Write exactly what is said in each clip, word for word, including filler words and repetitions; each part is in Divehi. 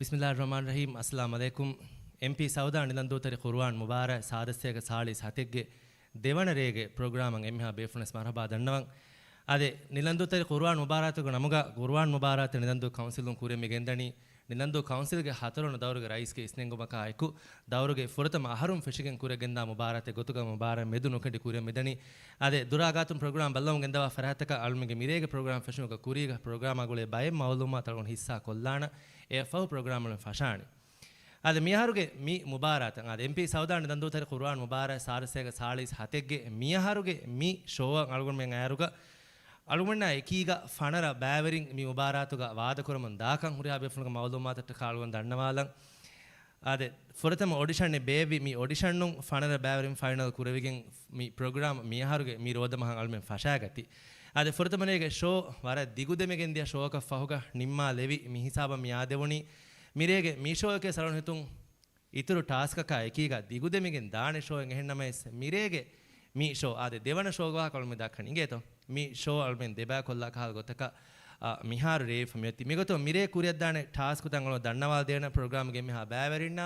ބިސްމިއްލާހިއްރަޙްމާނިއްރަޙީމް. އައްސަލާމު ޢަލައިކުމް. އެމްޕީ ސައުދާ ނިލަންދޫތެރި ޤުރުއާން މުބާރާތް ސާދަ ސަތޭކަ ސާޅީސް ހަތެއްގެ ދެވަނަ ރޭގެ ޕްރޮގްރާމަށް އެންމެހާ ބޭފުޅުންވެސް މަރުޙަބާ ދަންނަވަން. އާދެ، ނިލަންދޫތެރި ޤުރުއާން މުބާރާތުގެ ނަމުގަ ޤުރުއާން މުބާރާތެއް ނިލަންދޫ ކައުންސިލުން ކުރިއަށް މި ގެންދަނީ، ނިލަންދޫ ކައުންސިލްގެ ހަތަރުވަނަ ދައުރުގެ ރައީސްގެ އިސްނެންގުމަކާ އެކު، ދައުރުގެ ފުރަތަމަ އަހަރުން ފެށިގެން ކުރިއަށްގެންދާ މުބާރާތެއް ގޮތުގަ މުބާރާތް މެދު ނުކެނޑި ކުރިއަށް މިދަނީ. އާދެ، ދުރާ ގާތުން ޕްރޮގްރާމް ބައްލަވަމުން ގެންދަވާ ފަރާތްތަކަށް އަޅުމެންގެ މިރޭގެ ޕްރޮގްރާމް ފެށުމުގެ ކުރީގަ ޕްރޮގްރާމާ ގުޅޭ ބައެއް މައުލޫމާތު އަޅުގަނޑު ހިއްސާ ކޮށްލާނަ. އެއަށްފަހު ޕްރޮގްރާމް އަޅުން ފަށާނެ. އާދެ، މިއަހަރުގެ މި މުބާރާތަށް، އާދެ، އެމްޕީ ސައުދާ ނިލަންދޫތެރި ޤުރުއާން މުބާރާތް ސާދަ ސަތޭކަ ސާޅީސް ހަތެއްގެ މިއަހަރުގެ މި ޝޯއަށް އަޅުގަނޑުމެން އައިއިރުގަ، އަޅުގަނޑާ އެކީގަ ފަނަރަ ބައިވެރިން މި މުބާރާތުގަ ވާދަކުރަމުން ދާކަން ހުރިހާ ބޭފުޅުންގެ މައުލޫމާތަށްޓަކާ އަޅުގަނޑު ދަންނަވާލަން. އާދެ، ފުރަތަމަ އޮޑިޝަނެއް ބޭއްވި. މި އޮޑިޝަނުން ފަނަރަ ބައިވެރިން ފައިނަލް ކުރެވިގެން މި ޕްރޮގްރާމް މިއަހަރުގެ މި ރޯދަމަހަށް އަޅުމެން ފަށާގަތީ. އާދެ، ފުރަތަމަ ރޭގެ ޝޯ ވަރަށް ދިގުދެމިގެން ދިޔަ ޝޯއަކަށް ފަހުގަ ނިންމާލެވި. މި ހިސާބަށް މި އާދެވުނީ މިރޭގެ މި ޝޯއެކޭ ސަލުން ހިތުން އިތުރު ޓާސްކަކާ އެކީގަ ދިގުދެމިގެން ދާނެ ޝޯއެއް. އެހެންނަމަވެސް، މިރޭގެ މި ޝޯ އާދެ، ދެވަނަ ޝޯގެ ވާހަކަ އަޅުމެން ދައްކަނީ. އިނގޭތޯ؟ މި ޝޯ އަޅުމެން ދެބައި ކޮށްލާ ކަހަލަ ގޮތަކަށް، އާ، މިހާރު ރޭވިފަ މިއޮތީ. މިގޮތުން މިރޭ ކުރިއަށްދާނެ ޓާސްކުތައް އަޅު ދަންނަވާލަދޭނަ ޕްރޮގްރާމްގެ އެންމެހާ ބައިވެރިންނާ،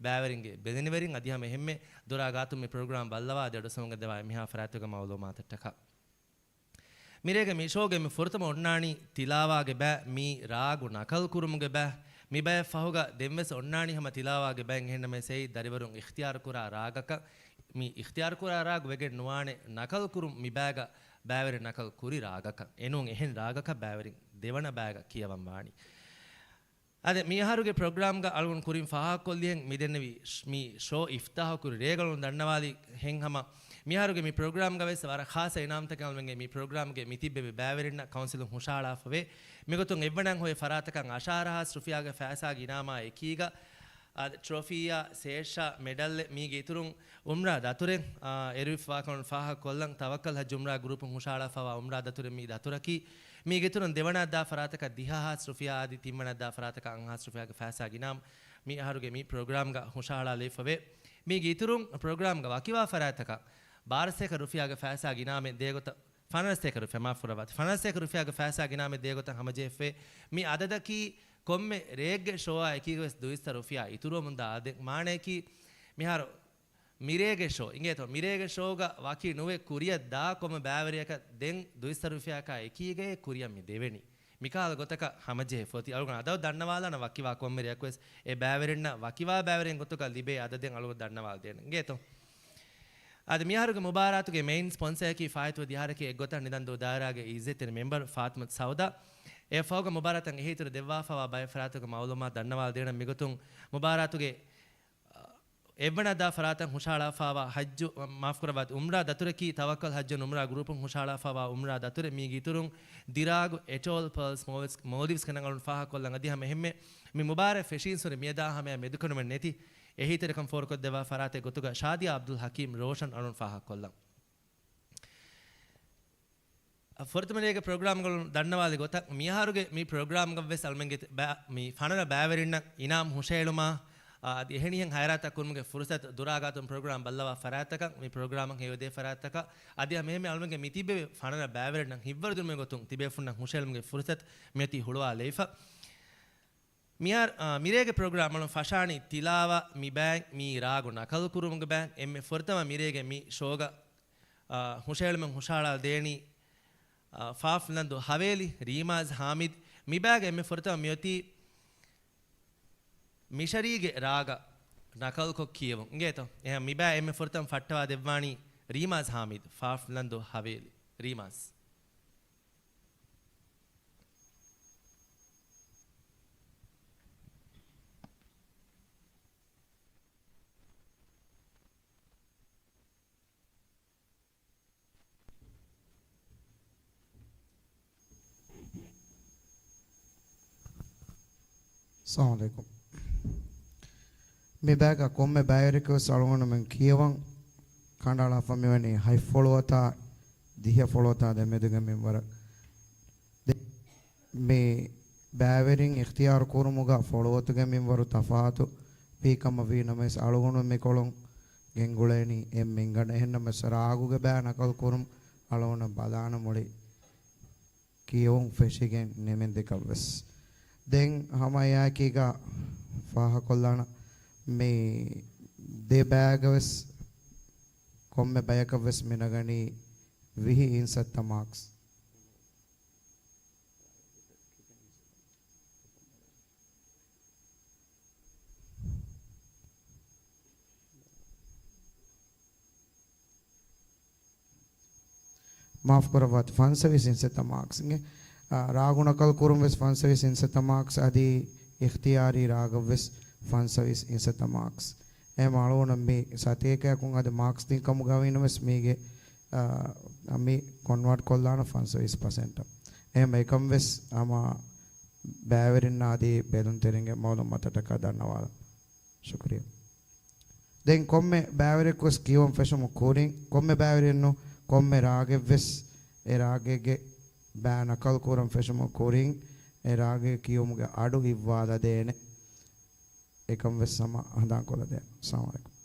ބައިވެރިންގެ ބެލެނިވެރިން އަދި ހަމަ އެހެންމެ ދުރާ ގާތުން މި ޕްރޮގްރާމް ބައްލަވާ ދެޑޮސްވަމުން ގެންދަވާ އެންމެހާ ފަރާތުގެ މައުލޫމާތަށްޓަކާ. މިރޭގެ މި ޝޯގެ މި ފުރަތަމަ އޮންނާނީ ތިލާވާގެ ބައި، މި ރާގު ނަކަލް ކުރުމުގެ ބައި. މި ބައެއް ފަހުގަ ދެންވެސް އޮންނާނީ ހަމަ ތިލާވާގެ ބައިން. އެހެންނަމަވެސް އެއީ ދަރިވަރުން އިޚްތިޔާރު ކުރާ ރާގަކަށް. މި އިޚްތިޔާރު ކުރާ ރާގު ވެގެން ނުވާނެ ނަކަލް ކުރުން، މި ބައިގަ ބައިވެރިން ނަކަލް ކުރި ރާގަކަށް. އެނޫން އެހެން ރާގަކަށް ބައިވެރިން ދެވަނަ ބައިގަ ކިޔަވަން ވާނީ. އަދި މިއަހަރުގެ ޕްރޮގްރާމްގަ އަޅުގަނޑު ކުރިން ފާހަގަކޮށްލިހެން މިދެންނެވި ޝް-، މި ޝޯ އިފްތާހު ކުރި ރޭގަ އަޅުގަނޑު ދަންނަވާލި ހެން ހަމަ މިއަހަރުގެ މި ޕްރޮގްރާމްގަ ވެސް ވަރަށް ޚާއްޞަ އިނާމްތަކެއް އަޅުމެންގެ މި ޕްރޮގްރާމްގެ މި ތިއްބެވި ބައިވެރިންނަށް ކައުންސިލުން ހުށަހަޅާފަވޭ. މިގޮތުން އެއްވަނައަށް ހޮވޭ ފަރާތަކަށް އަށާރަ ހާސް ރުފިޔާގެ ފައިސާގެ އިނާމާ އެކީގަ، އާ، ޓްރޮފީއާ، ސޭޝާ، މެޑަލްއެއް މީގެ އިތުރުން އުމްރާ ދަތުރެއް، އާ، އެރުވިފަވާކަމުން ފާހަގަކޮށްލަން. ތަވައްކަލް ހައްޖު އުމްރާ ގްރޫޕުން ހުށަހަޅާފަވާ އުމްރާ ދަތުރެއް މި ދަތުރަކީ. މީގެ އިތުރުން ދެވަނައަށްދާ ފަރާތަކަށް ދިހަ ހާސް ރުފިޔާ އަދި ތިންވަނައަށްދާ ފަރާތަކަށް އަށް ހާސް ރުފިޔާގެ ފައިސާގެ އިނާމް މި އަހަރުގެ މި ޕްރޮގްރާމްގަ ހުށަހަޅާލެވިފަވޭ. މީގެ އިތުރުން ޕްރޮގްރާމްގަ ވަކިވާ ފަރާތަކަށް ބާރަ ސަތޭކަ ރުފިޔާގެ ފައިސާގެ އިނާމެއް ދޭގޮތަށް، ފަނަރަ ސަތޭކަ ރުފިޔާ، މާފު ކުރައްވާތި، ފަނަރަ ސަތޭކަ ރުފިޔާގެ ފައިސާގެ އިނާމެއް ދޭގޮތަށް ހަމަޖެހިފަވޭ. މި އަދަދަކީ ކޮންމެ ރެއެއްގެ ޝޯއާ އެކީގަވެސް ދުއިސައްތަ ރުފިޔާ އިތުރުވަމުންދާ އާދެ. މާނައަކީ، މިހާރު މިރޭގެ ޝޯ އިނގޭތޯ، މިރޭގެ ޝޯގަ ވަކި ނުވެ ކުރިއަށް ދާ ކޮންމެ ބައިވެރިޔަކަށް ދެން ދުއިސައްތަ ރުފިޔާއަކާ އެކީގައޭ ކުރިއަށް މި ދެވެނީ. މިކަހަލަ ގޮތަކަށް ހަމަޖެހިފަ އޮތީ. އަޅުގަނޑު އަދަދު ދަންނަވާލާނަން ވަކިވާ ކޮންމެ ރެއަކުވެސް އެ ބައިވެރިންނަށް ވަކިވާ ބައިވެރިން ގޮތުގަ ލިބޭ އަދަދެއް އަޅުގަނޑު ދަންނަވާލަދޭނަން އިނގޭތޯ. އަދި މިއަހަރުގެ މުބާރާތުގެ މެއިން ސްޕޮންސަރަކީ ފާއިތުވެ ދިހަ އަހަރަކީ އެއްގޮތަށް ނިލަންދޫ ދާއިރާގެ އިއްޒަތްތެރި މެމްބަރު ފާތިމަތު ސައުދާ. އެއަށްފަހުގަ މުބާރާތަށް އެހީތެރި ދެއްވާފަވާ ބައެއް ފަރާތުގެ މައުލޫމާތު ދަންނަވާލަދޭނަން. މިގޮތުން މުބާރާތުގެ އެއްވަނައަށްދާ ފަރާތަށް ހުށަހަޅާފަވާ ހައްޖު، މާފުކުރައްވާތި، އުމްރާ ދަތުރަކީ ތަވައްކަލް ހައްޖު އުމްރާ ގްރޫޕުން ހުށަހަޅާފަވާ އުމްރާ ދަތުރެއް. މީގެ އިތުރުން ދިރާގު އެޓޯލް ޕާލްސް މޯލްޑިވްސް، މޯލްޑިވްސް ކަން އަޅުން ފާހަގަކޮށްލަން. އަދި ހަމަ އެހެންމެ މި މުބާރާތް ފެށީންސުރެ މިއަދާ ހަމަޔަށް މެދުކަނޑުމެއް ނެތި އެހީތެރިކަން ފޯރުކޮށްދެއްވާ ފަރާތެއް ގޮތުގަ ޝާދިޔާ އަބްދުލް ހަކީމް ރޯޝަން އަޅުން ފާހަގަކޮށްލަން. ފުރަތަމަ ރޭގެ ޕްރޮގްރާމްގަ ދަންނަވާލި ގޮތަށް، މިއަހަރުގެ މި ޕްރޮގްރާމްގަ ވެސް އަޅުމެންގެ ބަ-، މި ފަނަރަ ބައިވެރިންނަށް އިނާމް ހުށައެޅުމާ، އާ، އަދި އެހެނިހެން ހައިރާތްތައް ކުރުމުގެ ފުރުސަތު، ދުރާގާތުން ޕްރޮގްރާމް ބައްލަވާ ފަރާތްތަކަށް، މި ޕްރޮގްރާމަށް ހެޔޮދޭ ފަރާތްތަކަށް، އަދި ހަމަ އެހެންމެ އަޅުމެންގެ މި ތިއްބެވި ފަނަރަ ބައިވެރިންނަށް ހިތްވަރުދިނުމުގެ ގޮތުން ތިބޭފުންނަށް ހުށައެޅުމުގެ ފުރުސަތު މިއޮތީ ހުޅުވާލައިފަ. މިހާރު، އާ، މިރޭގެ ޕްރޮގްރާމް އަޅުން ފަށާނީ ތިލާވާ މި ބައިން މީ ރާގު ނަކަލު ކުރުމުގެ ބައިން. އެންމެ ފުރަތަމަ މިރޭގެ މި ޝޯގަ، އާ، ހުށައެޅުމެއް ހުށަހަޅާލަދޭނީ، އާ، ފާފް ނަންދު ހަވޭލި ރީމާޒް ހާމިދު. މި ބައިގަ އެންމެ ފުރަތަމަ މިއޮތީ މިޝަރީގެ ރާގަށް ނަކަލުކޮށް ކިޔެވުން. އިނގޭތޯ؟ އެހެން މި ބައި އެންމެ ފުރަތަމަ ފައްޓަވާ ދެއްވާނީ ރީމާޒް ހާމިދު، ފާފް ނަންދު ހަވޭލި. ރީމާޒް. އައްސަލާމު ޢަލައިކުމް. މި ބައިގަ ކޮންމެ ބައިވެރިޔަކުވެސް އަޅުގަނޑުމެން ކިޔަވަން ކަނޑައަޅާފަ މިވަނީ ހަތް ފޮޅުވަތާ ދިހަ ފޮޅުވަތާ ދެމެދުގެ މިންވަރަށް. ދެ-، މި ބައިވެރިން އިޚްތިޔާރު ކުރުމުގަ ފޮޅުވަތުގެ މިންވަރު ތަފާތު ވީ ކަމަށް ވީ ނަމަވެސް، އަޅުގަނޑު މިކޮޅުން ގެންގުޅޭނީ އެއް މިންގަނޑަށް. އެހެންނަމަވެސް، ރާގުގެ ބައި ނަކަލު ކުރުން އަޅުގަނޑަށް ބަލާނަ މުޅި ކިޔެވުން ފެށިގެން ނިމެންދެކަށްވެސް. ދެން ހަމަ އެއާއެކީގަ ފާހަގަކޮށްލާނަ. މި ދެ ބައިގަވެސް ކޮންމެ ބަޔަކަށްވެސް މި ނަގަނީ ވިހި އިންސައްތަ މާކްސް. މާފުކުރައްވާތި، ފަންސަވީސް އިންސައްތަ މާކްސް އިނގޭ. އާ، ރާގު ނަކަލު ކުރުން ވެސް ފަންސަވީސް އިންސައްތަ މާކްސް އަދި އިޚްތިޔާރީ ރާގަށްވެސް ފަންސަވީސް އިންސައްތަ މާކްސް. އެހެން އަޅުގަނޑަށް މި ސަތޭކައަކުން އަދި މާކްސް ދިން ކަމުގަ ވީނަމަވެސް މީގެ، އާ، މި ކޮންވާޓް ކޮށްލާނަ ފަންސަވީސް ޕަސެންޓަށް. އެހެން އެކަން ވެސް ހަމަ ބައިވެރިންނާ އަދި ބެލުންތެރިންގެ މައުލޫމާތަށްޓަކާ ދަންނަވާލަން. ޝުކުރިއްޔާ. ދެން ކޮންމެ ބައިވެރިއަކުވެސް ކިޔުވަން ފެށުމުން ކުރިން، ކޮންމެ ބައިވެރިއެއްނު، ކޮންމެ ރާގެއްވެސް އެ ރާގެއްގެ ބައި ނަކަލު ކުރަން ފެށުމުން ކުރިން، އެ ރާގެއް ކިޔުމުގެ އަޑު އިއްވާލަދޭނެ. އެކަން ވެސް ހަމަ ހަނދާންކޮށްލަދޭނެ. އައްސަލާމު ޢަލައިކުމް.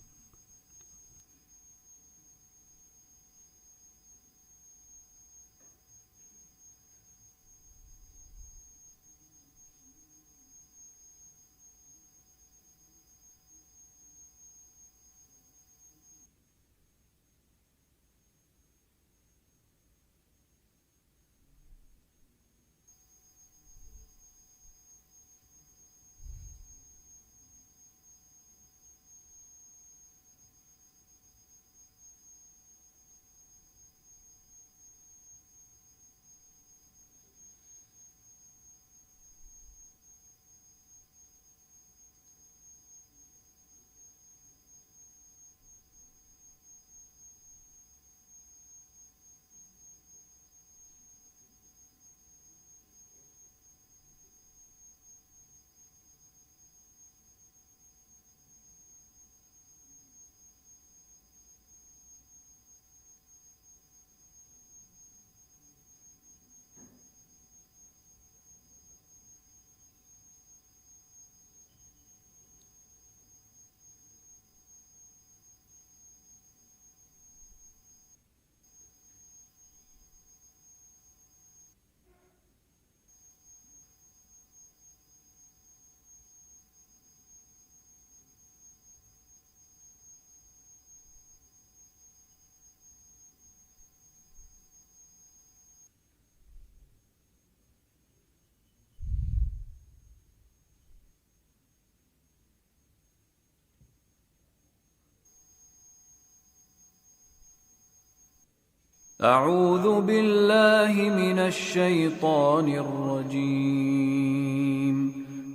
أعوذ بالله من الشيطان الرجيم.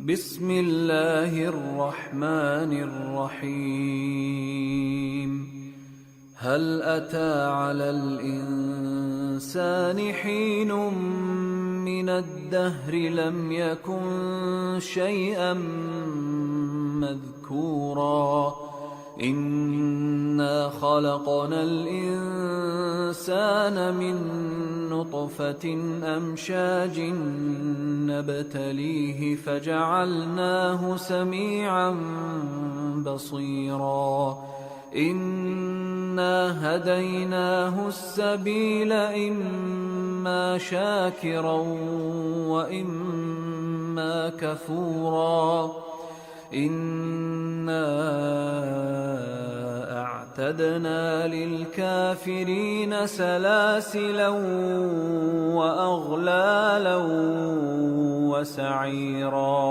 بسم الله الرحمن الرحيم. هل أتى على الإنسان حين من الدهر لم يكن شيئا مذكورا. إنا خلقنا الإنسان من نطفة أمشاج نبتليه فجعلناه سميعا بصيرا. إنا هديناه السبيل إما شاكرا وإما كفورا. إنا أعتدنا للكافرين سلاسلا وأغلالا وسعيرا.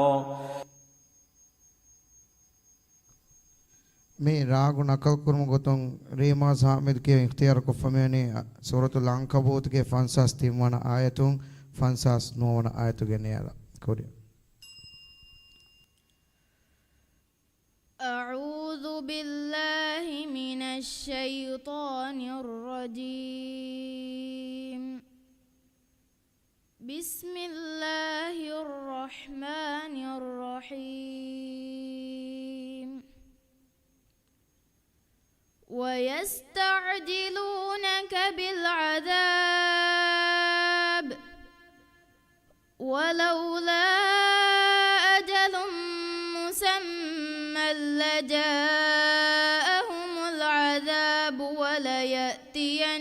މި ރާގު ނަކަލުކުރުމުގެ ގޮތުން ރީމާޒް ހާމިދު ކިޔެވި އިޚްތިޔާރު ކޮށްފަ މިވަނީ ސޫރަތުލް ޢަންކަބޫތުގެ ފަންސާސް ތިން ވަނަ އާޔަތުން ފަންސާސް ނުވަ ވަނަ އާޔަތުގެ ނިޔާލަށް. ކުރިއަށް. أعوذ بالله من الشيطان الرجيم. بسم الله الرحمن الرحيم. ويستعجلونك بالعذاب ولولا أجل مسمى لجاءهم العذاب وليأتينهم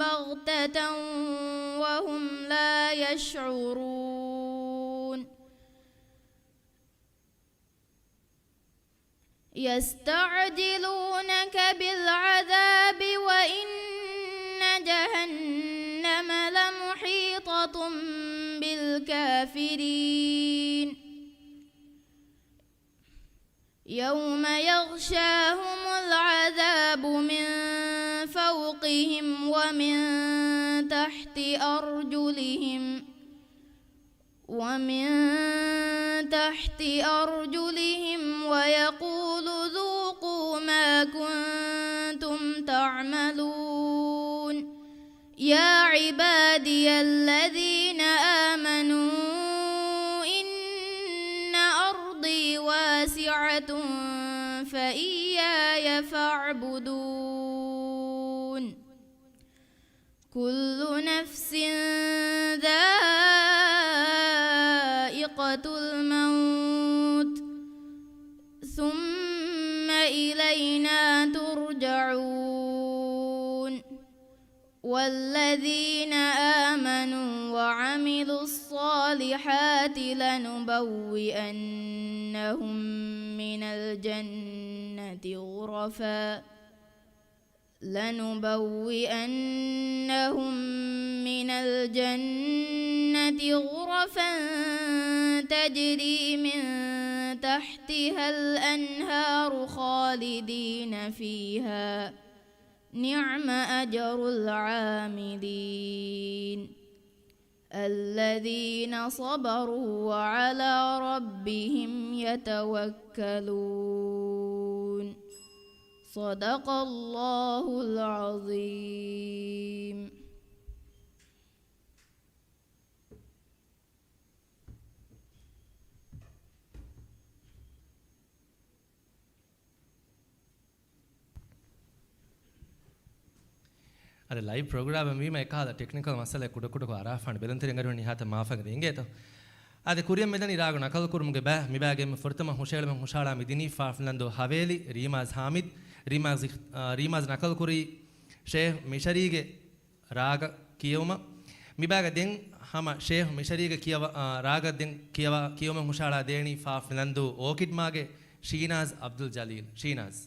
بغتة وهم لا يشعرون. يستعجلونك بالعذاب وإن جهنم لمحيطة بالكافرين. يوم يغشاهم العذاب من فوقهم ومن تحت أرجلهم، ومن تحت أرجلهم ويقول ذوقوا ما كنتم تعملون. يا عبادي الذين آمنوا إن أرضي واسعة فإياي فاعبدون. كل نفس ذائقة الموت ثم إلينا ترجعون. والذين آمنوا وعملوا الصالحات لنبوئنهم من الجنة غرفا، لنبوئنهم من الجنة غرفا تجري من تحتها الأنهار خالدين فيها، نعم أجر العاملين. الذين صبروا وعلى ربهم يتوكلون. صدق الله العظيم. އަދި ލައިވް ޕްރޮގްރާމެއް ވީމަ އެކަހަލަ ޓެކްނިކަލް މައްސަލައެއް ކުޑަކުޑަކޮށް އަރާފާނެ ބެލުންތެރިން އަރުން ނިހާތަ މާފަށް އެނގޭތޯ. އަދި ކުރިއަށް މިދަނީ ރާގު ނަކަލުކުރުމުގެ ބައި. މިބައިގެ ފުރަތަމަ ހުށައެޅުމެއް ހުށައަޅާ މިދިނީ ފާފިލަންދޫ ހަވޭލި ރީމާޒް ހާމިދު، ރީމާޒް އިޚް-، އާ، ރީމާޒް ނަކަލުކުރީ ޝޭހް މިޝަރީގެ ރާގ ކިޔެވުމަށް. މިބައިގަ ދެން ހަމަ ޝޭހް މިޝަރީގެ ކިޔަވަ-، އާ، ރާގ ދެން ކިޔަވަ-، ކިޔެވުމެއް ހުށައަޅާ ދޭނީ ފާފިލަންދޫ އޯކިޑް މާގެ ޝީނާޒް އަބްދުލް ޖަލީލް. ޝީނާޒް.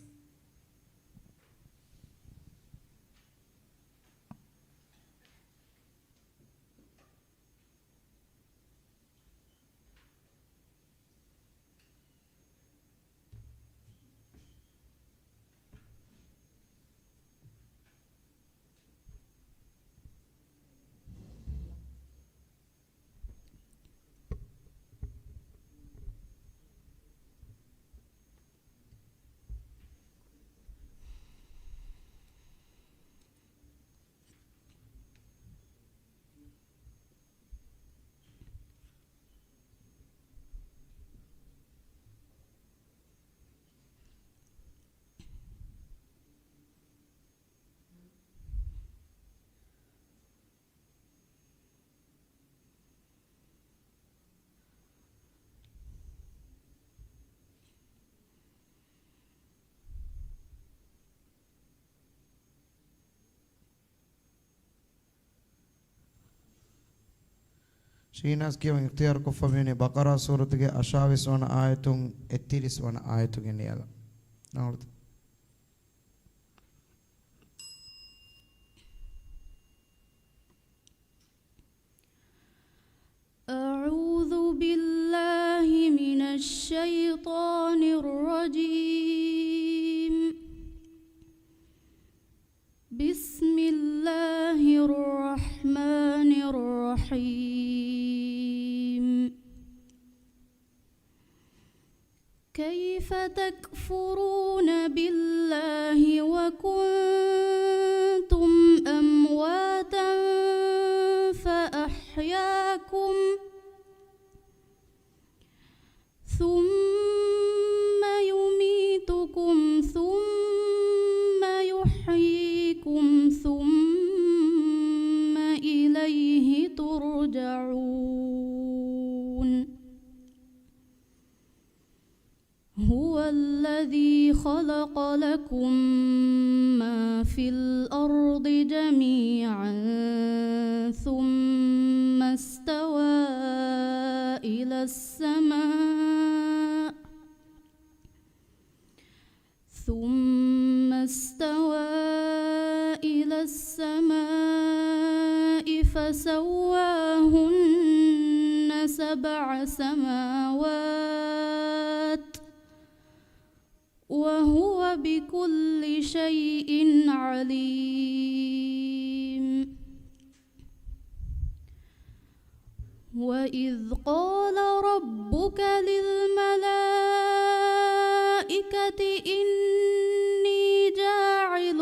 ޝީނާޒް ކިޔަވަން އިޚްތިޔާރު ކޮށްފަ މިވަނީ ބަޤަރާ ސޫރަތުގެ އަށާވީސް ވަނަ އާޔަތުން އެއްތިރީސް ވަނަ އާޔަތުގެ ނިޔަލަށް. ނަވަދު. أعوذ بالله من الشيطان الرجيم. بسم الله الرحمن الرحيم. كيف تكفرون بالله وكنتم أمواتا فأحياكم ثم يميتكم ثم يحييكم ثم إليه ترجعون. هو الذي خلق لكم ما في الأرض جميعا ثم استوى إلى السماء، فسواهن سبع سماوات وهو بكل شيء عليم. وإذ قال ربك للملائكة إني جاعل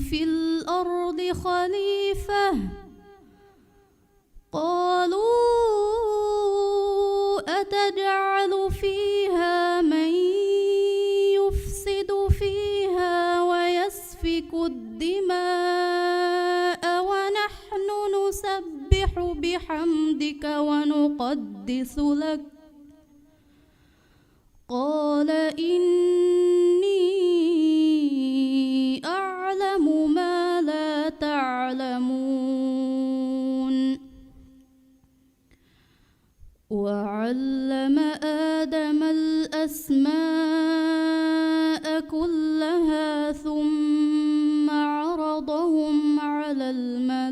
في الأرض خليفة، قالوا أتجعل فيها من يفسد فيها ويسفك الدماء ونحن نسبح بحمدك ونقدس لك، قال إني أعلم ما لا تعلمون. وعلم آدم الأسماء كلها ثم عرضهم على الملائكة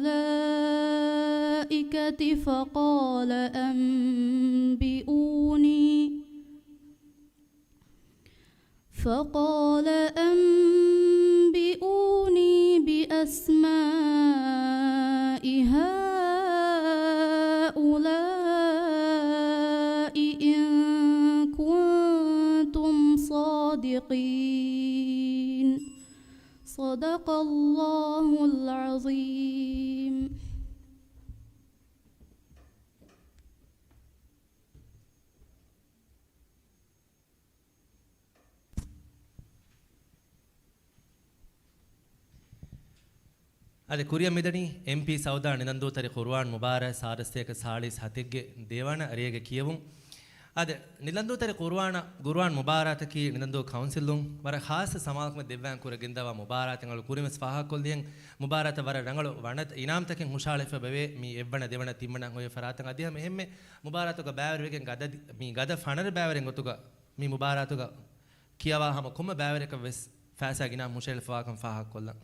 فقال أنبئوني فقال أنبئوني بأسماء هؤلاء إن كنتم صادقين. صدق الله العظيم. އަދި ކުރިއަށް މިދަނީ އެމްޕީ ސައުދާ ނިލަންދޫތެރި ޤުރުއާން މުބާރާތް ސާދަ ސަތޭކަ ސާޅީސް ހަތެއްގެ ދެވަނަ ރޭގެ ކިޔެވުން. އަދި ނިލަންދޫތެރި ޤުރުއާނަށް، ޤުރުއާން މުބާރާތަކީ ނިލަންދޫ ކައުންސިލުން ވަރަށް ޚާއްޞަ ސަމާލުކަމެއް ދެއްވާން ކުރެގެންދަވާ މުބާރާތެއް. އަޅު ކުރިންވެސް ފާހަގަކޮށްލިހެން މުބާރާތަށް ވަރަށް ރަނގަޅު ވަނަ އިނާމްތަކެއް ހުށައަޅައިފަ ބެވޭ މި އެއްވަނަ ދެވަނަ ތިންވަނަ އޮތް ފަރާތަށް. އަދި ހަމަ އެހެންމެ މުބާރާތުގަ ބައިވެރިވެގެން ގަދަ، މި ގަދަ ފަނަރަ ބައިވެރިން ގޮތުގަ މި މުބާރާތުގަ ކިޔަވާ ހަމަ ކޮންމެ ބައިވެރިއަކަށް ވެސް ފައިސާ ގިނަ ހުށައެޅިފަވާކަން ފާހަގަކޮށްލަން.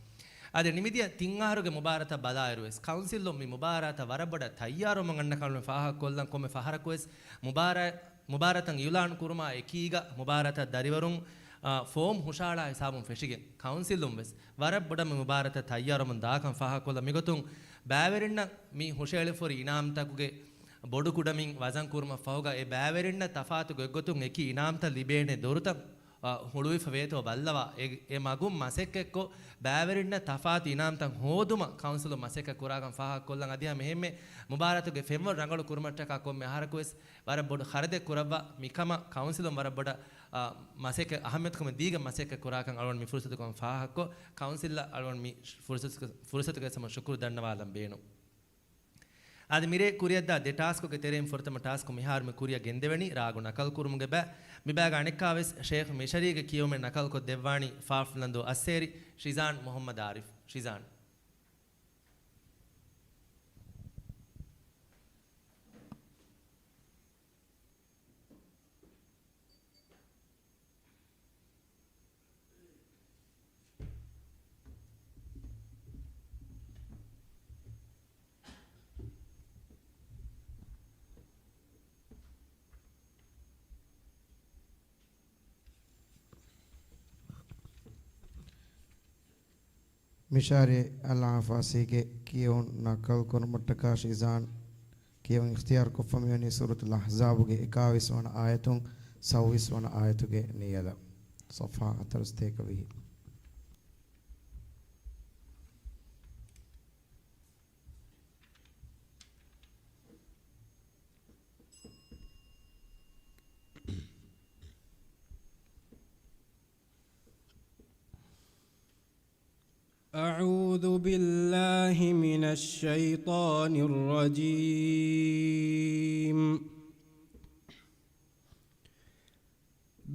އަދި ނިމިދިޔަ ތިން އަހަރުގެ މުބާރާތަށް ބަލާއިރު ވެސް ކައުންސިލުން މި މުބާރާތަށް ވަރަށް ބޮޑަށް ތައްޔާރުވަމުން އަންނަ ކަމަށް ފާހަގަކޮށްލަން. ކޮންމެ ފަހަރަކު ވެސް މުބާރާ، މުބާރާތަށް އިއުލާން ކުރުމާ އެކީގަ މުބާރާތަށް ދަރިވަރުން، އާ، ފޯމް ހުށައަޅާ ހިސާބުން ފެށިގެން ކައުންސިލުން ވެސް ވަރަށް ބޮޑަށް މި މުބާރާތަށް ތައްޔާރުވަމުން ދާކަން ފާހަގަކޮށްލަން. މިގޮތުން ބައިވެރިންނަށް މި ހުށައެޅިފަ ހުރި އިނާމްތަކުގެ ބޮޑު ކުޑަމިން ވަޒަން ކުރުމަށް ފަހުގަ އެ ބައިވެރިންނަށް ތަފާތު ގޮތްގޮތުން އެކި އިނާމްތައް ލިބޭނެ ދޮރުތައް، އަ، ހުޅުވިފަ ވޭތޯ ބައްލަވާ، އެ، އެ މަގުން މަސައްކަތްކޮށް، ބައިވެރިންނަށް ތަފާތު އިނާމްތައް ހޯދުމަށް ކައުންސިލުން މަސައްކަތް ކުރާކަން ފާހަގަކޮށްލަން. އަދި ހަމަ އެހެންމެ މުބާރާތުގެ ފެންވަރު ރަނގަޅު ކުރުމަށްޓަކާ ކޮންމެ އަހަރަކު ވެސް ވަރަށް ބޮޑު ޚަރަދެއް ކުރައްވާ، މިކަމަށް ކައުންސިލުން ވަރަށް ބޮޑަށް، އަ، މަސައްކަތް، އަހައްމިޔަތުކަމެއް ދީގެން މަސައްކަތް ކުރާކަން އަޅުގަނޑު މި ފުރުސަތުކޮށް ފާހަގަކޮށް، ކައުންސިލަށް އަޅުގަނޑު މި ފުރުސަތުގެ، ފުރުސަތުގެ ހަމަ ޝުކުރު ދަންނަވާލަން ބޭނުން. އަދި މިރޭ ކުރިއަށްދާ ދެ ޓާސްކުގެ ތެރެއިން ފުރަތަމަ ޓާސްކު މިހާރު މި ކުރިއަށް ގެންދެވެނީ ރާގު ނަކަލު ކުރުމުގެ ބައި. މި ބައިގަ އަނެއްކާވެސް ޝޭޚް މިޝަރީގެ ކިޔެވުމެއް ނަކަލުކޮށް ދެއްވާނީ ފާފް ނަންދޫ އައްސޭރި ޝިޒާން މުހައްމަދު އާރިފް. ޝިޒާން. މިޝާރީ އަލްއާފާސީގެ ކިޔެވުން ނަޤަލު ކުރުމަށްޓަކާ ޝިޒާން ކިޔެވުން އިޚްތިޔާރު ކޮށްފަ މިވަނީ ސޫރަތުލް އަޙްޒާބުގެ އެކާވީސް ވަނަ އާޔަތުން ސައުވީސް ވަނަ އާޔަތުގެ ނިޔަލަށް. ޞަފްޙާ ހަތަރުސަތޭކަ ވިހި. أعوذ بالله من الشيطان الرجيم.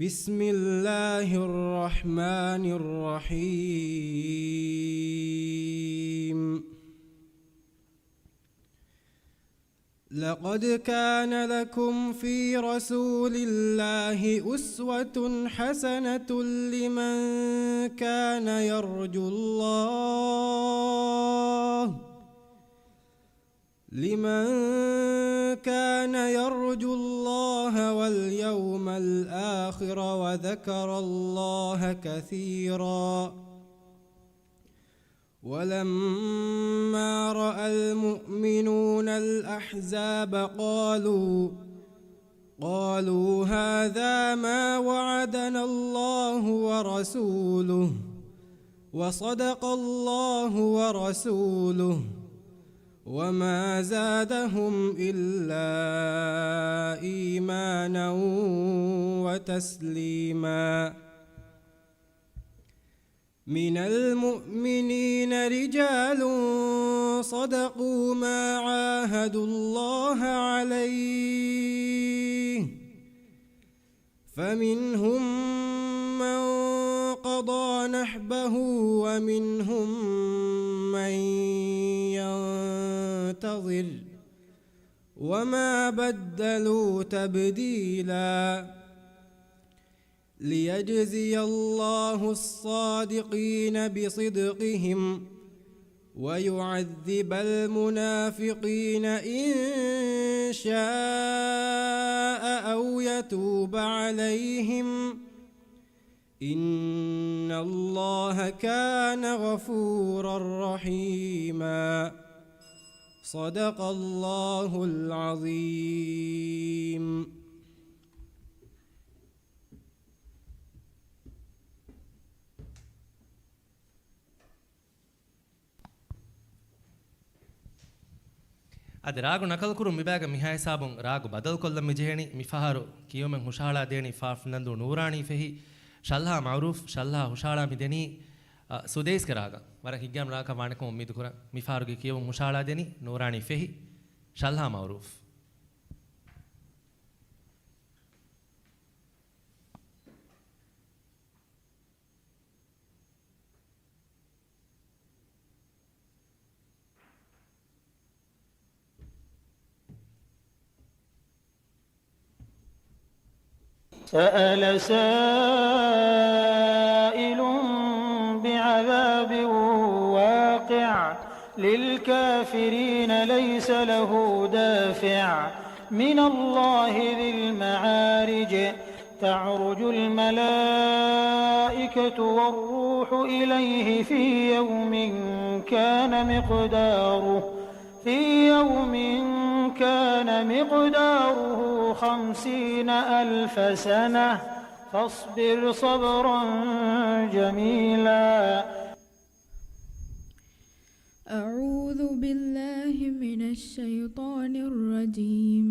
بسم الله الرحمن الرحيم. لقد كان لكم في رسول الله أسوة حسنة لمن كان يرجو الله لمن كان يرجو الله واليوم الآخر وذكر الله كثيرا. ولما رأى المؤمنون الأحزاب قالوا، قالوا هذا ما وعدنا الله ورسوله، وصدق الله ورسوله، وما زادهم إلا إيمانا وتسليما. من المؤمنين رجال صدقوا ما عاهدوا الله عليه، فمنهم من قضى نحبه ومنهم من ينتظر وما بدلوا تبديلا. ليجزي الله الصادقين بصدقهم ويعذب المنافقين إن شاء أو يتوب عليهم، إن الله كان غفورا رحيما. صدق الله العظيم. އަދި ރާގު ނަކަލުކުރުން މިބައިގަ މިހާ ހިސާބުން ރާގު ބަދަލުކޮށްލަން މިޖެހެނީ. މިފަހަރު ކިޔުމެއް ހުށަހަޅާ ދޭނީ ފާފް ނަންދޫ ނޫރާނީ ފެހި ޝަލްހާ މައުރޫފް. ޝަލްހާ ހުށަހަޅާ މި ދެނީ، އަ، ސުދޭސްގެ ރާގަށް. ވަރަށް ހިތްގައިމު ރާގަކަށް ވާނެކަމަށް އުއްމީދު ކުރަން. މިފަހަރުގެ ކިޔުމުން ހުށަހަޅާ ދެނީ ނޫރާނީ ފެހި ޝަލްހާ މައުރޫފް. سأل سائل بعذاب واقع للكافرين ليس له دافع من الله ذي المعارج. تعرج الملائكة والروح إليه في يوم كان مقداره، في يوم كان مقداره خمسين ألف سنة فاصبر صبرا جميلا. أعوذ بالله من الشيطان الرجيم.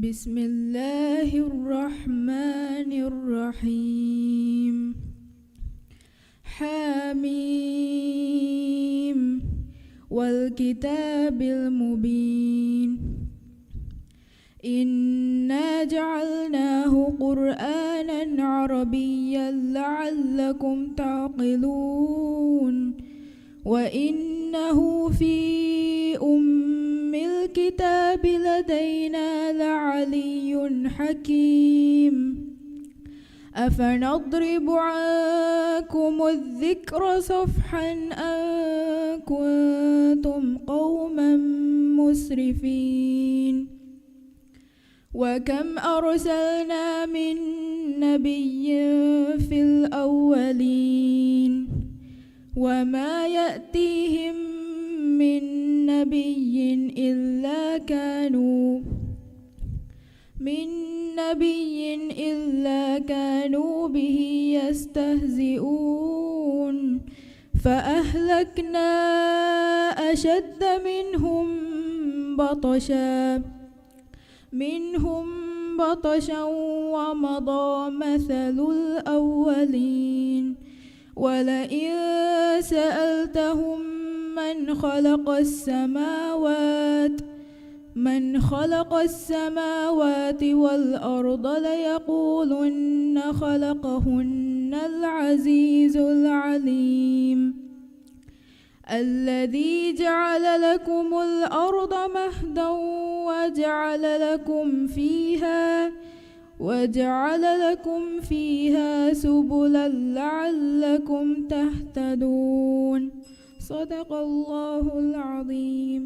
بسم الله الرحمن الرحيم. حم. والكتاب المبين. إنا جعلناه قرآنا عربيا لعلكم تعقلون. وإنه في أم الكتاب لدينا لعلي حكيم. أفنضرب عنكم الذكر صفحا أن كنتم قوما مسرفين. وكم أرسلنا من نبي في الأولين وما يأتيهم من نبي إلا كانوا من نبي إلا كانوا به يستهزئون. فأهلكنا أشد منهم بطشا منهم بطشا ومضى مثل الأولين. ولئن سألتهم من خلق السماوات من خلق السماوات والأرض ليقولن خلقهن العزيز العليم. الذي جعل لكم الأرض مهدا وجعل لكم فيها وجعل لكم فيها سبلا لعلكم تهتدون. صدق الله العظيم.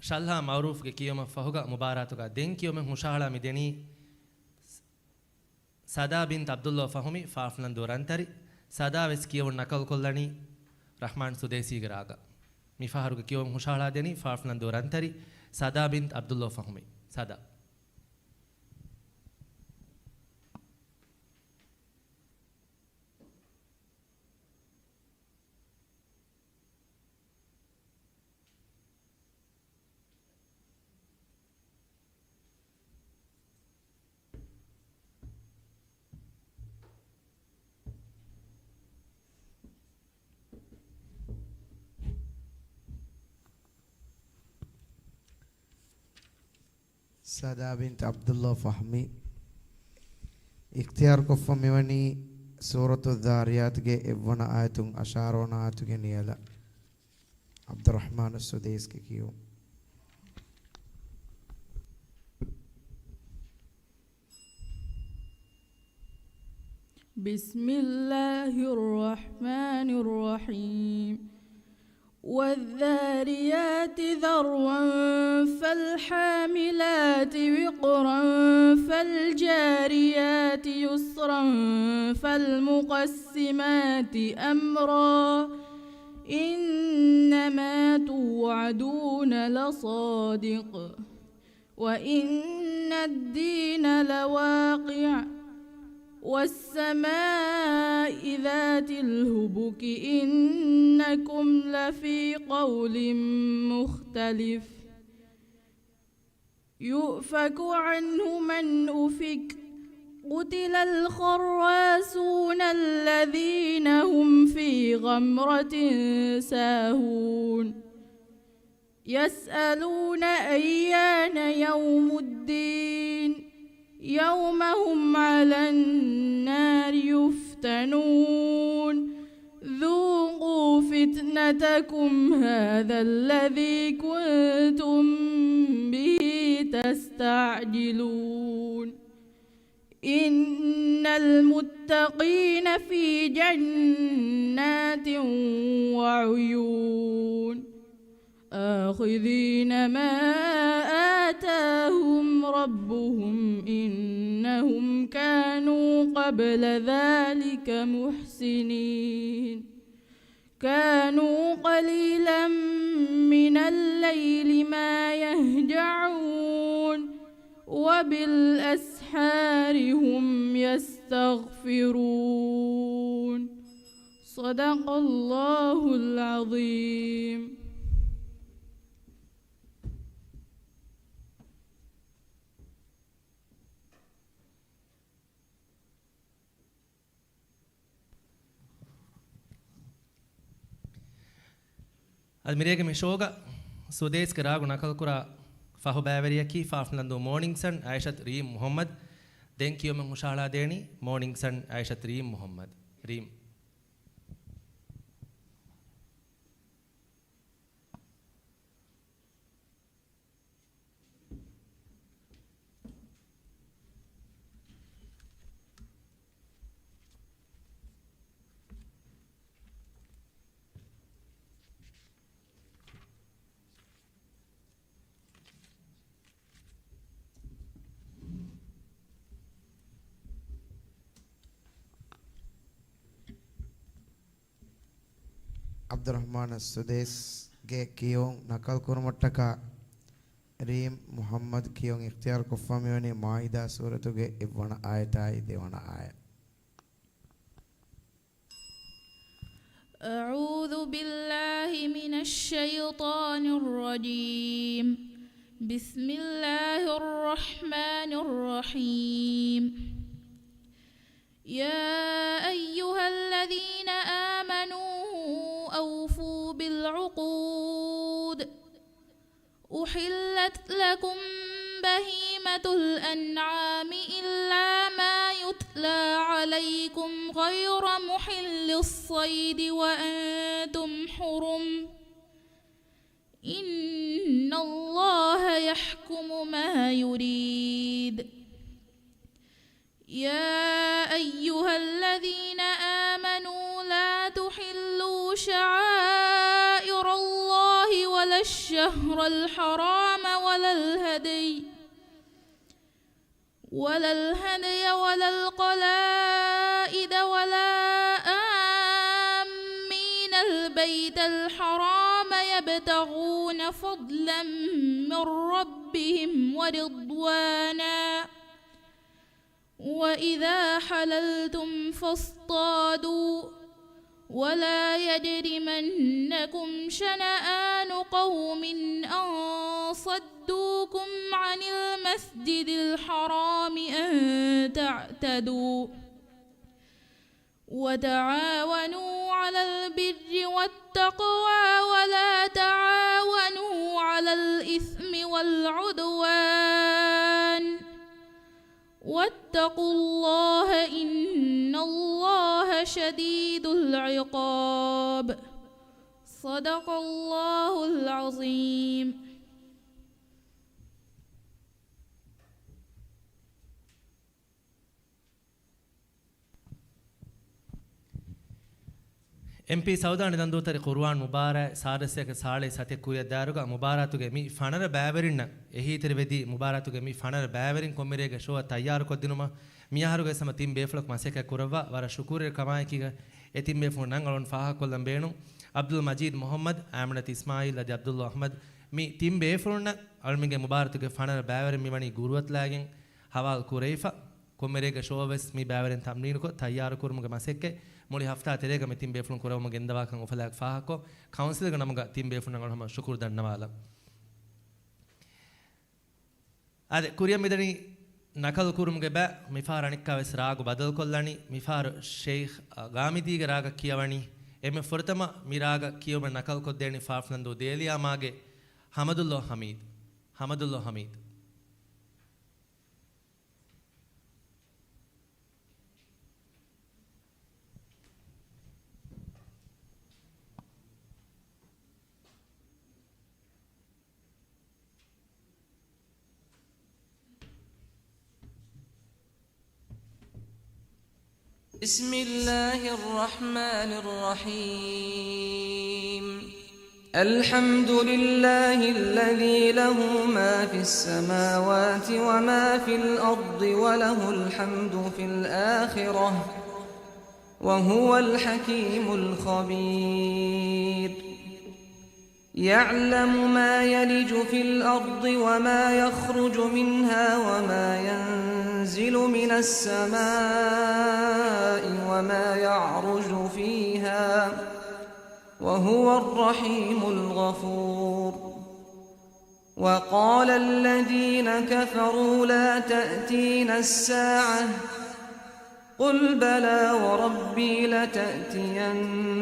ޝަލްހާ މައުރޫފްގެ ކިޔުމަށް ފަހުގަ މުބާރާތުގަ ދެން ކިޔުމެއް ހުށަހަޅާ މި ދެނީ ސަދާ ބިންތް ޢަބްދުﷲ ފަހުމީ ފާފްލަންދޫ ރަންތަރި. ސަދާ ވެސް ކިޔެވުން ނަކަލުކޮށްލަނީ ރަޙްމާން ސުދޭސީގެ ރާގަށް. މިފަހަރުގެ ކިޔުމެއް ހުށަހަޅާ ދެނީ ފާފްލަންދޫ ރަންތަރި ސަދާ ބިންތް ޢަބްދުﷲ ފަހުމީ. ސަދާ. ސަދާ ބިންތް ޢަބްދުﷲ ފަހްމީ އިޚްތިޔާރުކޮށްފަ މިވަނީ ސޫރަތު ޛާރިޔާތުގެ އެއްވަނަ އާޔަތުން އަށާރަ ވަނަ އާޔަތުގެ ނިޔަލަށް. ޢަބްދުއްރަޙްމާނު ސުދޭސްގެ ކިޔުން. بسم الله الرحمن الرحيم. والذاريات ذروا، فالحاملات وقرا، فالجاريات يسرا، فالمقسمات أمرا، إنما توعدون لصادق. وإن الدين لواقع. والسماء ذات الحبك إنكم لفي قول مختلف. يؤفك عنه من أفك. قتل الخراسون الذين هم في غمرة ساهون. يسألون أيان يوم الدين. يوم هم على النار يفتنون. ذوقوا فتنتكم هذا الذي كنتم به تستعجلون. إن المتقين في جنات وعيون. آخذين ما آتاهم ربهم إنهم كانوا قبل ذلك محسنين. كانوا قليلا من الليل ما يهجعون. وبالأسحار هم يستغفرون. صدق الله العظيم. އަދި މިރޭގެ މި ޝޯގަ ސުދޭސްގެ ރާގު ނަކަލުކުރާ ފަހު ބައިވެރިޔަކީ ފާފްލަންދޫ މޯނިންގް ސަން އައިޝަތް ރީމް މުހައްމަދު. ދެން ކިޔުމެއް ހުށަހަޅާދޭނީ މޯނިންގް ސަން އައިޝަތް ރީމް މުހައްމަދު. ރީމް. ޢަބްދުއްރަޙްމާން އައްސުދޭސްގެ ކިޔުން ނަކަލް ކުރުމަށްޓަކާ ރީމް މުޙައްމަދު ކިޔުން އިޚްތިޔާރު ކޮށްފަ މިވަނީ މާއިދާ ސޫރަތުގެ އެއްވަނަ އާޔަތާއި ދެވަނަ އާޔަތް. أعوذ بالله من الشيطان الرجيم. بسم الله الرحمن الرحيم. يا أيها الذين آمنوا أوفوا بالعقود. أحلت لكم بهيمة الأنعام إلا ما يتلى عليكم غير محل الصيد وأنتم حرم. إن الله يحكم ما يريد. يا أيها الذين آمنوا لا تحلوا شعائر الله ولا الشهر الحرام ولا الهدي ولا الهدي ولا القلائد ولا آمين البيت الحرام يبتغون فضلا من ربهم ورضوانا وإذا حللتم فاصطادوا ولا يجرمنكم شنآن قوم أن صدوكم عن المسجد الحرام أن تعتدوا وتعاونوا على البر والتقوى ولا تعاونوا على الإثم والعدوان واتقوا الله إن الله شديد العقاب. صدق الله العظيم. އެމްޕީ ސައުދާ ނިދަންދޫތެރި ޤުރުއާން މުބާރާތް ސާދަސްއަކަށް ސާޅީސް ސަތެއް ކުރިއަށް ދާއިރުގަ މުބާރާތުގެ މި ފަނަރަ ބައިވެރިންނަށް އެހީތެރިވެދީ، މުބާރާތުގެ މި ފަނަރަ ބައިވެރިން ކޮންމެރޭގަ ޝޯއަށް ތައްޔާރުކޮށްދިނުމަށް މިއަހަރުގެ ހަމަ ތިން ބޭފުޅަކު މަސައްކަތް ކުރައްވާ ވަރަށް ޝުކުރުވެރި ކަމާއެކީގަ އެ ތިން ބޭފުޅުންނަށް އަޅުން ފާހަގަކޮށްލަން ބޭނުން. ޢަބްދުލް މަޖީދު މުޙައްމަދު، އާމިނަތު އިސްމާޢީލް އަދި ޢަބްދުﷲ އަޙްމަދު، މި ތިން ބޭފުޅުންނަށް އަޅުމެންގެ މުބާރާތުގެ ފަނަރަ ބައިވެރިން މިވަނީ ގުރުއަތުލާގެން ހަވާލު ކުރެވިފަ. ކޮންމެރޭގަ ޝޯއަށް ވެސް މި ބައިވެރިން ތަމްރީނުކޮށް ތައްޔާރުކުރުމުގެ މަސައްކަތް މުޅި ހަފްތާ ތެރޭގަ މި ތިން ބޭފުޅުން ކުރައްވަމުން ގެންދަވާކަން އުފަލާއެކު ފާހަގަކޮށް، ކައުންސިލްގެ ނަމުގަ ތިން ބޭފުޅުންނަށް އަޅު ހަމަ ޝުކުރު ދަންނަވާލަން. އާދެ، ކުރިއަށް މިދަނީ ނަކަލު ކުރުމުގެ ބައި. މިފަހަރު އަނެއްކާވެސް ރާގު ބަދަލުކޮށްލަނީ. މިފަހަރު ޝެއިޚް ޣާމިދީގެ ރާގަށް ކިޔަވަނީ. އެންމެ ފުރަތަމަ މި ރާގަށް ކިޔުމަށް ނަކަލުކޮށްދޭނީ ފާފްލަންދޫ ދޭލިޔާމާގެ ޙަމަދުﷲ ޙަމީދު. ޙަމަދުﷲ ޙަމީދު. بسم الله الرحمن الرحيم. الحمد لله الذي له ما في السماوات وما في الأرض وله الحمد في الآخرة وهو الحكيم الخبير. يعلم ما يلج في الأرض وما يخرج منها وما ينزل من السماء وما يعرج فيها وهو الرحيم الغفور. وقال الذين كفروا لا تأتينا الساعة قل بلى وربي لتأتينكم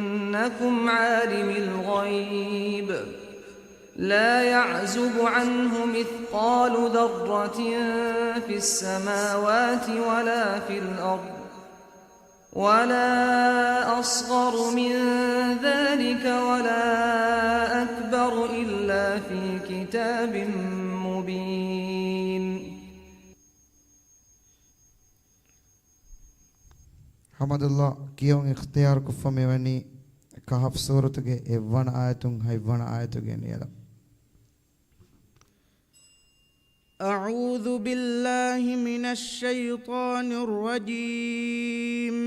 عالم الغيب لا يعزب عنه مثقال ذرة في السماوات ولا في الأرض ولا أصغر من ذلك ولا أكبر إلا في كتاب مبين. ޙަމަދުﷲ ކިޔަވަން އިޚްތިޔާރުކޮށްފަ މިވަނީ ކަހަފް ސޫރަތުގެ އެއްވަނަ އާޔަތުން ހަތްވަނަ އާޔަތުގެ ނިޔަލަށް. أعوذ بالله من الشيطان الرجيم.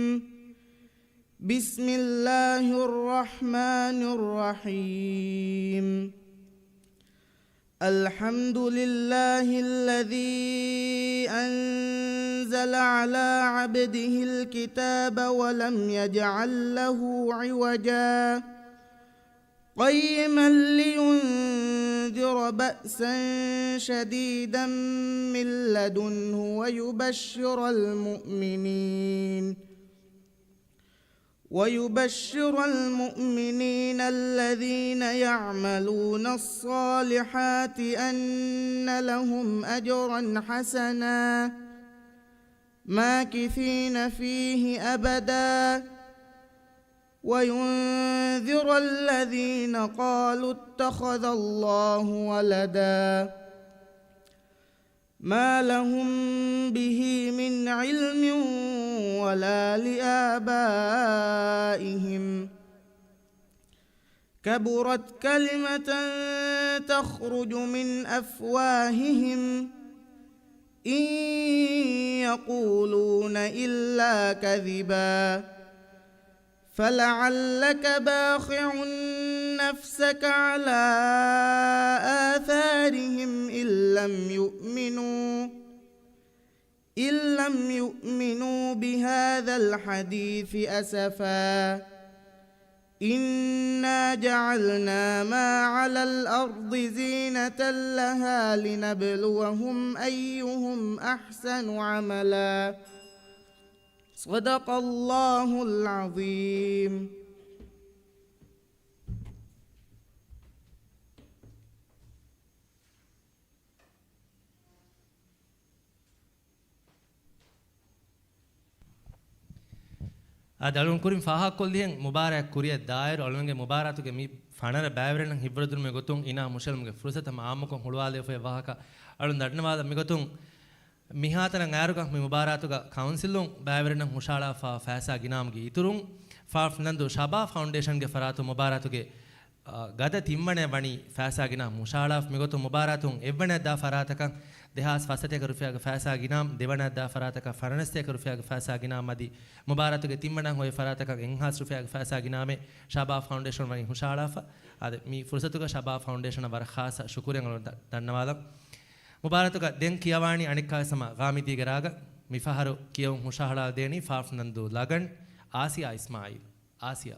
بسم الله الرحمن الرحيم. الحمد لله الذي أنزل على عبده الكتاب ولم يجعل له عوجا قيما لينذر بأسا شديدا من لدنه ويبشر المؤمنين ويبشر المؤمنين الذين يعملون الصالحات أن لهم أجرا حسنا ماكثين فيه أبدا وينذر الذين قالوا اتخذ الله ولدا ما لهم به من علم ولا لآبائهم كبرت كلمة تخرج من أفواههم إن يقولون إلا كذبا فلعلك باخع نفسك على آثارهم إن لم يؤمنوا إن لم يؤمنوا بهذا الحديث أسفا إنا جعلنا ما على الأرض زينة لها لنبلوهم أيهم أحسن عملا صدق الله العظيم. އާދެ، އަޅުން ކުރިން ފާހަގަކޮށްލިހެން މުބާރާތް ކުރިއަށް ދާއިރު އަޅުންގެ މުބާރާތުގެ މި ފަނަރަ ބައިވެރިންނަށް ހިތްވަރުދިނުމުގެ ގޮތުން އިނާމް ހުށައެޅުމުގެ ފުރުސަތު ހަމަ އާއްމުކޮށް ހުޅުވާލެވިފައި ވާހަކަ އަޅުން ދަންނަވާލަން. މިގޮތުން މިހާތަނަށް އައިރުގަ މި މުބާރާތުގަ ކައުންސިލުން ބައިވެރިންނަށް ހުށަހަޅާފަ ފައިސާ ގިނާމުގެ އިތުރުން، ފާފް ނަންދު ޝަބާ ފައުންޑޭޝަންގެ ފަރާތުން މުބާރާތުގެ އާ، ގަދަ ތިންވަނައަށް ވަނީ ފައިސާ ގިނާ ހުށަހަޅާފަ. މިގޮތުން މުބާރާތުން އެއްވަނައަށް ދާ ފަރާތަކަށް ދެހާސް ފަސްއަށް ރުފިޔާގެ ފައިސާ ގިނާ، ދެވަނައަށް ދާ ފަރާތަކަށް ފަނަރަސް ރުފިޔާގެ ފައިސާ ގިނާ މަދި، މުބާރާތުގެ ތިންވަނައަށް އޮތް ފަރާތަކަށް އެއްހާސް ރުފިޔާގެ ފައިސާ ގިނާމެ ޝާބާ ފައުންޑޭޝަން ވަނީ ހުށަހަޅާފަ. އާދެ، މި ފުރުސަތުގަ ޝާބާ ފައުންޑޭޝަނަށް ވަރަށް ޚާއްޞަ ޝުކުރެއް އަޅުން ދަ-، ދަންނަވާލަން. މުބާރާތުގަ ދެން ކިޔަވާނީ އަނެއްކާވެސް ހަމަ ޣާމިދީގެ ރާގަށް. މިފަހަރު ކިޔެވުން ހުށަހަޅާދޭނީ ފާފް ނަންދޫ ލަގަން އާސިޔާ އިސްމާއީލް. އާސިޔާ.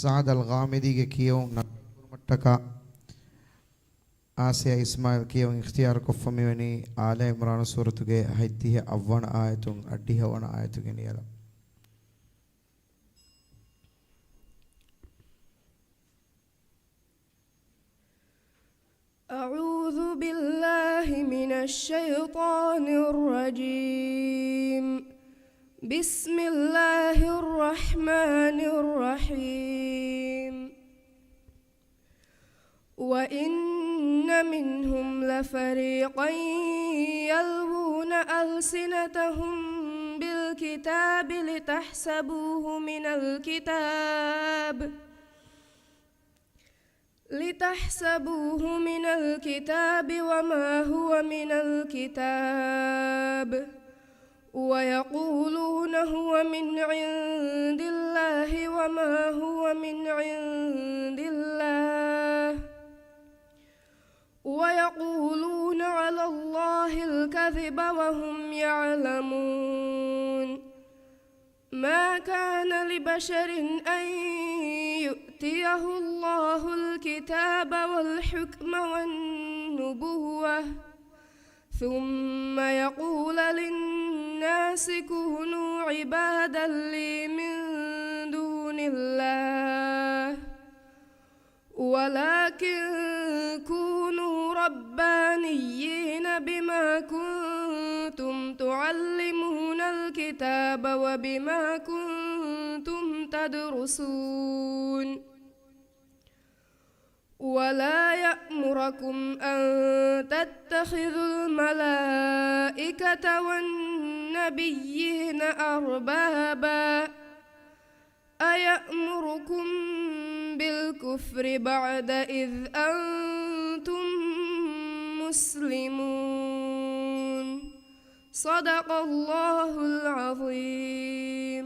ސާދަ އަލް ޣާމިދީގެ ކިޔެވުން ނަގާކުރުމަށްޓަކާ، އާސިޔާ އިސްމާއިލް ކިޔެވުން އިޚްތިޔާރުކޮށްފަ މިވަނީ އާލަ އިމްރާނު ސޫރަތުގެ ހަތްދިހަ އަށްވަނަ އާޔަތުން އަށްޑިހަ ވަނަ އާޔަތުގެ ނިޔަލަށް. أعوذ بالله من الشيطان الرجيم. بسم الله الرحمن الرحيم. وإن منهم لفريقا يلوون ألسنتهم بالكتاب لتحسبوه من الكتاب لتحسبوه من الكتاب وما هو من الكتاب ويقولون هو من عند الله وما هو من عند الله ويقولون على الله الكذب وهم يعلمون. ما كان لبشر أن يؤتيه الله الكتاب والحكم والنبوة ثم يقول للناس كونوا عبادا لي من دون الله ولكن كونوا ربانيين بما كنتم تعلمون الكتاب وبما كنتم تدرسون ولا يأمركم أن تتخذوا الملائكة والنبيين أربابا أيأمركم بالكفر بعد إذ أنتم مسلمون. صدق الله العظيم.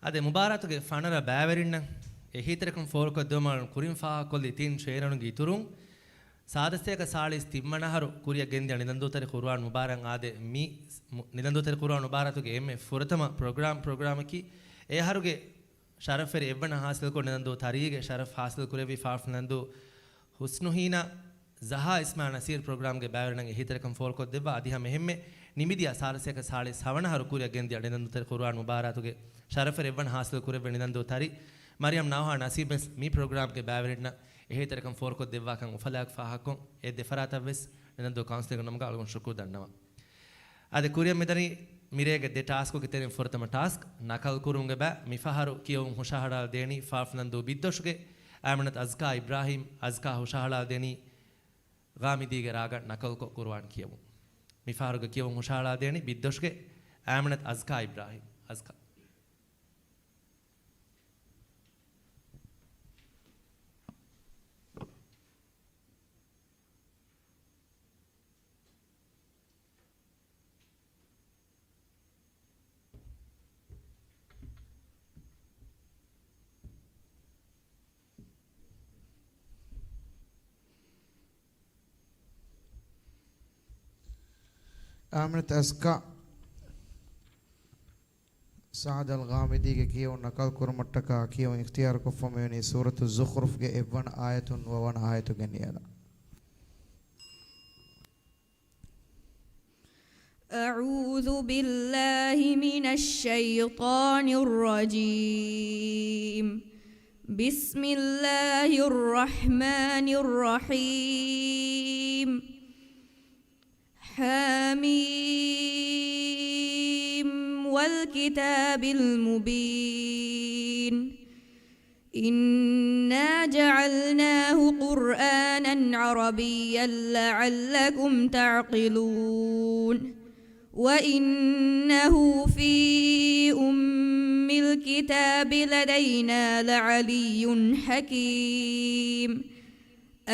އާދެ، މުބާރާތުގެ ފަނަރަ ބައިވެރިންނަށް އެހީތެރިކަން ފޯރުކޮށްދެއްވުމަށް ކުރިން ފާހަގަކޮށްލި ތިން ޝޭރުންގެ އިތުރުން، ސާދަ ސަތޭކަ ސާޅީސް ތިންވަނަ އަހަރު ކުރިއަށް ގެންދިޔަ ނިލަންދޫތެރި ޤުރުއާން މުބާރާތް އާދެ މި، މު-، ނިލަންދޫތެރި ޤުރުއާން މުބާރާތުގެ އެންމެ ފުރަތަމަ ޕްރޮގްރާމް، ޕްރޮގްރާމަކީ، އެ އަހަރުގެ ޝަރަފްވެރި އެއްވަނަ ހާސިލްކޮށް ނިލަންދޫ ތަރީގެ ޝަރަފް ހާސިލް ކުރެއްވި ފާފަންދޫ ހުސްނުހީނާ ޒަހާ އިސްމާ ނަސީރް ޕްރޮގްރާމްގެ ބައިވެރިންނަށް އެހީތެރިކަން ފޯރުކޮށްދެއްވާ. އަދި ހަމަ އެހެންމެ ނިމިދިޔަ ސާދަ ސަތޭކަ ސާޅީސް ހަވަނަ އަހަރު ކުރިއަށް ގެންދިޔަ ނިލަންދޫތެރި ޤުރުއާން މުބާރާތުގެ ޝަރަފްވެރި އެއްވަނަ ހާސިލް ކުރެއްވި ނިލަންދޫ ތަރި މަރިޔަމް ނައުހާ ނަސީބް ވެސް މި ޕްރޮގްރާމްގެ ބައިވެރިންނަށް އެހީތެރިކަން ފޯރުކޮށްދެއްވާކަން އުފަލާއެކު ފާހަގަކޮށް، އެ ދެ ފަރާތަށް ވެސް ނިލަންދޫ ކައުންސިލްގެ ނަމުގަ އަޅުގަނޑު ޝުކުރު ދަންނަވަން. އާދެ، ކުރިއަށް މިދަނީ މިރޭގެ ދެ ޓާސްކުގެ ތެރެއިން ފުރަތަމަ ޓާސްކް، ނަކަލް ކުރުމުގެ ބައި. މިފަހަރު ކިޔެވުން ހުށަހަޅާލަދޭނީ ފާފަންދޫ ބިއްދޮށުގެ އައިމަނަތު އަޒްކާ އިބްރާހީމް. އަޒްކާ ހުށަހަޅާލަދޭނީ ޣާމިދީގެ ރާގަށް ނަކަލްކޮށް ޤުރުއާން ކިޔެވުން. މިފަހަރުގެ ކިޔެވުން ހުށަހަޅާލަދޭނީ ބިއްދޮށުގެ އައިމަނަތު އަޒްކާ އިބްރާހީމް. އަޒްކާ. އައިމަނަތު އަޒްކާ ސައަދު އަލް ޣާމިދީގެ ކިޔެވުން ނަކަލް ކުރުމަށްޓަކާ ކިޔެވުން އިޚްތިޔާރުކޮށްފަ މިވަނީ ސޫރަތު ޒުޚްރުފްގެ އެއްވަނަ އާޔަތުން ނުވަވަނަ އާޔަތުގެ ނިޔަލަށް. أعوذ بالله من الشيطان الرجيم. بسم الله الرحمن الرحيم. حم والكتاب المبين. إنا جعلناه قرآنا عربيا لعلكم تعقلون. وإنه في أم الكتاب لدينا لعلي حكيم.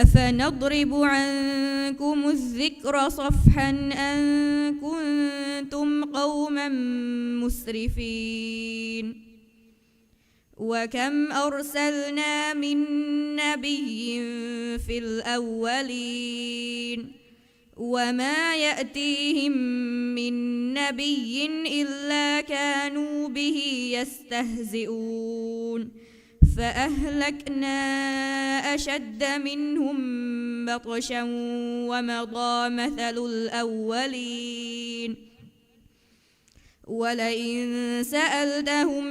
أفنضرب عنكم الذكر صفحا أن كنتم قوما مسرفين. وكم أرسلنا من نبي في الأولين وما يأتيهم من نبي إلا كانوا به يستهزئون. فأهلكنا أشد منهم بطشا ومضى مثل الأولين. ولئن سألتهم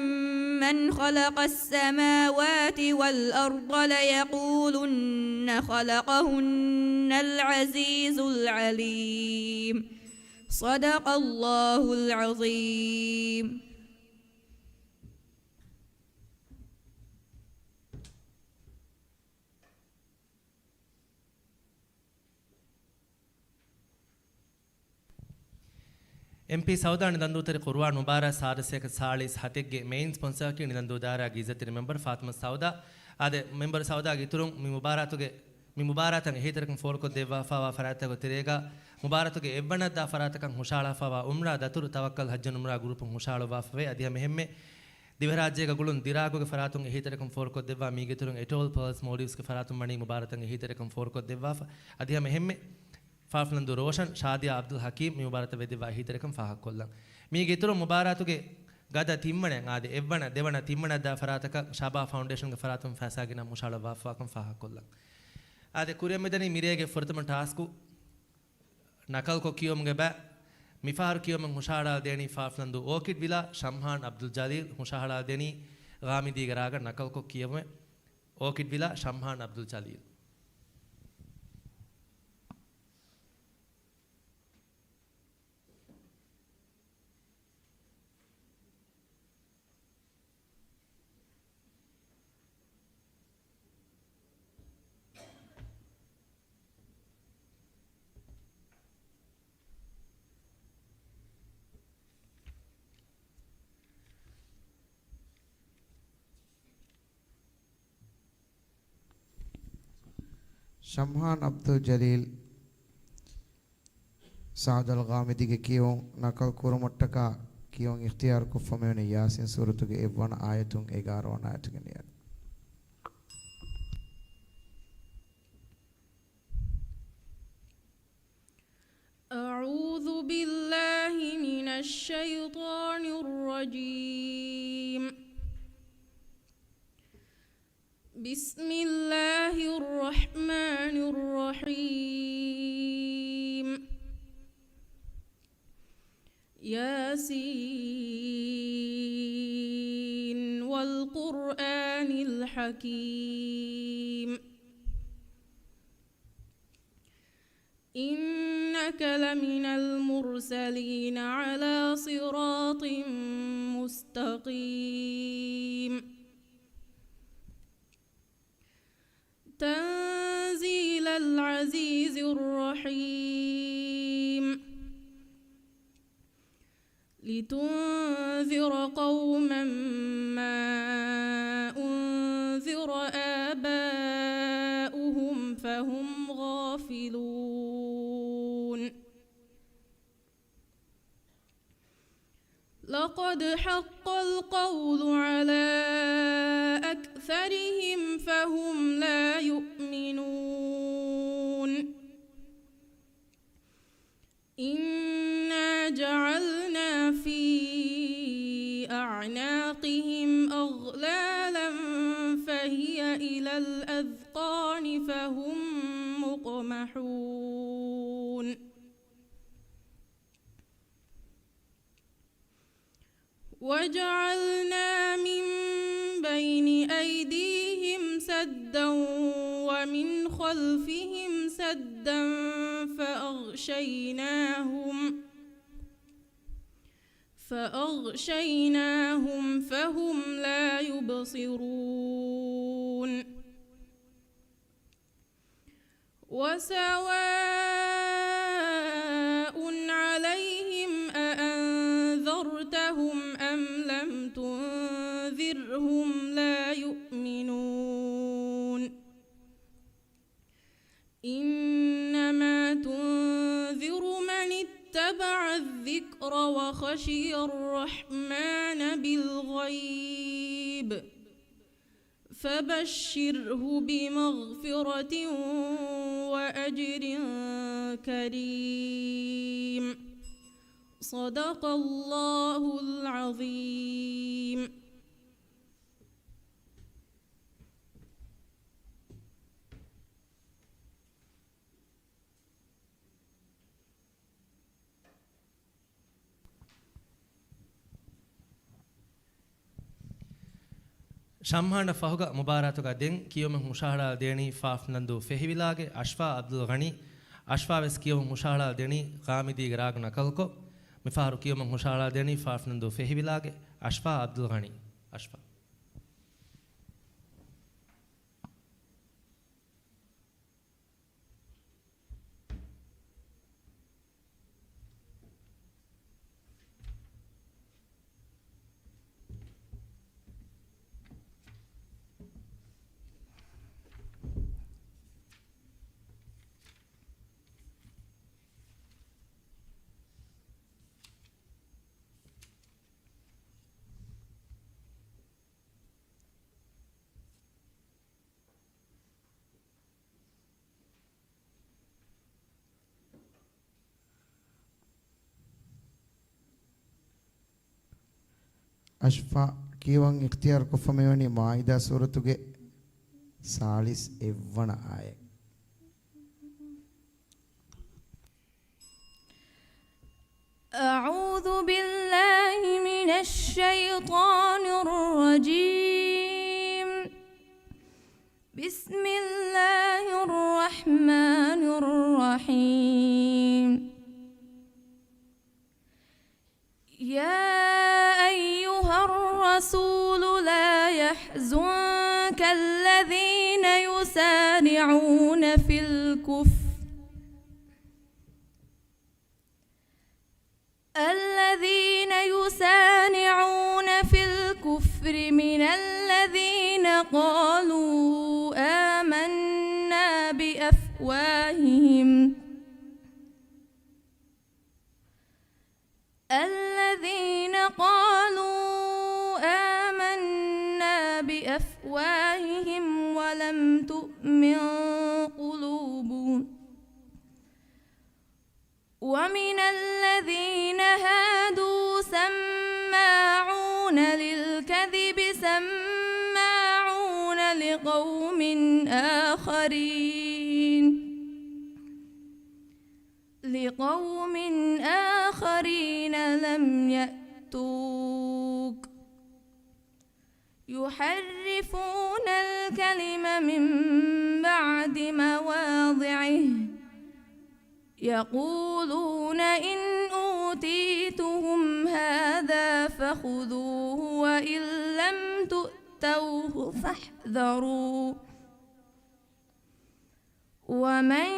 من خلق السماوات والأرض ليقولن خلقهن العزيز العليم. صدق الله العظيم. އެމްޕީ ސައުދާ ނިލަންދޫތެރި ޤުރުއާން މުބާރާތް ސާދަ ސަތޭކަ ސާޅީސް ހަތެއްގެ މެއިން ސްޕޮންސަރަކީ ނިލަންދޫ ދާއިރާގެ އިއްޒަތްތެރި މެމްބަރު ފާތިމަ ސައުދާ. އާދެ، މެމްބަރު ސައުދާގެ އިތުރުން މި މުބާރާތުގެ، މި މުބާރާތަށް އެހީތެރިކަން ފޯރުކޮށްދެއްވާފައިވާ ފަރާތްތަކުގެ ތެރޭގަ މުބާރާތުގެ އެއްވަނައަށްދާ ފަރާތަކަށް ހުށަހަޅާފައިވާ އުމްރާ ދަތުރު ތަވައްކަލް ޙައްޖުން އުމްރާ ގްރޫޕުން ހުށަހަޅުއްވާފަވޭ. އަދި ހަމަ އެހެންމެ ދިވެހިރާއްޖޭގަ ގުޅުން ދިރާގުގެ ފަރާތުން އެހީތެރިކަން ފޯރުކޮށްދެއްވާ. މީގެ އިތުރުން އެޓޯލް ޕާލްސް މޯލްޑިވްސްގެ ފަރާތުން ވަނީ މުބާރާތަށް އެހީތެރިކަން ފޯރުކޮށްދެއްވާފަ. އަދި ހަމަ އެހެންމެ ފާފަންދޫ ރޯޝަން، ޝާދިޔާ އަބްދުލް ޙަކީމް މި މުބާރާތަށް ވެދެއްވާ އެހީތެރިކަން ފާހަގަކޮށްލަން. މީގެ އިތުރުން މުބާރާތުގެ ގަދަ ތިންވަނައަށް އާދެ، އެއްވަނަ، ދެވަނަ، ތިންވަނައަށްދާ ފަރާތަކަށް ޝާބާ ފައުންޑޭޝަންގެ ފަރާތުން ފައިސާ ގިނަ ހުށަހަޅައްވާފައިވާކަން ފާހަގަކޮށްލަން. އާދެ، ކުރިއަށް މިދަނީ މިރޭގެ ފުރަތަމަ ޓާސްކު، ނަކަލްކޮށް ކިޔުމުގެ ބައި. މިފަހަރު ކިޔުމުން ހުށަހަޅާލަދޭނީ ފާފަންދޫ އޯކިޑް ވިލާ ޝަމްހާން އަބްދުލް ޖަލީލް. ހުށަހަޅާލަދޭނީ ޣާމިދީގެ ރާގަށް ނަކަލްކޮށް ކިޔެވުމެއް. އޯކިޑް ވިލާ ޝަމްހާން އަބްދުލް ޖަލީލް. ޝަމްހާން އަބްދުލް ޖަލީލް ސައަދު އަލް ޣާމިދީގެ ކިޔެވުން ނަކަލް ކުރުމަށްޓަކާ ކިޔެވުން އިޚްތިޔާރުކޮށްފަ މިވަނީ ޔާސީން ސޫރަތުގެ އެއްވަނަ އާޔަތުން އެގާރަ ވަނަ އާޔަތުގެ ނިޔަލަށް. بالله من الشيطان الرجيم. بسم الله الرحمن الرحيم. يس والقرآن الحكيم. إنك لمن المرسلين على صراط مستقيم. تنزيل العزيز الرحيم. لتنذر قوما ما أنذر آباؤهم فهم غافلون. لقد حق القول على أكثرهم فهم لا يؤمنون. إنا جعلنا في أعناقهم أغلالا فهي إلى الأذقان فهم مقمحون. وجعلنا من بين أيديهم سدا ومن خلفهم سدا فأغشيناهم، فأغشيناهم فهم لا يبصرون. وسواء عليهم أأنذرتهم أم لم تنذرهم لا يؤمنون. إنما تنذر من اتبع الذكر وخشي الرحمن بالغيب. فبشره بمغفرة وأجر كريم. صدق الله العظيم. ޝަމްހާނަށް ފަހުގަ މުބާރާތުގަ ދެން ކިޔުމެއް ހުށަހަޅާ ދޭނީ ފާފް ނަންދޫ ފެހިވިލާގެ އަޝްފާ އަބްދުލް ޣަނީ. އަޝްފާ ވެސް ކިޔުމެއް ހުށަހަޅާ ދޭނީ ޤާމިދީގެ ރާގު ނަކަލްކޮށް. މިފަހަރު ކިޔުމެއް ހުށަހަޅާ ދޭނީ ފާފް ނަންދޫ ފެހިވިލާގެ އަޝްފާ އަބްދުލް ޣަނީ. އަޝްފާ. އަޝްފާ ކިޔަވަން އިޚްތިޔާރު ކޮށްފަ މިވަނީ މާއިދާ ސޫރަތުގެ ސާޅީސް އެއްވަނަ އާޔަތް. أعوذ بالله من الشيطان الرجيم. بسم الله الرحمن الرحيم. يا أيها الرسول لا يحزنك الذين يسارعون في الكفر الذين يسارعون في الكفر من الذين قالوا آمنا بأفواههم الذين قالوا آمنا بأفواههم ولم تؤمن قلوبهم ومن الذين هادوا سماعون للكذب سماعون لقوم آخرين، لقوم آخرين لم يأتوك، يحرفون الكلم من بعد مواضعه، يقولون إن أوتيتم هذا فخذوه وإن لم تؤتوه فاحذروا، ومن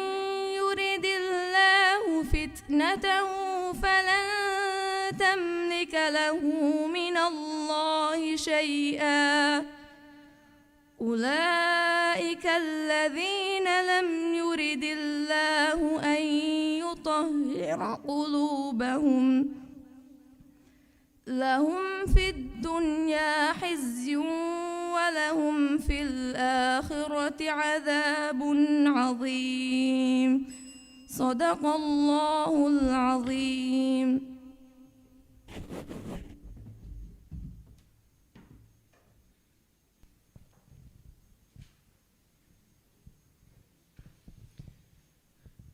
يرد الله فتنته فلن تملك له من الله شيئا، أولئك الذين لم يرد الله أن يطهر قلوبهم، لهم في الدنيا خزي ولهم في الآخرة عذاب عظيم. صدق الله العظيم.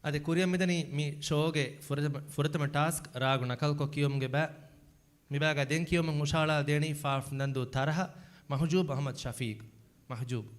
އަދި ކުރިއަށް މިދަނީ މި ޝޯގެ ފުރަތަމަ، ފުރަތަމަ ޓާސްކް ރާގު ނަކަލްކޮށް ކިޔުމުގެ ބައި. މި ބައިގަ ދެން ކިޔުމުން ހުށަހަޅާ ދޭނީ ފާފް ނަންދޫ ތަރަހަ މަހުޖޫބް އަހްމަދު ޝަފީގް. މަހުޖޫބް.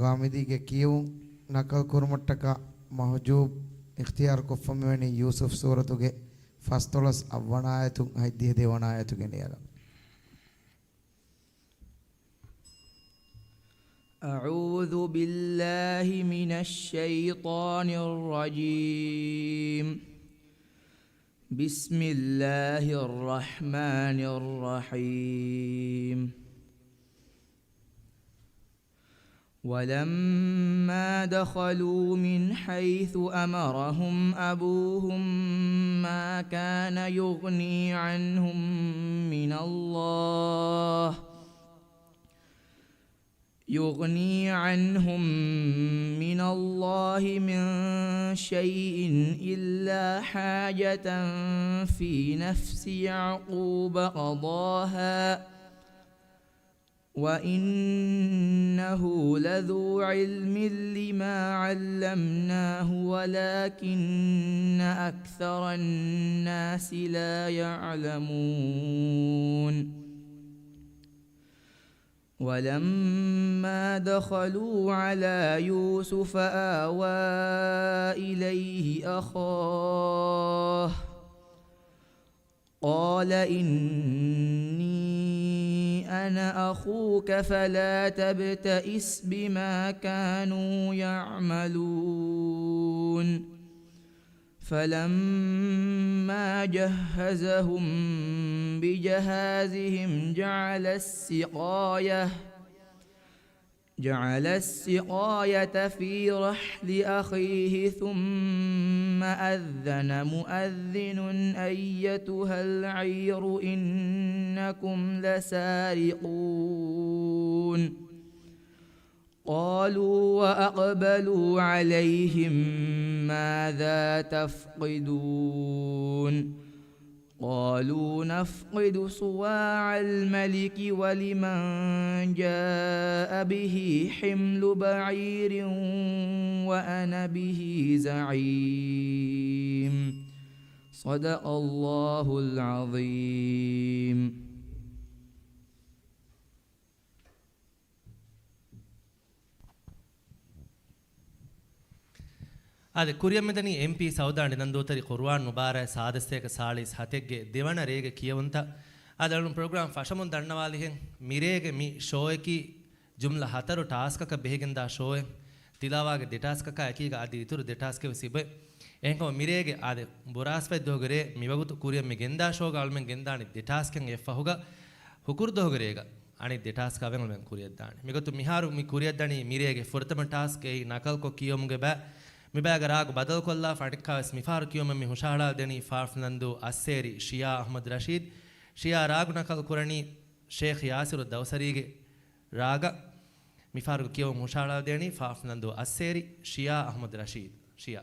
ޣާމިދީގެ ކިޔެވުން ނަކަލް ކުރުމަށްޓަކާ މަހުޖޫބް އިޚްތިޔާރު ކޮށްފަ މިވަނީ ޔޫސުފް ސޫރަތުގެ ފަސްދޮޅަސް އަށް ވަނަ އާޔަތުން ހަތްދިހަ ދޭ ވަނަ އާޔަތުގެ ނިޔަލަށް. أعوذ بالله من الشيطان الرجيم. بسم الله الرحمن الرحيم. ولما دخلوا من حيث أمرهم أبوهم ما كان يغني عنهم من الله، يغني عنهم من الله من شيء إلا حاجة في نفس يعقوب قضاها، وإنه لذو علم لما علمناه ولكن أكثر الناس لا يعلمون. ولما دخلوا على يوسف آوى إليه أخاه قال إني أنا أخوك فلا تبتئس بما كانوا يعملون. فلما جهزهم بجهازهم جعل السقاية، جعل السقاية في رحل أخيه ثم أذن مؤذن أيتها العير إنكم لسارقون. قالوا وأقبلوا عليهم ماذا تفقدون؟ قالوا نفقد صواع الملك ولمن جاء به حمل بعير وأنا به زعيم. صدق الله العظيم. އާދެ، ކުރިއަށް މިދަނީ އެމްޕީ ސައުދާ ނިދަންދޫތެރި ޤުރުއާން މުބާރާތް ސާދަސްތޭކަ ސާޅީސް ހަތެއްގެ ދެވަނަ ރޭގެ ކިޔެވުންތައް. އާދެ، އަޅުން ޕްރޮގްރާމް ފަށަމުން ދަންނަވާލިހެން، މިރޭގެ މި ޝޯއަކީ ޖުމްލަ ހަތަރު ޓާސްކަކަށް ބެހިގެންދާ ޝޯއެއް. ތިލާވާގެ ދެ ޓާސްކަކާ އެކީގަ އަދި އިތުރު ދެ ޓާސްކެއް ވެސް އިބޭ. އެހެންކަމުން މިރޭގެ އާދެ، ބުރާސްފަތި ދުވަހުގެ ރޭ މިވަގުތު ކުރިއަށް މި ގެންދާ ޝޯގަ އަޅުމެން ގެންދާނީ ދެ ޓާސްކެއް އެއްފަހުގަ، ހުކުރު ދުވަހުގެ ރޭގަ އަނެއް ދެ ޓާސްކާ ވެން އަޅުމެން ކުރިއަށްދާނެ. މިގޮތުން މިހާރު މި ކުރިއަށްދަނީ މިރޭގެ ފުރަތަމަ ޓާސްކް އެއީ ނަކަލްކޮށް ކިޔެވުމުގެ ބައި. މިބައިގަ ރާގު ބަދަލުކޮށްލާފަ އަނެއްކާވެސް މިފަހަރު ކިޔުމެއް މި ހުށަހަޅާދެނީ ފާފް ނަންދޫ އައްސޭރި ޝިޔާ އަޙްމަދު ރަޝީދު. ޝިޔާ ރާގު ނަކަލު ކުރަނީ ޝޭޚް ޔާސިރު ދައުސަރީގެ ރާގަށް. މިފަހަރުގެ ކިޔެވުން ހުށަހަޅާދޭނީ ފާފް ނަންދޫ އައްސޭރި ޝިޔާ އަޙްމަދު ރަޝީދު. ޝިޔާ.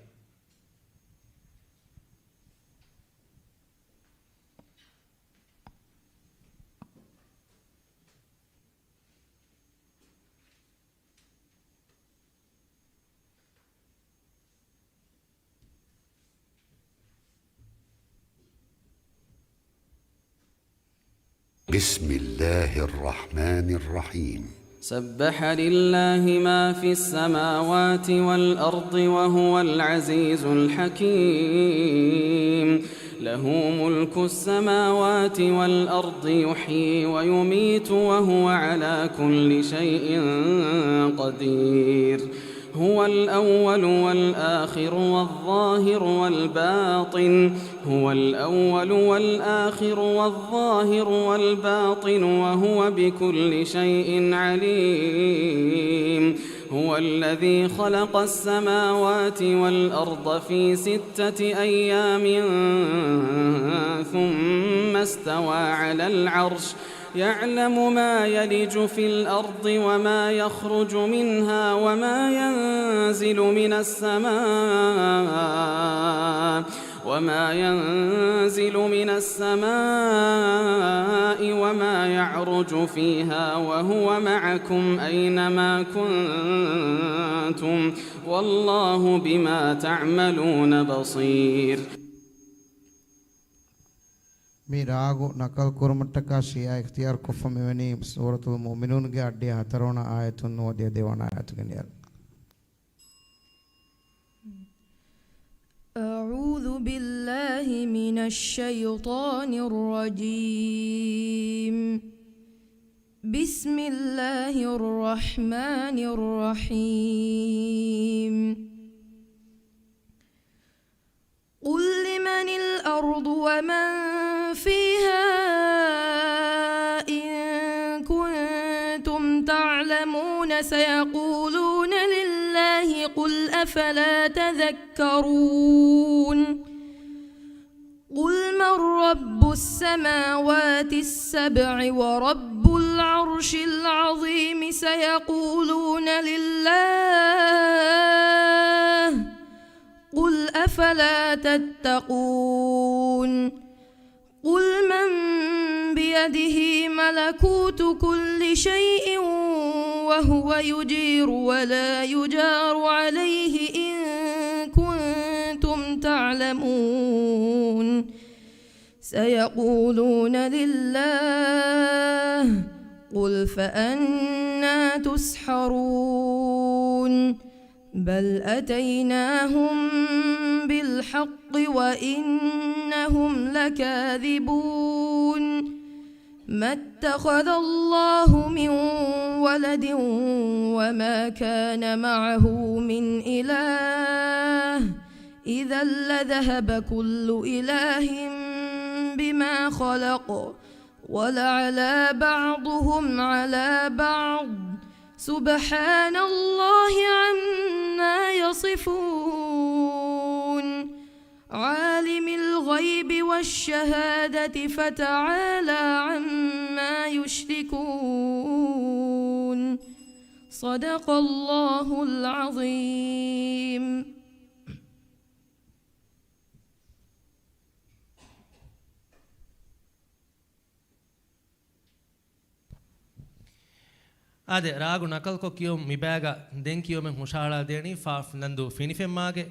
بسم الله الرحمن الرحيم. سبح لله ما في السماوات والأرض وهو العزيز الحكيم. له ملك السماوات والأرض يحيي ويميت وهو على كل شيء قدير. هو الأول والآخر والظاهر والباطن. هو الأول والآخر والظاهر والباطن وهو بكل شيء عليم. هو الذي خلق السماوات والأرض في ستة أيام ثم استوى على العرش. يعلم ما يلج في الأرض وما يخرج منها وما ينزل من السماء، وما ينزل من السماء وما يعرج فيها وهو معكم أينما كنتم والله بما تعملون بصير. މި ރާގު ނަކަލް ކުރުމަށްޓަކާ ޝިޔާ އިޚްތިޔާރު ކޮށްފަ މިވަނީ ސޫރަތުލް މުއުމިނޫންގެ އައްޑިހަ ހަތަރުވަނަ އާޔަތުން ނުވަދިހަ ދެވަނަ އާޔަތުގެ ނިޔަލަށް. أعوذ بالله من الشيطان الرجيم. بسم الله الرحمن الرحيم. قل لمن الأرض ومن فيها إن كنتم تعلمون سيقولون لله قل أفلا تذكرون. قل من رب السماوات السبع ورب العرش العظيم سيقولون لله قل أفلا تتقون. قل من بيده ملكوت كل شيء وهو يجير ولا يجار عليه إن كنتم تعلمون. سيقولون لله قل فأنى تسحرون. بل أتيناهم بالحق وإنهم لكاذبون. ما اتخذ الله من ولد وما كان معه من إله إذا لذهب كل إله بما خلق ولعلا بعضهم على بعض سبحان الله عما يصفون. عالم الغيب والشهادة فتعالى عما يشركون. صدق الله العظيم. އާދެ، ރާގު ނަކަލްކޮށް ކިޔުން މިބައިގަ ދެން ކިޔުމެއް ހުށަހަޅާދޭނީ ފާފް ނަންދޫ ފިނިފެންމާގެ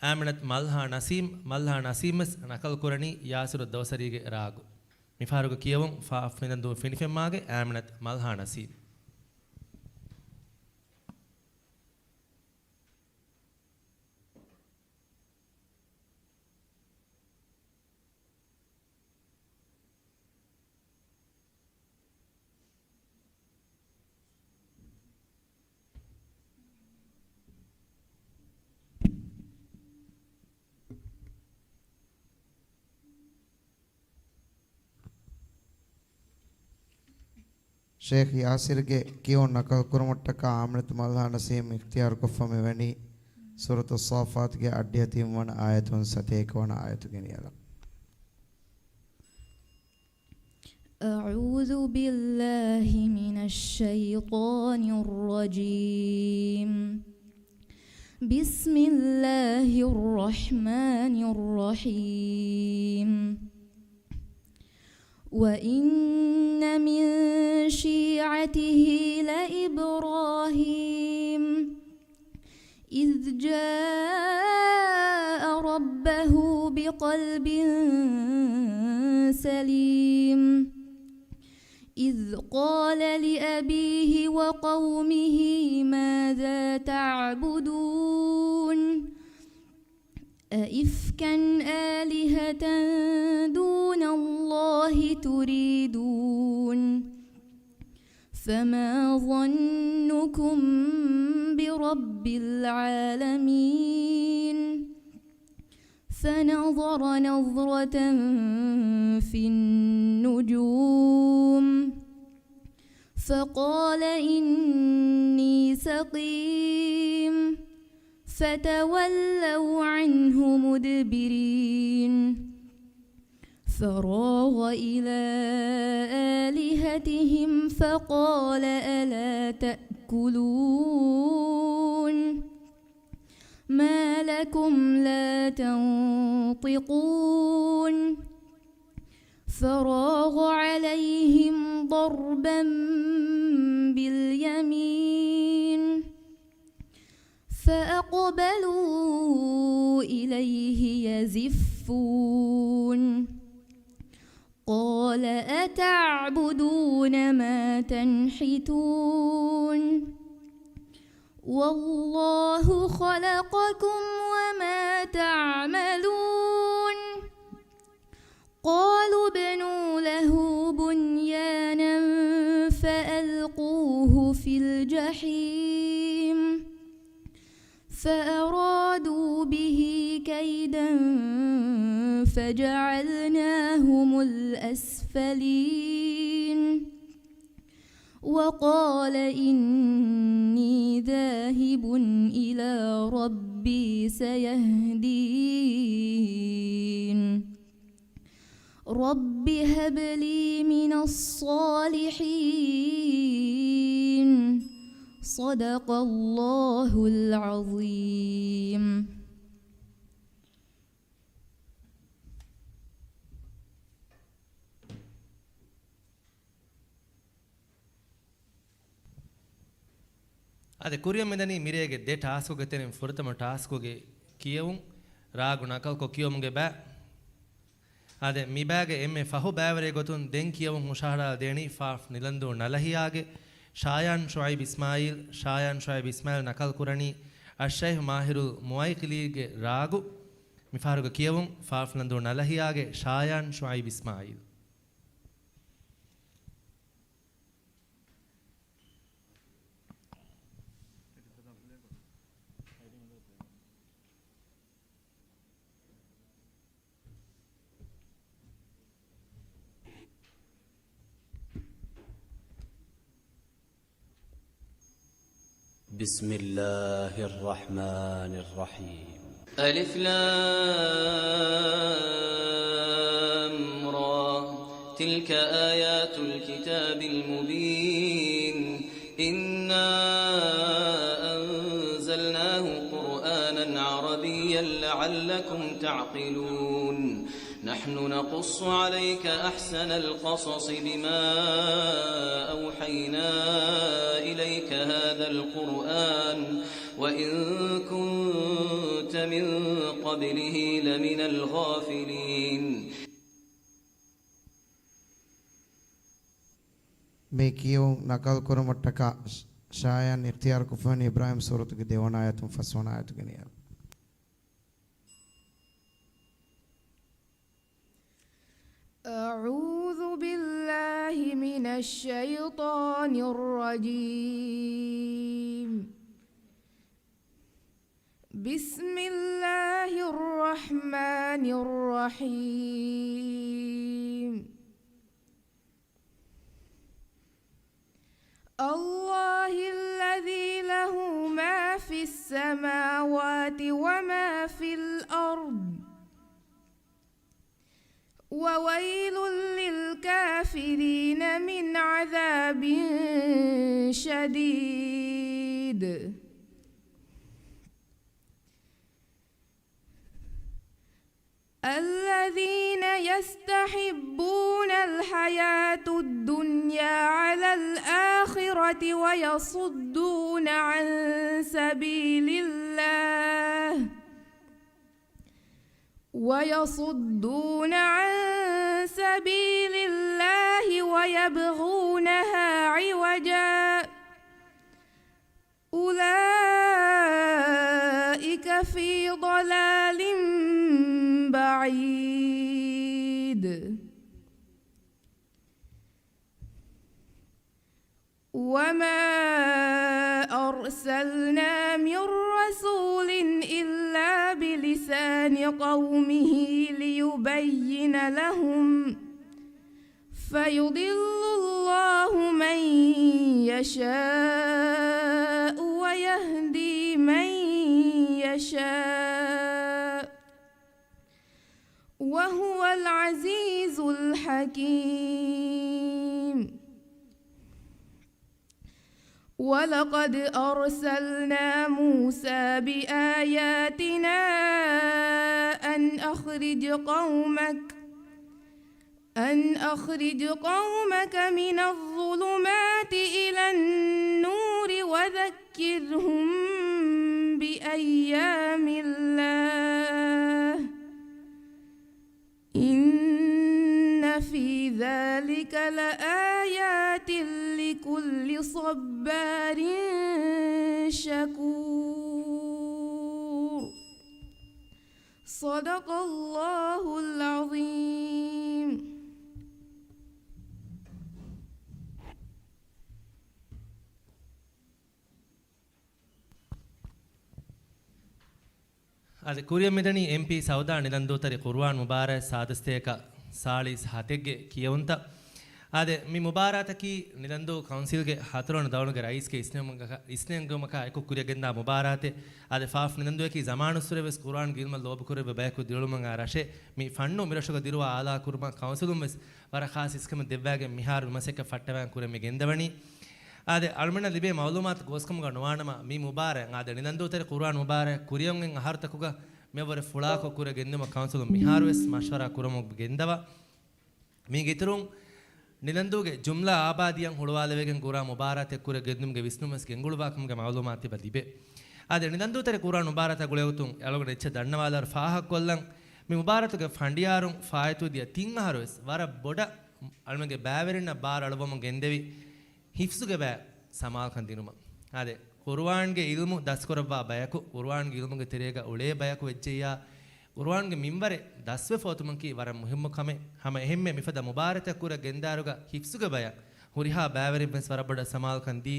އާމިނަތު މަލްހާ ނަސީމް، މަލްހާ ނަސީމް ވެސް ނަކަލް ކުރަނީ ޔާސިރު ދައުސަރީގެ ރާގު. މިފަހަރުގެ ކިޔެވުން ފާފް ނަންދޫ ފިނިފެންމާގެ އާމިނަތު މަލްހާ ނަސީމް. ޝޭޚް ޔާސިރުގެ ކިޔުން ނަޤަލު ކުރުމަށްޓަކާ އާމިނަތު މަލްހާ ނަސީމް އިޚްތިޔާރުކޮށްފަ މިވަނީ ސޫރަތުއް ޞާއްފާތުގެ އަށްޑިހަ ތިންވަނަ އާޔަތުން ސަތޭކަވަނަ އާޔަތު ގެނެޔަލަން. أعوذ بالله من الشيطان الرجيم. بسم الله الرحمن الرحيم. وإن من شيعته لإبراهيم إذ جاء ربه بقلب سليم إذ قال لأبيه وقومه ماذا تعبدون أئفكا آلهة دون الله تريدون فما ظنكم برب العالمين فنظر نظرة في النجوم فقال إني سقيم فتولوا عنه مدبرين فراغ إلى آلهتهم فقال ألا تأكلون ما لكم لا تنطقون فراغ عليهم ضربا باليمين فأقبلوا إليه يزفون قال أتعبدون ما تنحتون والله خلقكم وما تعملون قالوا ابنوا له بنيانا فألقوه في الجحيم فأرادوا به كيدا فجعلناهم الأسفلين وقال إني ذاهب إلى ربي سيهدين رب هب لي من الصالحين صدق الله العظيم އާދެ، ކުރިއަށް މިދަނީ މިރޭގެ ދެ ޓާސްކުގެ ތެރެއިން ފުރަތަމަ ޓާސްކުގެ ކިޔެވުން. ރާގު ނަކަލްކޮށް ކިޔެވުމުގެ ބައި. އާދެ، މި ބައިގެ އެންމެ ފަހު ބައިވެރި ގޮތުން ދެން ކިޔެވުން ހުށަހަޅާ ދޭނީ ފާފް ނިލަންދޫ ނަލަހިޔާގެ ޝާޔާން ޝުއައިބް އިސްމާއީލް. ޝާޔާން ޝުއައިބް އިސްމާއީލް ނަކަލް ކުރަނީ އައްޝައިޚް މާހިރުލް މުވައިޤިލީގެ ރާގު. މިފަހަރުގެ ކިޔެވުން ފާފް ނިލަންދޫ ނަލަހިޔާގެ ޝާޔާން ޝުއައިބް އިސްމާއީލް. بسم الله الرحمن الرحيم. ألف لام را. تلك آيات الكتاب المبين. إنا أنزلناه قرآنا عربيا لعلكم تعقلون. نحن نقص عليك أحسن القصص بما أوحينا إليك هذا القرآن وإن كنت من قبله لمن الغافلين. މި ކިޔެވުން ނަކަލް ކުރުމަށްޓަކާ ޝާޔާން އިޚްތިޔާރު ކޮށްފަވަނީ އިބްރާހީމް ސޫރަތުގެ ދެވަނަ އާޔަތުން ފަސްވަނަ އާޔަތުގެ ނިޔާ. أعوذ بالله من الشيطان الرجيم. بسم الله الرحمن الرحيم. السماوات وما في الأرض وويل للكافرين من عذاب شديد. الذين يستحبون الحياة الدنيا على الآخرة ويصدون عن سبيل الله ويصدون عن سبيل الله ويبغونها عوجا أولئك في ضلال بعيد. وما أرسلنا من رسول إلا بلسان قومه ليبين لهم فيضل الله من يشاء ويهدي من يشاء وهو العزيز الحكيم. ولقد أرسلنا موسى بآياتنا أن أخرج قومك أن أخرج قومك من الظلمات إلى النور وذكرهم بأيام الله إن في ذلك لآيات لكل صبار شكور. صدق الله العظيم. އަދި ކުރިއަށް މިދަނީ އެމްޕީ ސައުދާ ނިލަންދޫތެރި ޤުރުއާން މުބާރާތް ސާދަސްތޭކަ ސާޅީސް ހަތެއްގެ ކިޔެވުންތައް. އާދެ، މި މުބާރާތަކީ ނިލަންދޫ ކައުންސިލްގެ ހަތަރުވަނަ ދައުނުގެ ރައީސްގެ އިސްނެންގުމަކާ، އިސްނެންގުމަކާ އެކު ކުރިއަށް ގެންދާ މުބާރާތެއް. އާދެ، ފާފް ނިލަންދޫއަކީ ޒަމާނުއްސުރެ ވެސް ޤުރުއާން ޢިލްމަށް ލޯބިކުރެއްވި ބަޔަކު ދިރިއުޅުމުގެ ރަށެއް. މި ފަންނު މިރަށުގަ ދިރުވާ އާލާކުރުމަށް ކައުންސިލުން ވެސް ވަރަށް ޚާއްޞަ އިސްކަމެއް ދެއްވާގެން މިހާރު މަސައްކަތް ފައްޓަވާން ކުރަމި ގެންދަވަނީ. އާދެ، އަޅުމެންނަށް ލިބޭ މައުލޫމާތު ގޯސްކަމުގަ ނުވާނަމަ، މި މުބާރާތް، އާދެ، ނިލަންދޫތެރި ޤުރުއާން މުބާރާތް ކުރިއަށް އަހަރުތަކުގަ މިއަށްވުރެ ފުޅާކޮށް ކުރިއަށް ގެންދިއުމަށް ކައުންސިލުން މިހާރު ވެސް މަޝްވަރާ ކުރަމުން ގެންދަވާ. މީގެ އިތުރުން، ނިލަންދޫގެ ޖުމްލަ އާބާދީއަށް ހުޅުވާލެވިގެން ކުރާ މުބާރާތެއް ކުރިއަށް ގެންދުމުގެ ވިސްނުން ވެސް ގެންގުޅުވާކަމުގެ މައުލޫމާތު ތިބަ ލިބޭ. އާދެ، ނިލަންދޫތެރި ޤުރުއާން މުބާރާތާ ގުޅޭގޮތުން އަޅުގަނޑު އެއްޗެއް ދަންނަވާލާއިރު ފާހަގަކޮށްލަން. މި މުބާރާތުގެ ފަނޑިޔާރުން ފާއިތުވެދިޔަ ތިން އަހަރު ވެސް ވަރަށް ބޮޑަށް އަޅުމެންގެ ބައިވެރިންނަށް ބާރު އަޅުވަމުން ގެންދެވި ހިފްޒުގެ ބައި ސަމާލުކަން ދިނުމަށް. އާދެ، ޤުރުއާންގެ ޢިލްމު ދަސްކުރައްވާ ބަޔަކު، ޤުރުއާންގެ ޢިލްމުގެ ތެރޭގަ އުޅޭ ބަޔަކު ވެއްޖެއްޔާ، ޤުރުއާންގެ މިންވަރެއް ދަސްވެފަ އޮތުމަކީ ވަރަށް މުހިއްމު ކަމެއް. ހަމަ އެހެންމެ މިފަދަ މުބާރާތެއް ކުރިއަށް ގެންދާއިރުގަ ހިފްޒުގެ ބަޔަށް ހުރިހާ ބައިވެރިން ވެސް ވަރަށް ބޮޑަށް ސަމާލުކަން ދީ،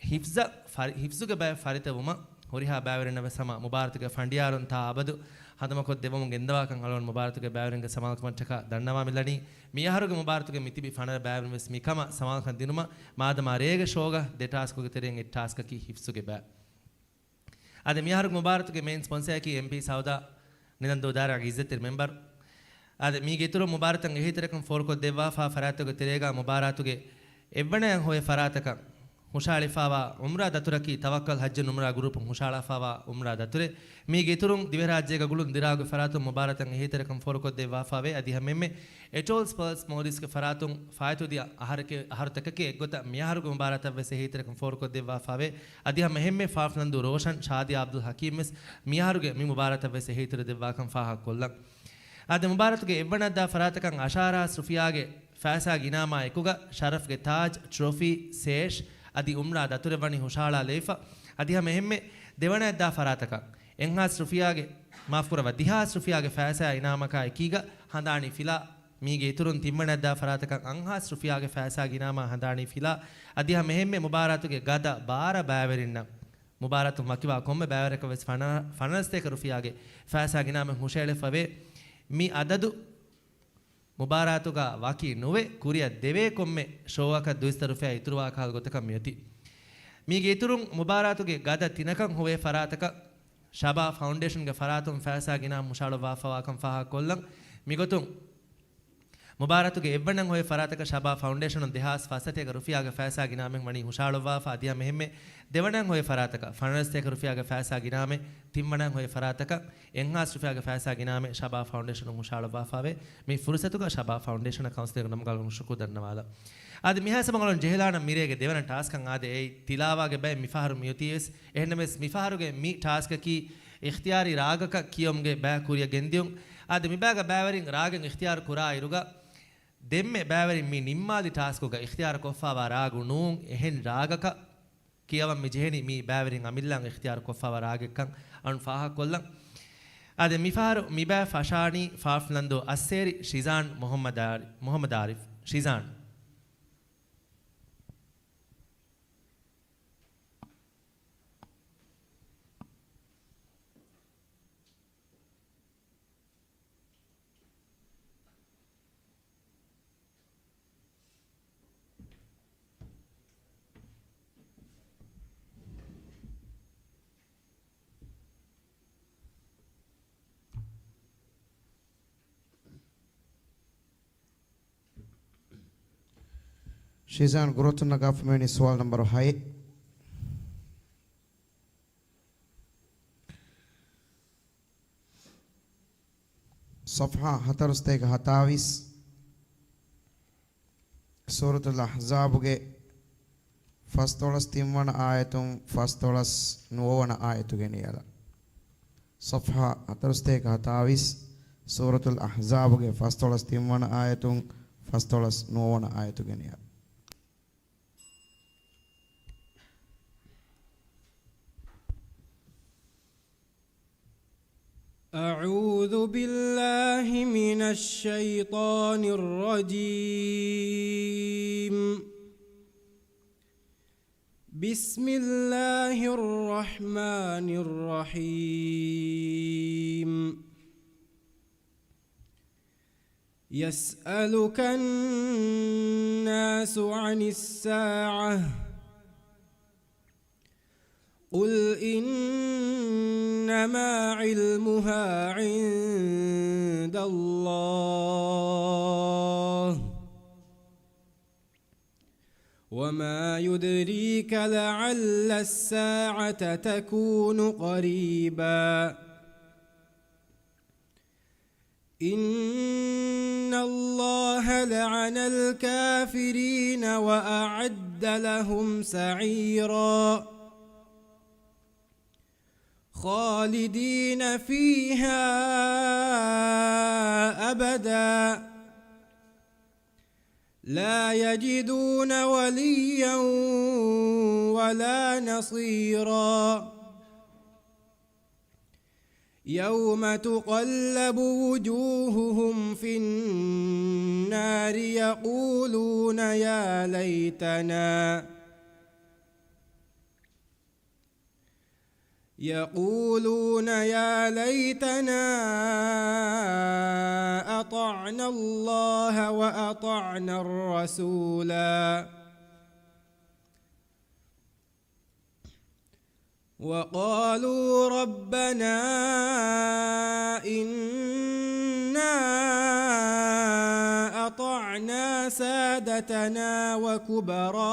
ހިފްޒަށް ފަރި-، ހިފްޒުގެ ބައި ފަރިތަވުމަށް ހުރިހާ ބައިވެރިންނަށް ވެސް ހަމަ މުބާރާތުގެ ފަނޑިޔާރުން ތާ އަބަދު ހަނދުމަކޮށް ދެއްވަމުން ގެންދަވާކަން އަޅުގަނޑު މުބާރާތުގެ ބައިވެރިންގެ ސަމާލުކަމަށްޓަކާ ދަންނަވާ މިލަނީ. މިއަހަރުގެ މުބާރާތުގެ މިތިބި ފަނަރަ ބައިވެރިން ވެސް މިކަމަށް ސަމާލުކަން ދިނުމަށް މާދަމާ ރޭގެ ޝޯގަ ދެ ޓާސްކުގެ ތެރެއިން އެއް ޓާސްކަކީ ހިފްޒުގެ ބައި. އަދި މިއަހަރުގެ މުބާރާތުގެ މެއިން ސްޕޮންސައަކީ އެމްޕީ ސައުދާ ނިލަންދޫ ދާއިރާގެ އިއްޒަތްތެރި މެމްބަރު. އަދި މީގެ އިތުރުން މުބާރާތަށް އެހީތެރިކަން ފޯރުކޮށްދެއްވާފާ ފަރާތްތަކުގެ ތެރޭގަ މުބާރާތުގެ އެއްވަނައަށް ހޮވޭ ފަރާތަކަށް ހުށަހަޅިފާވާ އުމްރާ ދަތުރަކީ ތަވައްކަލް ޙައްޖުން އުމްރާ ގްރޫޕުން ހުށަހަޅާފާވާ އުމްރާ ދަތުރެއް. މީގެ އިތުރުން ދިވެހިރާއްޖޭގަ ގުޅުން ދިރާގު ފަރާތުން މުބާރާތަށް އެހީތެރިކަން ފޯރުކޮށްދެއްވާފާވޭ. އަދި ހަމައެންމެ އެޓޯލްސް ޕާލްސް މޯލްޑިވްސްގެ ފަރާތުން ފާއިތުވެދިޔަ އަހަރެކޭ-، އަހަރުތަކެކޭ އެއްގޮތަށް މިއަހަރުގެ މުބާރާތަށް ވެސް އެހީތެރިކަން ފޯރުކޮށްދެއްވާފާވޭ. އަދި ހަމަ އެހެންމެ ފާފް ނަންދޫ ރޯޝަން، ޝާދިޔާ އަބްދުލް ޙަކީމް ވެސް މިއަހަރުގެ މި މުބާރާތަށް ވެސް އެހީތެރި ދެއްވާކަން ފާހަގަކޮށްލަން. އާދެ، މުބާރާތުގެ އެއްވަނައަށްދާ ފަރާތަކަށް އަށާރަ ހާސް ރުފިޔާގެ ފައިސާގެ އިނާމާ އެކުގަ ޝަރަފްގެ ތާޖް، ޓްރޮފީ، ސޭޝް އަދި އުމްރާ ދަތުރެއް ވަނީ ހުށަހަޅާލައިފަ. އަދި ހަމަ އެހެންމެ ދެވަނައަށްދާ ފަރާތަކަށް އެއްހާސް ރުފިޔާގެ، މާފުކުރައްވާ، ދިހާސް ރުފިޔާގެ ފައިސާ އިނާމަކާ އެކީގަ ހަނދާނީ ފިލާ. މީގެ އިތުރުން ތިންވަނައަށްދާ ފަރާތަކަށް އަށްހާސް ރުފިޔާގެ ފައިސާގެ އިނާމާ ހަނދާނީ ފިލާ. އަދި ހަމަ އެހެންމެ މުބާރާތުގެ ގަދަ ބައިވެރިންނަށް މުބާރާތުން ވަކިވާ ކޮންމެ ބައިވެރިޔަކަށް ވެސް ފަނަ-، ފަނަރަސްތޭކަ ރުފިޔާގެ ފައިސާގެ އިނާމެއް ހުށައެޅިފަވޭ. މި އަދަދު މުބާރާތުގަ ވަކި ނުވެ، ކުރިއަށް ދެވޭ ކޮންމެ ޝޯއަކަށް ދުއިސައްތަ ރުފިޔާ އިތުރުވާ ކަހަލަ ގޮތަކަށް މިއޮތީ. މީގެ އިތުރުން މުބާރާތުގެ ގަދަ ތިނަކަށް ހޮވޭ ފަރާތަކަށް ޝަބާ ފައުންޑޭޝަންގެ ފަރާތުން ފައިސާ ގިނަ ހުށަހަޅުއްވާފަވާކަން ފާހަގަކޮށްލަން. މިގޮތުން މުބާރާތުގެ އެއްވަނައަށް ހޮވޭ ފަރާތަކަށް ޝަބާ ފައުންޑޭޝަނުން ދެހާސް ފަސްސަތޭކަ ރުފިޔާގެ ފައިސާ ގިނަމެން ވަނީ ހުށަހަޅުއްވާފަ އަދި ހަމައެހެންމެ ދެވަނައަށް ހޮވޭ ފަރާތަކަށް ފަނަރަސަތޭކަ ރުފިޔާގެ ފައިސާ ގިނަމެ ތިންވަނައަށް ހޮވޭ ފަރާތަކަށް އެއްހާސް ރުފިޔާގެ ފައިސާ ގިނަމެ ޝަބާ ފައުންޑޭޝަނުން ހުށަހަޅުއްވާފަވޭ. މި ފުރުސަތުގަ ޝަބާ ފައުންޑޭޝަނަށް ކައުންސިލުގެ ނަމުގަ ޝުކުރު ދަންނަވާލަން. އާދެ، މިހާ ސަމަގަޅުން ޖެހިލާނަ މިރޭގެ ދެވަނަ ޓާސްކަށް އާދެ، އެއީ ތިލާވާގެ ބައެއް މިފަހަރު މިއޮތީވެސް. އެހެންނަމަވެސް މިފަހަރުގެ މި ޓާސްކަކީ އިޚްތިޔާރީ ރާގަކަށް ކިޔުމުގެ ބައި ކުރިއަށް ގެންދިޔުން. އާދެ، މިބައިގަ ބައިވެރިން ރާގެއް އިޚްތިޔާރު ކުރާ އިރުގަ ދެންމެ ބައިވެރިން މި ނިންމާލި ޓާސްކުގަ އިޚްތިޔާރު ކޮށްފަވާ ރާގު ނޫން އެހެން ރާގަކަށް ކިޔަވަން މި ޖެހެނީ މީ ބައިވެރިން އަމިއްލައަށް އިޚްތިޔާރު ކޮށްފަވާ ރާގެއްކަން އަޅުން ފާހަގަކޮށްލަން. އާދެ، މިފަހަރު މިބައި ފަށާނީ ފާފްލަންދޫ އައްސޭރި ޝިޒާން މުހައްމަދު އާރި-، މުހައްމަދު އާރިފް ޝިޒާން. ޝިޒާން ގުރުއަތުން ނަގާފަ މިވަނީ ސުވާލު ނަންބަރު ހައެއް. ޞަފްޙާ ހަތަރުސަތޭކަ ހަތާވީސް، ސޫރަތުލް އަޙްޒާބުގެ ފަސްދޮޅަސް ތިންވަނަ އާޔަތުން ފަސްދޮޅަސް ނުވަވަނަ އާޔަތުގެ ނިޔަލަށް. ޞަފްޙާ ހަތަރުސަތޭކަ ހަތާވީސް، ސޫރަތުލް އަޙްޒާބުގެ ފަސްދޮޅަސް ތިންވަނަ އާޔަތުން ފަސްދޮޅަސް ނުވަވަނަ އާޔަތުގެ ނިޔަލަށް. أعوذ بالله من الشيطان الرجيم. بسم الله الرحمن الرحيم. يسألك الناس عن الساعة، قل إنما علمها عند الله، وما يدريك لعل الساعة تكون قريبا. إن الله لعن الكافرين وأعد لهم سعيرا. خالدين فيها أبدا. لا يجدون وليا ولا نصيرا. يوم تقلب وجوههم في النار يقولون يا ليتنا، يقولون يا ليتنا أطعنا الله وأطعنا الرسولا. وقالوا ربنا إنا أطعنا سادتنا وكبراءنا،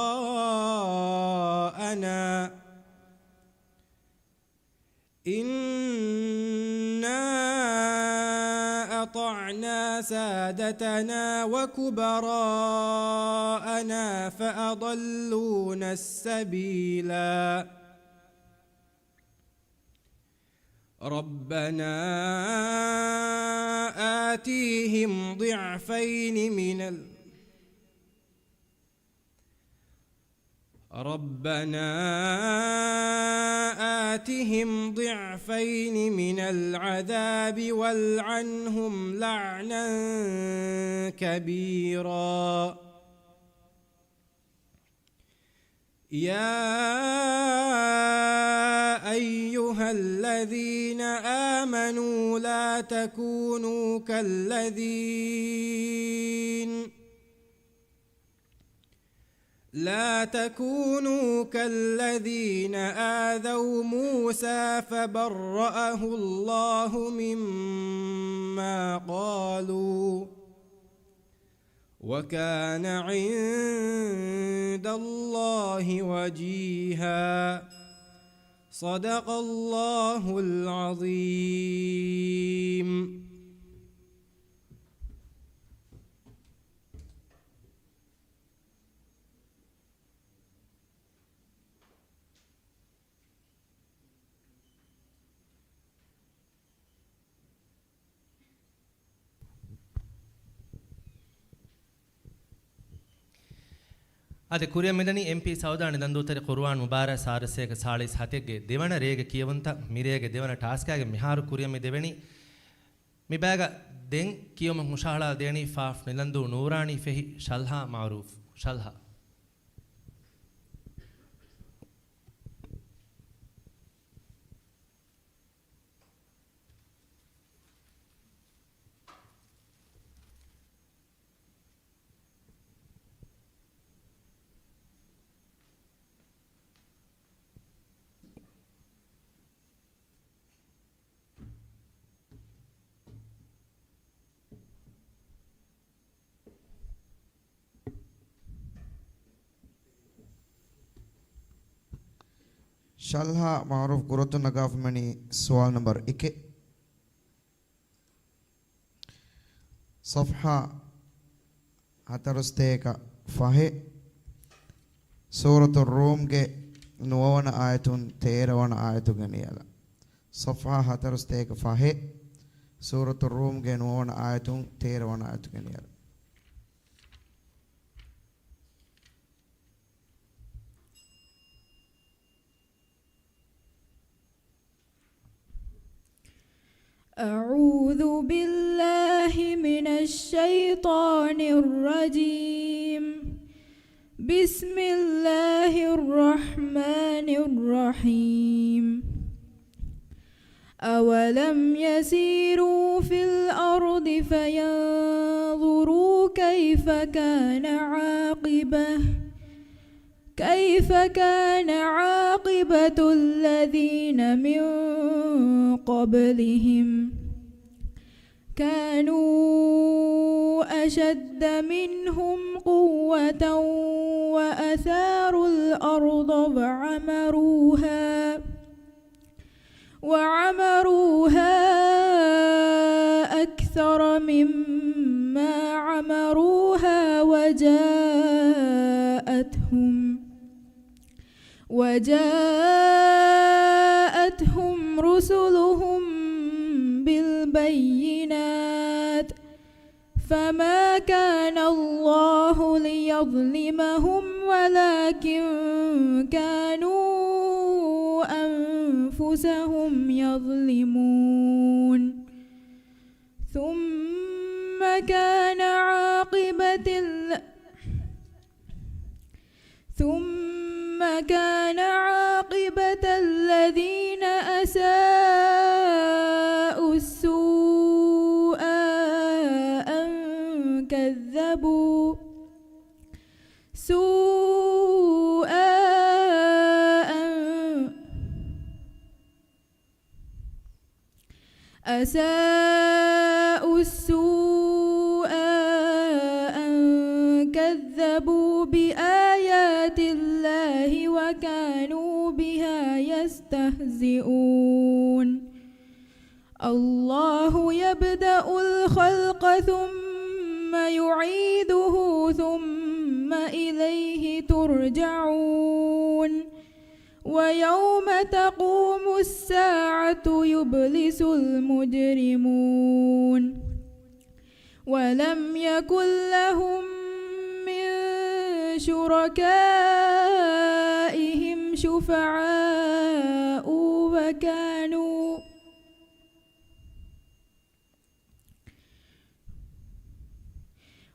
إنا أطعنا سادتنا وكبراءنا فأضلونا السبيلا. ربنا آتهم ضعفين من ال-، ربنا آتهم ضعفين من العذاب والعنهم لعنا كبيرا. يا أيها الذين آمنوا لا تكونوا كالذين، لا تكونوا كالذين آذوا موسى فبرأه الله مما قالوا وكان عند الله وجيها. صدق الله العظيم. އަދި ކުރިއަށް މިދަނީ އެމްޕީ ސައުދާ ނިލަންދޫތެރި ޤުރުއާން މުބާރާތް ސާރަސޭކަ ސާޅީސް ހަތެއްގެ ދެވަނަ ރޭގެ ކިޔަވުންތައް. މިރޭގެ ދެވަނަ ޓާސްކާގެ މިހާރު ކުރިއަށް މި ދެވެނީ. މި ބައިގަ ދެން ކިޔުމަށް ހުށަހަޅާ ދޭނީ ފާފް ނިލަންދޫ ނޫރާނީ ފެހި ޝަލްހާ މައުރޫފް. ޝަލްހާ. ޝަލްހާ މައުރޫފް ގުރަތުން ނަގާފަ މިވަނީ ސުވާލު ނަންބަރު އެކެއް. ޞަފްޙާ ހަތަރުސަތޭކަ ފަހެއް، ސޫރަތު ރޫމްގެ ނުވަވަނަ އާޔަތުން ތޭރަވަނަ އާޔަތުގެ ނިޔަލަށް. ޞަފްޙާ ހަތަރުސަތޭކަ ފަހެއް، ސޫރަތު ރޫމްގެ ނުވަވަނަ އާޔަތުން ތޭރަވަނަ އާޔަތުގެ ނިޔަލަށް. أعوذ بالله من الشيطان الرجيم. بسم الله الرحمن الرحيم. أولم يسيروا في الأرض فينظروا كيف كان عاقبة كيف كان عاقبة الذين من قبلهم كانوا أشد منهم قوة وأثاروا الأرض وعمروها وعمروها أكثر مما عمروها وجاءتهم وجاءتهم رسلهم بالبينات فما كان الله ليظلمهم ولكن كانوا أنفسهم يظلمون. ثم كان عاقبة ال- ثم كان عاقبة الذين أساءوا السوء أن كذبوا سوء أن أساءوا السوء أن كذبوا بآيات الله وكانوا بها يستهزئون. الله يبدأ الخلق ثم يعيده ثم إليه ترجعون. ويوم تقوم الساعة يبلس المجرمون. ولم يكن لهم من شركائهم شفعاء وكانوا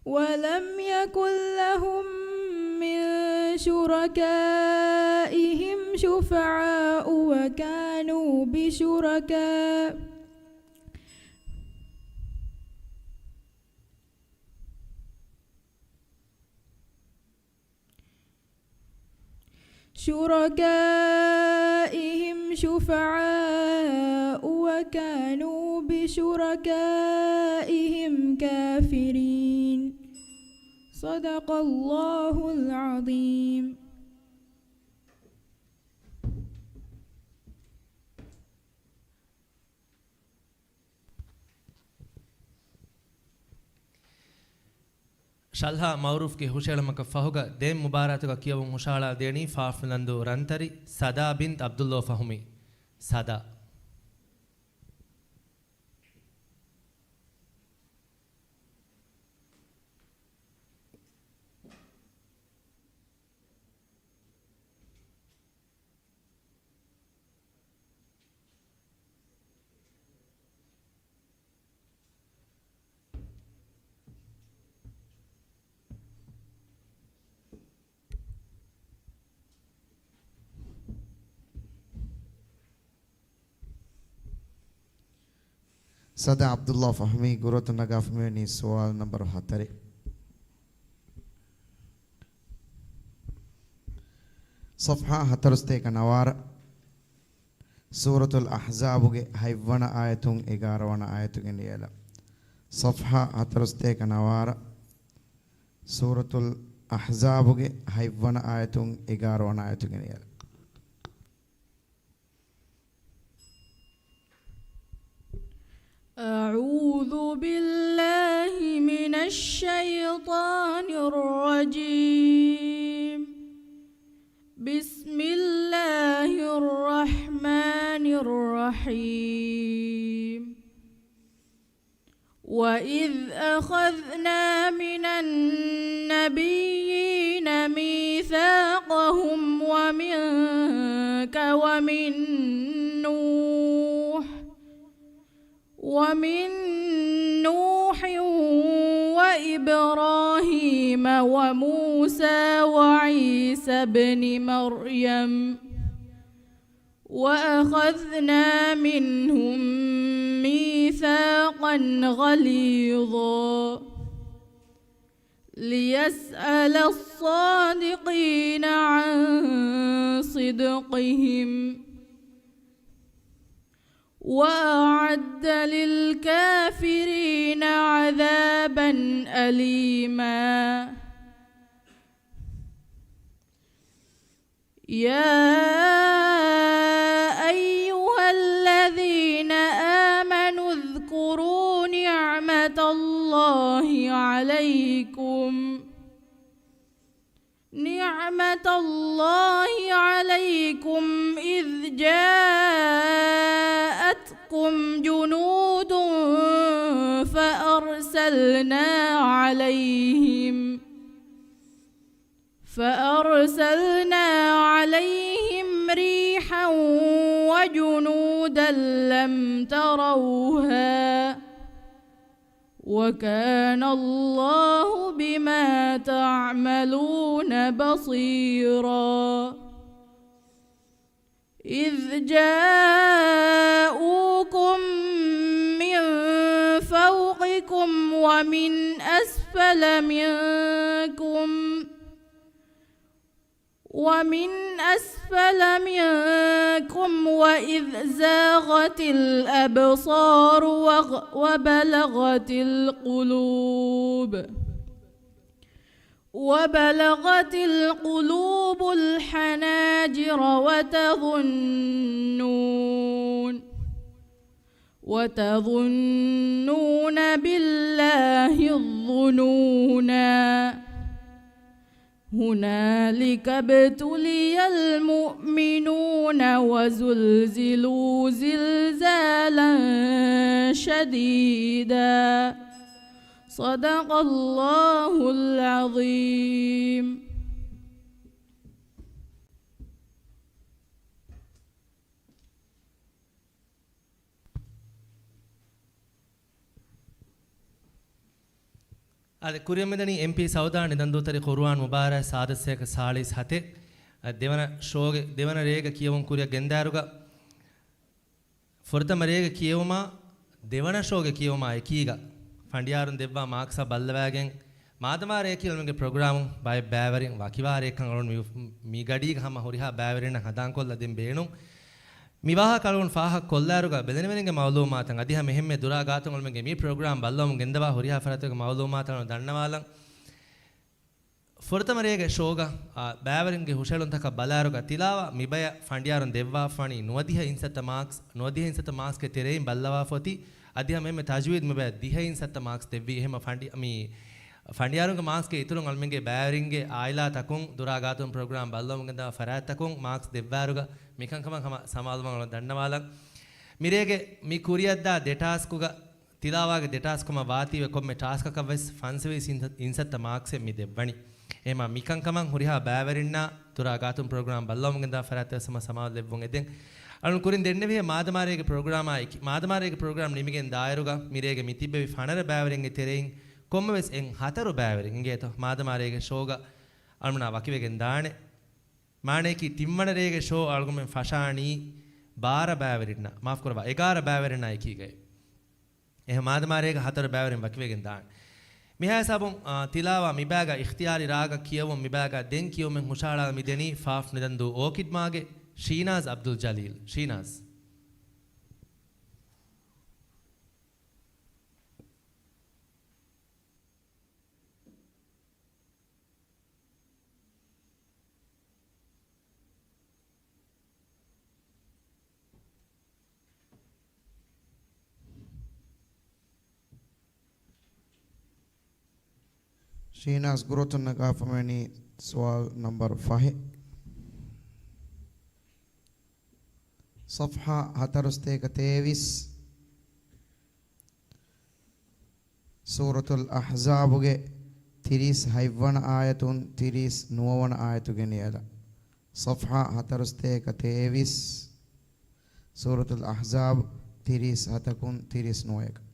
ولم يكن لهم من شركائهم شفعاء وكانوا بشركاء شركائهم شفعاء وكانوا بشركائهم كافرين. صدق الله العظيم. ޝަލްހާ މައުރޫފްގެ ހުށައެޅުމަކަށް ފަހުގަ ދެން މުބާރާތުގަ ކިޔަވުން ހުށަހަޅާ ދޭނީ ފާފިލަންދޫ ރަންތަރި ސަދާ ބިންތް ޢަބްދުﷲ ފަހުމީ. ސަދާ. ސަދާ ޢަބްދުﷲ ފަހުމީ ގުރުއަތުން ނަގާފަ މިވަނީ ސުވާލު ނަންބަރު ހަތަރެއް. ޞަފްޙާ ހަތަރުސަތޭކަ ނަވާރަ، ސޫރަތުލް އަޙްޒާބުގެ ހަތްވަނަ އާޔަތުން އެގާރަވަނަ އާޔަތު ގެނެވޭލަ. ޞަފްޙާ ހަތަރުސަތޭކަ ނަވާރަ، ސޫރަތުލް އަޙްޒާބުގެ ހަތްވަނަ އާޔަތުން އެގާރަވަނަ އާޔަތު ގެނެވޭލަ. أعوذ بالله من الشيطان الرجيم. بسم الله الرحمن الرحيم. وإذ أخذنا من النبيين ميثاقهم ومنك ومن نوح ومن نوح وإبراهيم وموسى وعيسى ابن مريم وأخذنا منهم ميثاقا غليظا ليسأل الصادقين عن صدقهم وأعد للكافرين عذابا أليما. يا أيها الذين آمنوا اذكروا نعمة الله عليكم، نعمة الله عليكم إذ جاءتكم جنود فأرسلنا عليهم فأرسلنا عليهم ريحا وجنودا لم تروها وكان الله بما تعملون بصيرا. إذ جاءوكم من فوقكم ومن أسفل منكم، ومن أسفل منكم وإذ زاغت الأبصار وغ-، وبلغت القلوب وبلغت القلوب الحناجر وتظنون، وتظنون بالله الظنونا. هنالك ابتلي المؤمنون وزلزلوا زلزالا شديدا. صدق الله العظيم. އާދެ، ކުރިއަށް މިދަނީ އެމްޕީ ސައުދާ ނިދަންދޫތެރި ޤުރުއާން މުބާރާތް ސާދަ ސަތޭކަ ސާޅީސް ހަތެއް. އަ، ދެވަނަ ޝޯގެ ދެވަނަ ރޭގަ ކިޔެވުން ކުރިއަށް ގެންދާއިރުގަ، ފުރަތަމަ ރޭގަ ކިޔެވުމާ ދެވަނަ ޝޯގެ ކިޔެވުމާ އެކީގަ ފަނޑިޔާރުން ދެއްވާ މާކްސްއާ ބައްލަވާގެން މާދަމާ ރެޔަކީ އަޅުމެންގެ ޕްރޮގްރާމު ބައެއް ބައިވެރިން ވަކިވާ ރެއަކަށް އަޅުން މި، މި ގަޑީގަ ހަމަ ހުރިހާ ބައިވެރިންނަށް ހަނދާންކޮށްލަ ދޭން ބޭނުން. މި ވާހަކަ އަޅުން ފާހަގަ ކޮށްލާއިރުގަ ބެލެނިވެރިންގެ މައުލޫމާތަށް އަދި ހަމަ އެހެންމެ ދުރާ ގާތުން އަޅުމެންގެ މި ޕްރޮގްރާމް ބައްލަވަމުން ގެންދަވާ ހުރިހާ ފަރާތެއްގެ މައުލޫމާތަށް އަޅުން ދަންނަވާލަން. ފުރަތަމަ ރޭގެ ޝޯގަ، އާ، ބައިވެރިންގެ ހުށައެޅުންތަކަށް ބަލާއިރުގަ ތިލާވާ މިބަޔަށް ފަނޑިޔާރުން ދެއްވާފާނީ ނުވަދިހަ އިންސައްތަ މާކްސް، ނުވަދިހަ އިންސައްތަ މާކްސްގެ ތެރެއިން ބައްލަވާފަ އޮތީ، އަދި ހަމަ އެހެންމެ ތަޖްވީދު މިބަޔަށް ދިހަ އިންސައްތަ މާކްސް ދެއްވީ. އެހެންމަ ފަނޑި، މި ފަނޑިޔާރުންގެ މާކްސްގެ އިތުރުން އަޅުމެންގެ ބައިވެރިންގެ އާއިލާތަކުން ދުރާ ގާތުން ޕްރޮގްރާމް ބައްލަވަމުން ގެންދަވާ ފަރާތްތަކުން މާކްސް ދެއްވާއިރުގަ މިކަންކަމަށް ހަމަ ސަމާލުވާން އަޅުން ދަންނަވާލަން. މިރޭގެ މި ކުރިއަށްދާ ދެ ޓާސްކުގަ ތިލާވާގެ ދެ ޓާސްކު ކަމަށް ވާތީވެ ކޮންމެ ޓާސްކަކަށް ވެސް ފަންސަވީސް އިންސަ-، އިންސައްތަ މާކްސެއް މި ދެއްވަނީ. އެހެންމަ މިކަންކަމަށް ހުރިހާ ބައިވެރިންނާ ދުރާ ގާތުން ޕްރޮގްރާމް ބައްލަވަމުން ގެންދާ ފަރާތްތައް ވެސް ހަމަ ސަމާލު ލެއްވުން އެދެން. އަޅުން ކުރިން ދެންނެވިހޭ މާދަމާރޭގެ ޕްރޮގްރާމާއެކީ، މާދަމާރޭގެ ޕްރޮގްރާމް ނިމިގެން ދާއިރުގަ މިރޭގެ މި ތިއްބެވި ފަނަރަ ބައިވެރިންގެ ތެރެއިން ކޮންމެވެސް އެއް ހަތަރު ބައިވެރިން އިނގޭތޯ މާދަމާރޭގެ ޝޯގަ އަޅުމެންނާ ވަކިވެގެން ދާނެ. މާނަޔަކީ ތިންވަނަ ރޭގެ ޝޯ އަޅުގަނޑުމެން ފަށާނީ ބާރަ ބައިވެރިންނާ، މާފުކުރައްވާ، އެގާރަ ބައިވެރިންނާ އެކީގައި. އެހެން މާދަމާރޭގަ ހަތަރު ބައިވެރިން ވަކިވެގެން ދާނެ. މިހާ ހިސާބުން، އާ، ތިލާވާ މިބައިގަ އިޚްތިޔާރީ ރާގަށް ކިޔެވުން މިބައިގަ ދެން ކިޔެވުމެއް ހުށަހަޅާލަން މިދެނީ ފާފް ނިދަންދޫ އޯކިޑް މާގެ ޝީނާޒް އަބްދުލް ޖަލީލް. ޝީނާޒް. ޝީނާޒް ގުރުއަތުން ނަގާފަ މިވަނީ ސުވާލު ނަމްބަރު ފަހެއް. ޞަފްޙާ ހަތަރުސަތޭކަ ތޭވީސް. ސޫރަތުލް އަޙްޒާބުގެ ތިރީސް ހަތްވަނަ އާޔަތުން ތިރީސް ނުވަވަނަ އާޔަތުގެ ނިޔަލަށް. ޞަފްޙާ ހަތަރުސަތޭކަ ތޭވީސް، ސޫރަތުލް އަޙްޒާބް ތިރީސް ހަތަކުން ތިރީސް ނުވަޔަކަށް.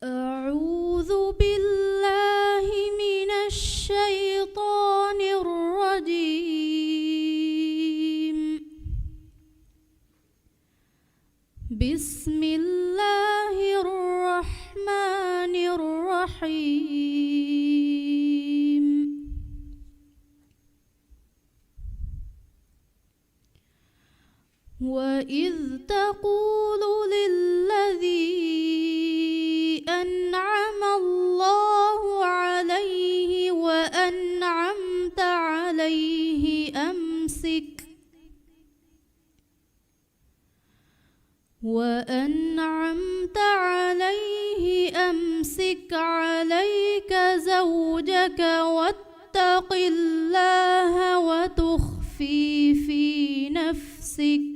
أعوذ بالله من الشيطان الرجيم. بسم الله الرحمن الرحيم. وإذ تقول للذي أنعم الله عليه وأنعمت عليه أمسك، وأنعمت عليه أمسك عليك زوجك واتق الله وتخفي في نفسك،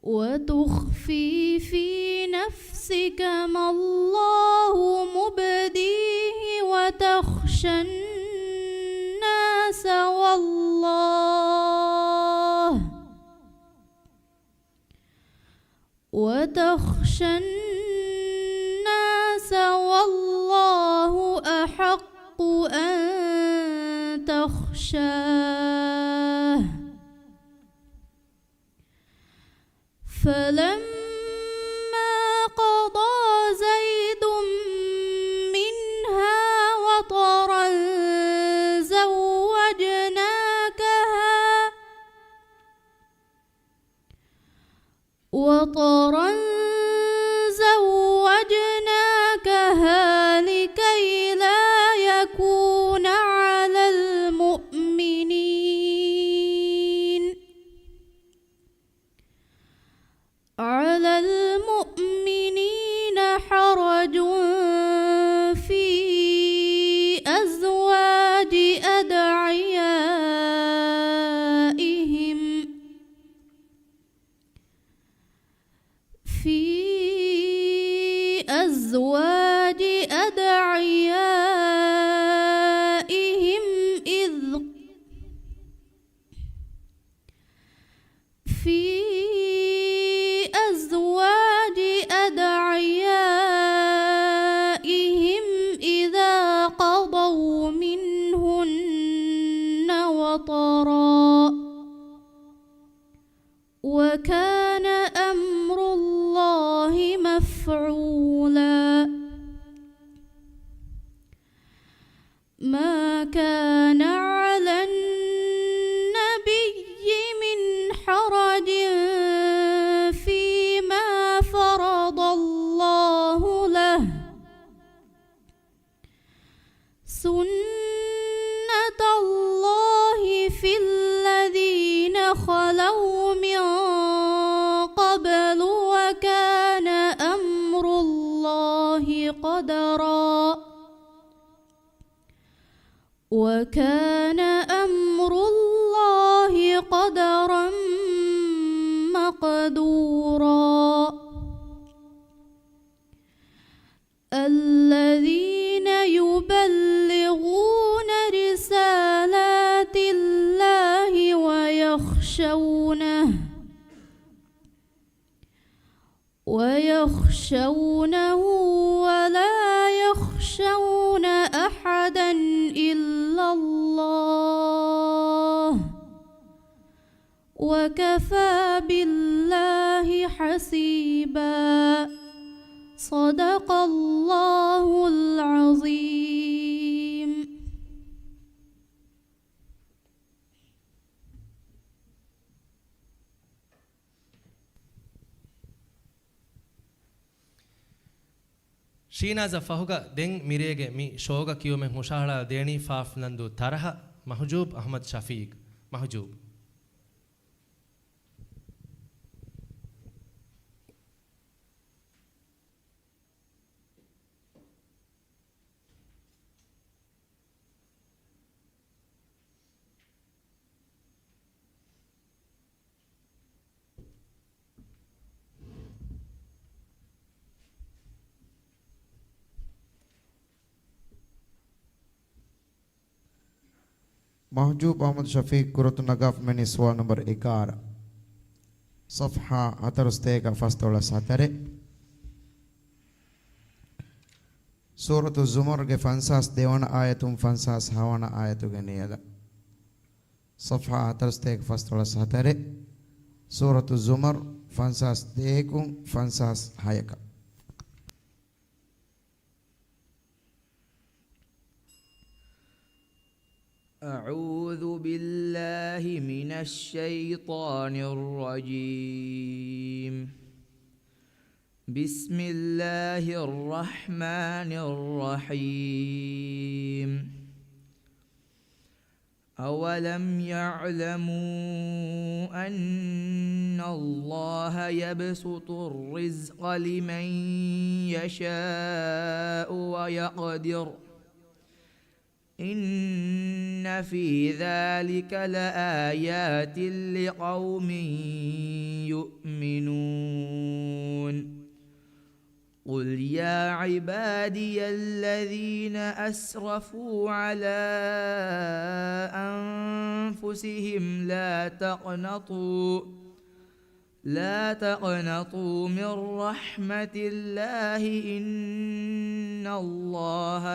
وتخفي في نفسك ما الله مبديه وتخشى الناس والله، وتخشى الناس والله أحق أن تخشاه. فلما قضى زيد منها وطرا زوجناكها، وطرا زوجناكها لكي لا يكون على المؤمنين، على المؤمنين حرج في أزواج أدعيائهم، في أزواج أدعيائهم إذ، في أزواج أدعيائهم إذا قضوا منهن كان أمر الله مفعولا. ما كان على النبي من حرج فيما فرض الله له. سنة الله في الذين خلوا من قبل، وكان أمر الله قدرا، وكان أمر الله قدرا مقدورا. الذين يبلغون رسالات الله ويخشونه، ويخشونه ولا يخشون أحدا إلا الله، وكفى بالله حسيبا. صدق الله العظيم. ޝީނާޒަށް ފަހުގަ ދެން މިރޭގެ މި ޝޯގަ ކިޔުމެއް ހުށަހަޅާ ދޭނީ ފާފް ނަންދޫ ތަރަހަ، މަހުޖޫބް އަޙްމަދު ޝަފީޤް. މަހުޖޫބް. މަހުޖޫބް އަޙްމަދު ޝަފީޤް ކުރަތުން ނަގާފަ މިވަނީ ސުވާލު ނަންބަރު އެގާރަ. ޞަފްޙާ ހަތަރުސަތޭކަ ފަސްދޮޅަސް ހަތަރެއް. ސޫރަތު ޒުމަރުގެ ފަންސާސް ދެވަނަ އާޔަތުން ފަންސާސް ހަވަނަ އާޔަތުގެ ނިޔަލަށް. ޞަފްޙާ ހަތަރުސަތޭކަ ފަސްދޮޅަސް ހަތަރެއް. ސޫރަތު ޒުމަރު ފަންސާސް ދޭއް ކުން ފަންސާސް ހަޔަކަށް. أعوذ بالله من الشيطان الرجيم. بسم الله الرحمن الرحيم. أولم يعلموا أن الله يبسط الرزق لمن يشاء ويقدر، إن في ذلك لآيات لقوم يؤمنون. قل يا عبادي الذين أسرفوا على أنفسهم لا تقنطوا، لا تقنطوا من رحمة الله، إن الله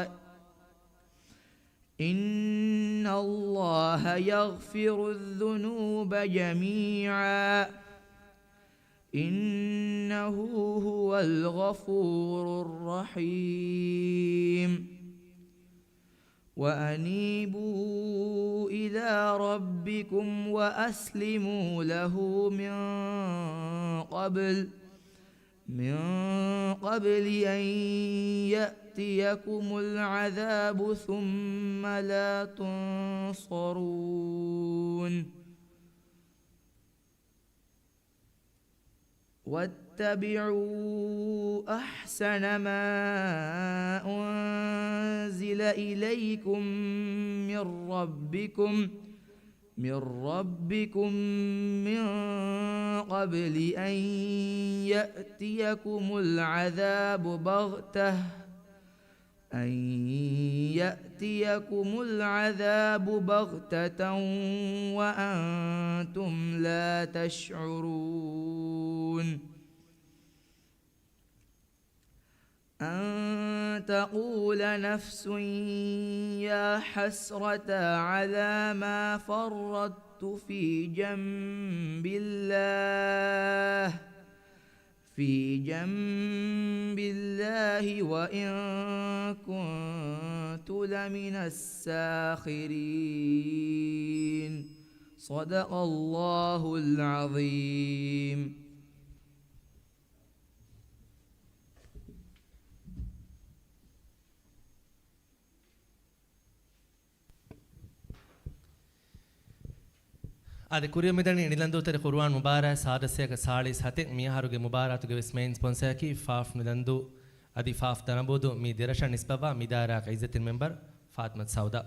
إن الله يغفر الذنوب جميعا، إنه هو الغفور الرحيم. وأنيبوا إلى ربكم وأسلموا له من قبل من قبل أن يأتيكم العذاب ثم لا تنصرون. واتبعوا أحسن ما أنزل إليكم من ربكم من ربكم من قبل أن يأتيكم العذاب بغتة، أن يأتيكم العذاب بغتة وأنتم لا تشعرون. أن تقول نفس يا حسرتى على ما فرطت في جنب الله، في جنب الله وإن كنت لمن الساخرين. صدق الله العظيم. އާދެ، ކުރިއަށް މިދަނީ ނިލަންދޫތެރެ ޤުރުއާން މުބާރާތް ސާދަ ސަތޭކަ ސާޅީސް ހަތެއް. މިއަހަރުގެ މުބާރާތުގެ ވެސް މެއިން ސްޕޮންސަރަކީ ފާފް ނިލަންދޫ އަދި ފާފް ދަނަބޫދޫ މި ދެރަށަށް ނިސްބަތްވާ މި ދާއިރާގެ އިއްޒަތްތެރި މެމްބަރު ފާތިމަތު ސައުދާ.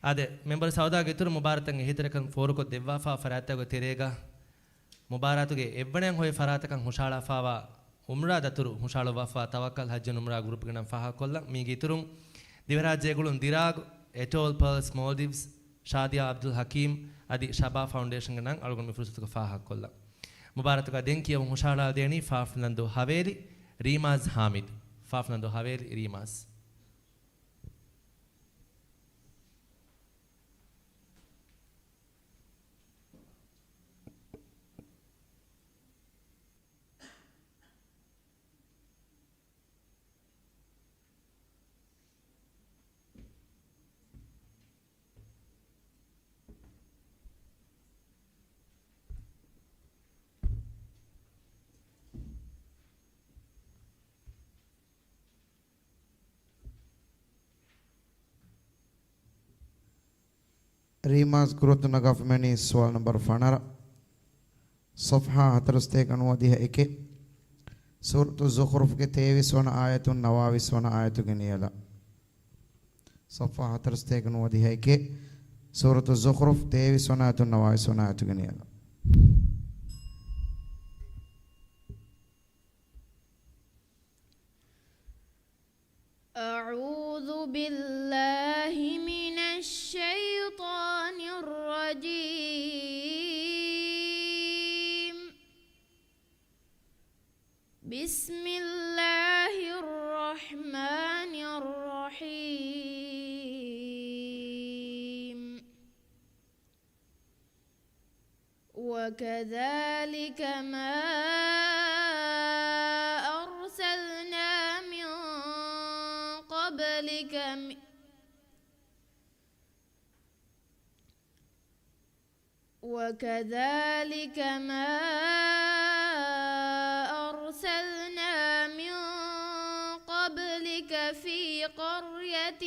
އާދެ، މެމްބަރު ސައުދާގެ އިތުރުން މުބާރާތަށް އެހީތެރިކަން ފޯރުކޮށް ދެއްވާފާ ފަރާތްތަކުގެ ތެރޭގަ މުބާރާތުގެ އެއްވަނަޔަށް ހޮވޭ ފަރާތަކަށް ހުށަހަޅާފާވާ އުމްރާ ދަތުރު ހުށަހަޅުއްވާފާ ތަވައްކަލް ހައްޖު އުމްރާ ގްރޫޕްގެ ނަން ފާހަގަކޮށްލަން. މީގެ އިތުރުން ދިވެހިރާއްޖޭގެ ގުޅުން ދިރާގު، އެޓޯލް ޕާލްސް މޯލްޑިވްސް، ޝާދިޔާ އަބްދުލް ޙަކީމް އަދި ޝަބާ ފައުންޑޭޝަންގެ ނަން އަޅުގަނޑު މި ފުރުސަތުގަ ފާހަގަކޮށްލަން. މުބާރާތުގަ ދެން ކިޔަވަން ހުށަހަޅާދޭނީ ފާފް ނިލަންދޫ ހަވޭލި ރީމާޒް ހާމިދު. ފާފް ނިލަންދޫ ހަވޭލި ރީމާޒް. ރީމާޒް ގުރުއަތު ނަގާފަ މިވަނީ ސުވާލު ނަންބަރު ފަނަރަ، ޞަފްޙާ ހަތަރުސަތޭކަ ނުވަދިހަ އެކެއް، ސޫރަތު ޒުޚްރުފްގެ ތޭވީސް ވަނަ އާޔަތުން ނަވާވީސް ވަނަ އާޔަތުގެ ނިޔަލަށް. ޞަފްޙާ ހަތަރުސަތޭކަ ނުވަދިހަ އެކެއް، ސޫރަތު ޒުޚްރުފް ތޭވީސް ވަނަ އާޔަތުން ނަވާވީސް ވަނަ އާޔަތުގެ ނިޔަލަށް. أعوذ بالله من الشيطان الرجيم. بسم الله الرحمن الرحيم. وكذلك ما أرسلنا من قبلك م-، وكذلك ما أرسلنا من قبلك في قرية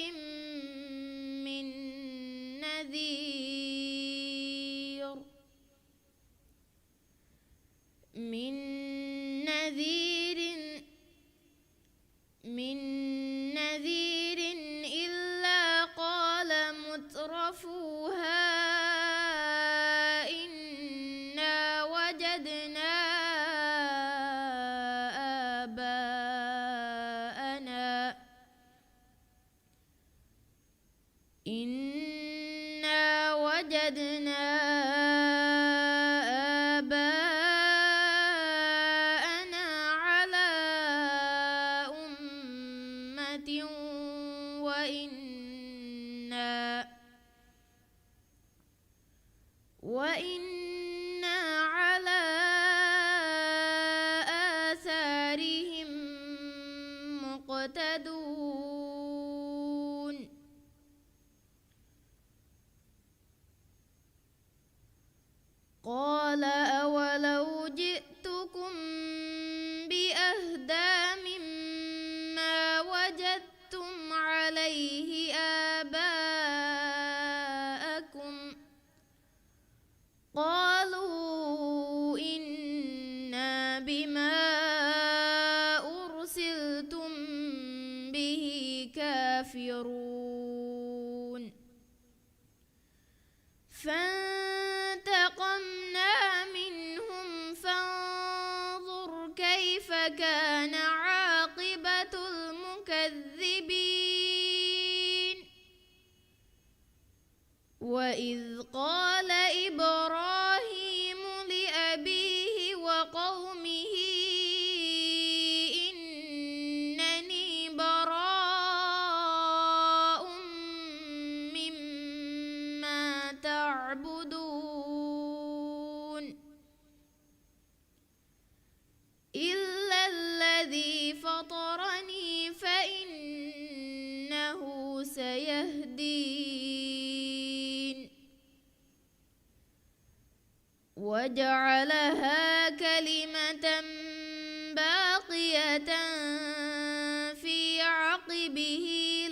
من نذير، من نذير، من نذير إلا قال مترفوها إنا وجدنا آباءنا، إنا وجدنا آباءنا على أمة وإنا، وإنا على آثارهم مقتدون. قال أولو جئتكم بأهدى مما وجدتم عليه آباءكم، قالوا إنا بما أرسلتم به كافرون. فانتقمنا منهم فانظر كيف كان عاقبة المكذبين. وإذ قال إبراهيم لأبيه وقومه إنني براء مما تعبدون. وجعلها كلمة باقية في عقبه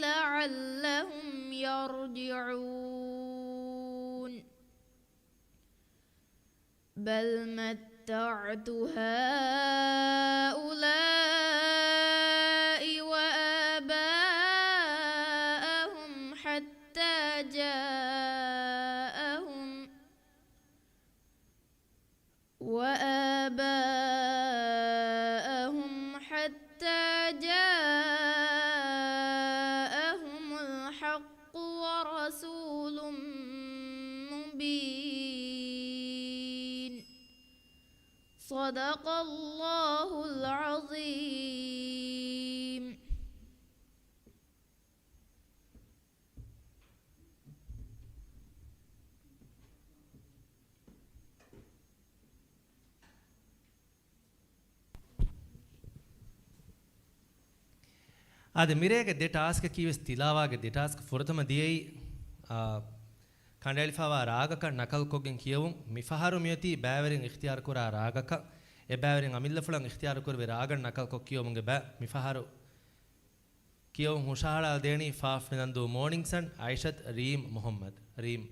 لعلهم يرجعون. بل متعت هؤلاء وآباءهم حتى جاءهم وآباءهم حتى جاءهم الحق ورسول مبين. صدق الله العظيم. އާދެ، މިރޭގެ ދެ ޓާސްކަކީ ވެސް ތިލާވާގެ ދެ ޓާސްކް. ފުރަތަމަ ދިޔައީ، އާ، ކަނޑައެޅިފައިވާ ރާގަކަށް ނަކަލްކޮށްގެން ކިޔެވުން. މިފަހަރު މިއޮތީ ބައިވެރިން އިޚްތިޔާރުކުރާ ރާގަކަށް. އެ ބައިވެރިން އަމިއްލަފުޅަށް އިޚްތިޔާރުކުރެވޭ ރާގަށް ނަކަލްކޮށް ކިޔެވުމުގެ ބައި. މިފަހަރު ކިޔެވުން ހުށަހަޅާލަދޭނީ ފާފް މިލަންދޫ މޯނިންގް ސަން، އައިޝަތް ރީމް މުހައްމަދު. ރީމް.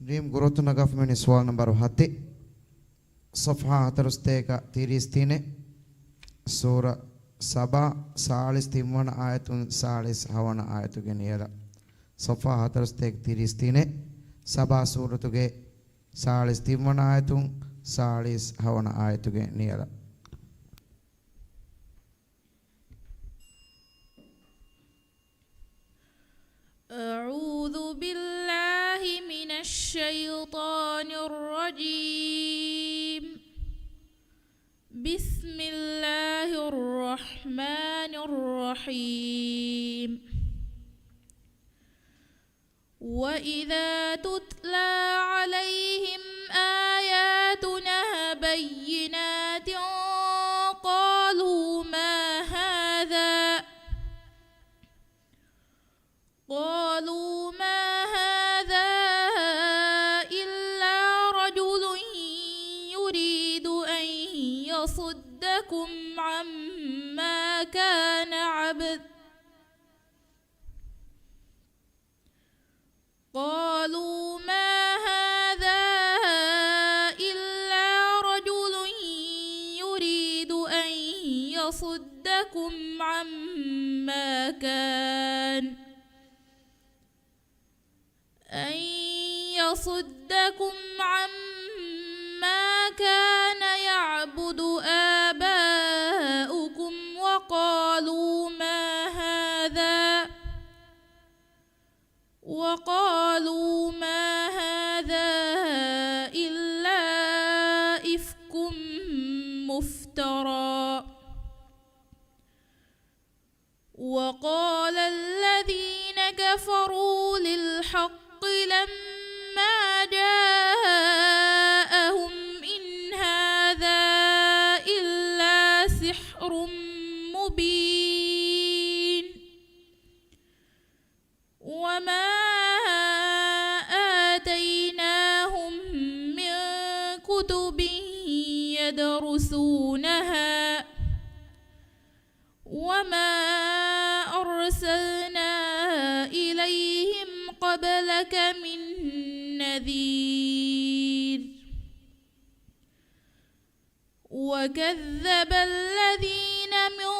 ރީމް ގުރުއްތު ނަގާފަ މިވަނީ ސުވާލު ނަންބަރު ހަތެއް، ޞަފްޙާ ހަތަރުސަތޭކަ ތިރީސް ތިނެއް، ސޫރަ ސަބާ، ސާޅީސް ތިންވަނަ އާޔަތުން ސާޅީސް ހަވަނަ އާޔަތުގެ ނިޔަލަށް. ޞަފްޙާ ހަތަރުސަތޭކަ ތިރީސް ތިނެއް، ސަބާ ސޫރަތުގެ ސާޅީސް ތިންވަނަ އާޔަތުން ސާޅީސް ހަވަނަ އާޔަތުގެ ނިޔަލަށް. أعوذ بالله من الشيطان الرجيم. بسم الله الرحمن الرحيم. وإذا تتلى عليهم آياتنا بينات قالوا ما هذا، قالوا ما هذا إلا رجل يريد أن يصدكم عما كان عبد قالوا ما هذا إلا رجل يريد أن يصدكم عما كان، أن يصدكم عما كان يعبد آباؤكم وقالوا ما هذا وقالوا ما هذا إلا إفك مفترى. وقال الذين كفروا للحق لما جاءهم إن هذا إلا سحر مبين. وما آتيناهم من كتب يدرسونها وما أرسلنا إليهم قبلك من نذير. وكذب الذين من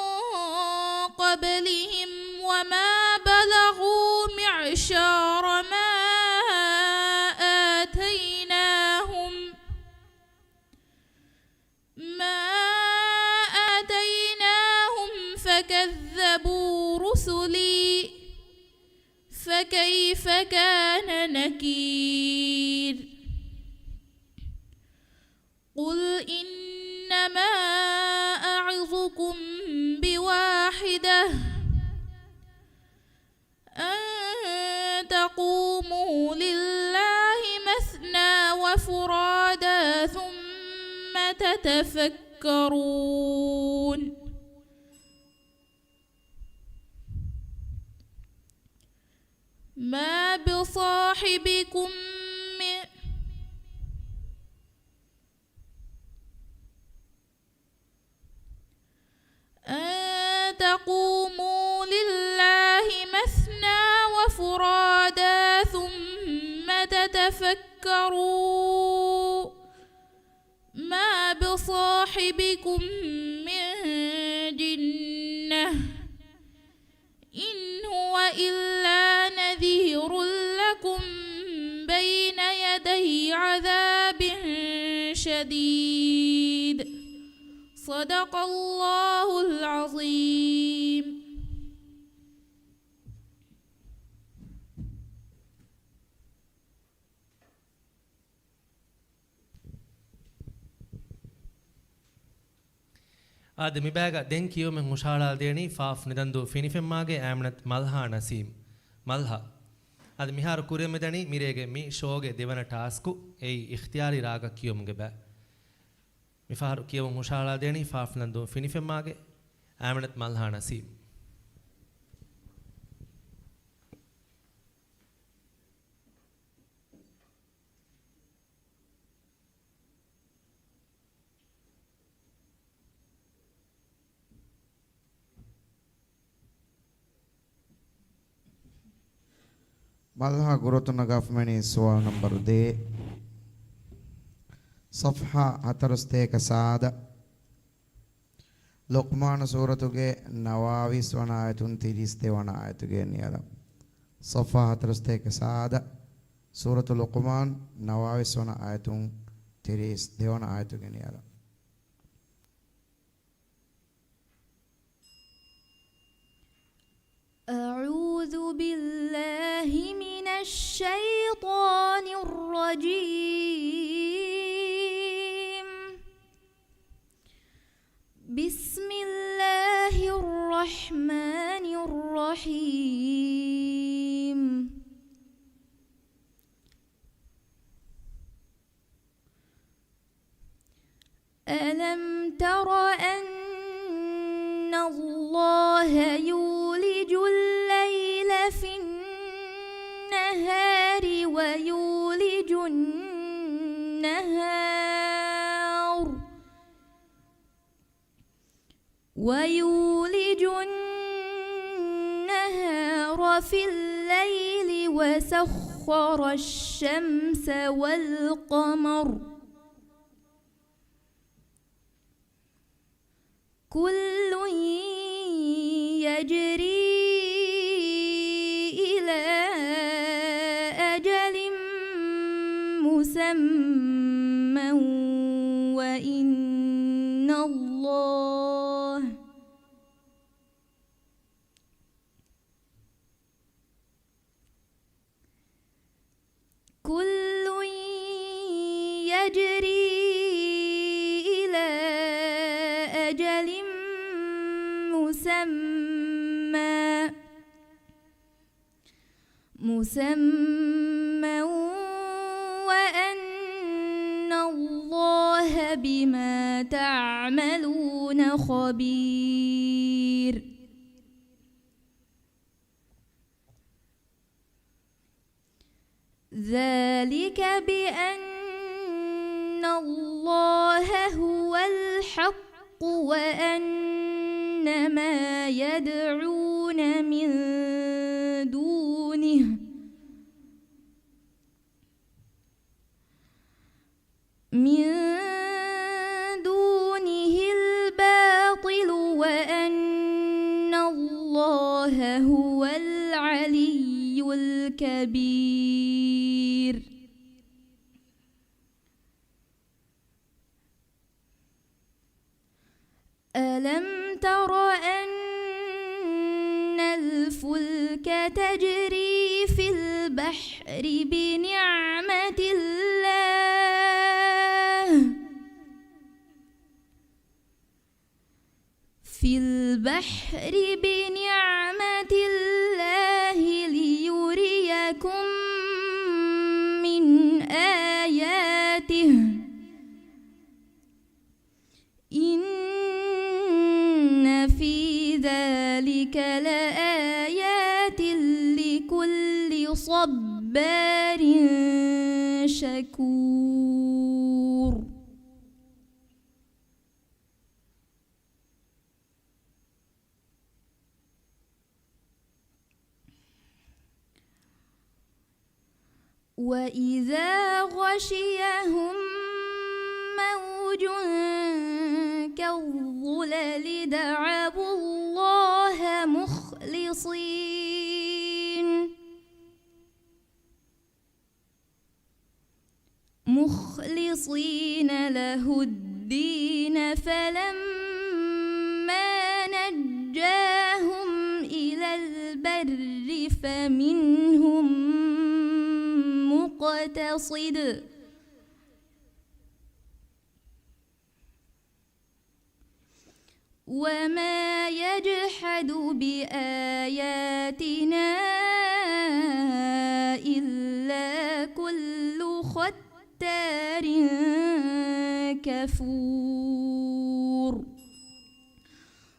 قبلهم وما بلغوا معشار ما آتيناهم، ما آتيناهم فكذبوا رسلي، فكيف كان نكير. قل إنما أعظكم تتفكرون. ما بصاحبكم من أن تقوموا لله مثنى وفرادى ثم تتفكروا ما بصاحبكم من جنة إن هو إلا نذير لكم بين يدي عذاب شديد. صدق الله العظيم. އާދެ، މިބައިގަ ދެން ކިޔެވުމެއް ހުށަހަޅާދޭނީ ފާފް ނިދަންދޫ ފިނިފެންމާގެ އައިމަނަތް މަލްހާ ނަސީމް. މަލްހާ. އާދެ، މިހާރު ކުރިއަށް މިދަނީ މިރޭގެ މި ޝޯގެ ދެވަނަ ޓާސްކު، އެއީ އިޚްތިޔާރީ ރާގަށް ކިޔެވުމުގެ ބައި. މިފަހަރު ކިޔެވުން ހުށަހަޅާދޭނީ ފާފް ނިދަންދޫ ފިނިފެންމާގެ އައިމަނަތް މަލްހާ ނަސީމް. މަލްހާ ގުރުތު ނަގާފަ މިވަނީ ސުވާލު ނަންބަރު ދޭއް. ޞަފްޙާ ހަތަރުސަތޭކަ ސާދަ. ލުޤްމާނު ސޫރަތުގެ ނަވާވީސް ވަނަ އާޔަތުން ތިރީސް ދެވަނަ އާޔަތުގެ ނިޔަލަ. ޞަފްޙާ ހަތަރުސަތޭކަ ސާދަ، ސޫރަތު ލުޤުމާން، ނަވާވީސް ވަނަ އާޔަތުން ތިރީސް ދެވަނަ އާޔަތުގެ ނިޔަލަ. أعوذ بالله من الشيطان الرجيم. بسم الله الرحمن الرحيم. ألم تر أن الله يولج الليل في النهار ويولج النهار ويولج النهار في الليل وسخر الشمس والقمر كل يجري إلى أجل مسمى وإن الله كل يجري إلى أجل مسمى مسمى وأن الله بما تعملون خبير. ذلك بأن الله هو الحق وأن ما يدعون من دونه من دونه الباطل وأن الله هو العلي الكبير. ألم تر أن الفلك تجري في البحر بنعمة الله في البحر بنعمة الله ليريكم من آياته في ذلك لآيات لكل صبار شكور. وإذا غشيهم موج كالظلل دعوا الله مخلصين مخلصين له الدين فلما نجاهم إلى البر فمنهم مقتصد وما يجحد بآياتنا إلا كل ختار كفور.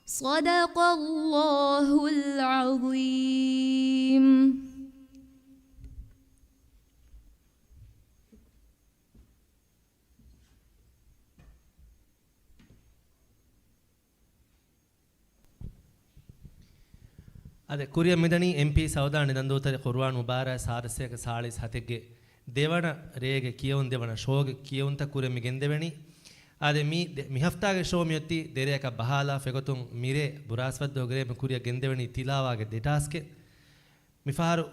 صدق الله العظيم. އާދެ، ކުރިއަށް މިދަނީ އެމްޕީ ސައުދާ ނިދަންދޫތެރޭ ޤުރުއާން މުބާރާތް ސާދަ ސަތޭކަ ސާޅީސް ހަތެއްގެ ދެވަނަ ރޭގެ ކިޔެވުން، ދެވަނަ ޝޯގެ ކިޔެވުންތައް ކުރިއަށް މި ގެންދެވެނީ. އާދެ، މި ދެ-، މި ހަފްތާގެ ޝޯ މިއޮތީ ދެރެއަކަށް ބަހާލާފަ އެގޮތުން މިރޭ ބުރާސްފަތްދުވަހުގެ ރޭ މި ކުރިއަށް ގެންދެވެނީ ތިލާވާގެ ދެ ޓާސްކެއް. މިފަހަރު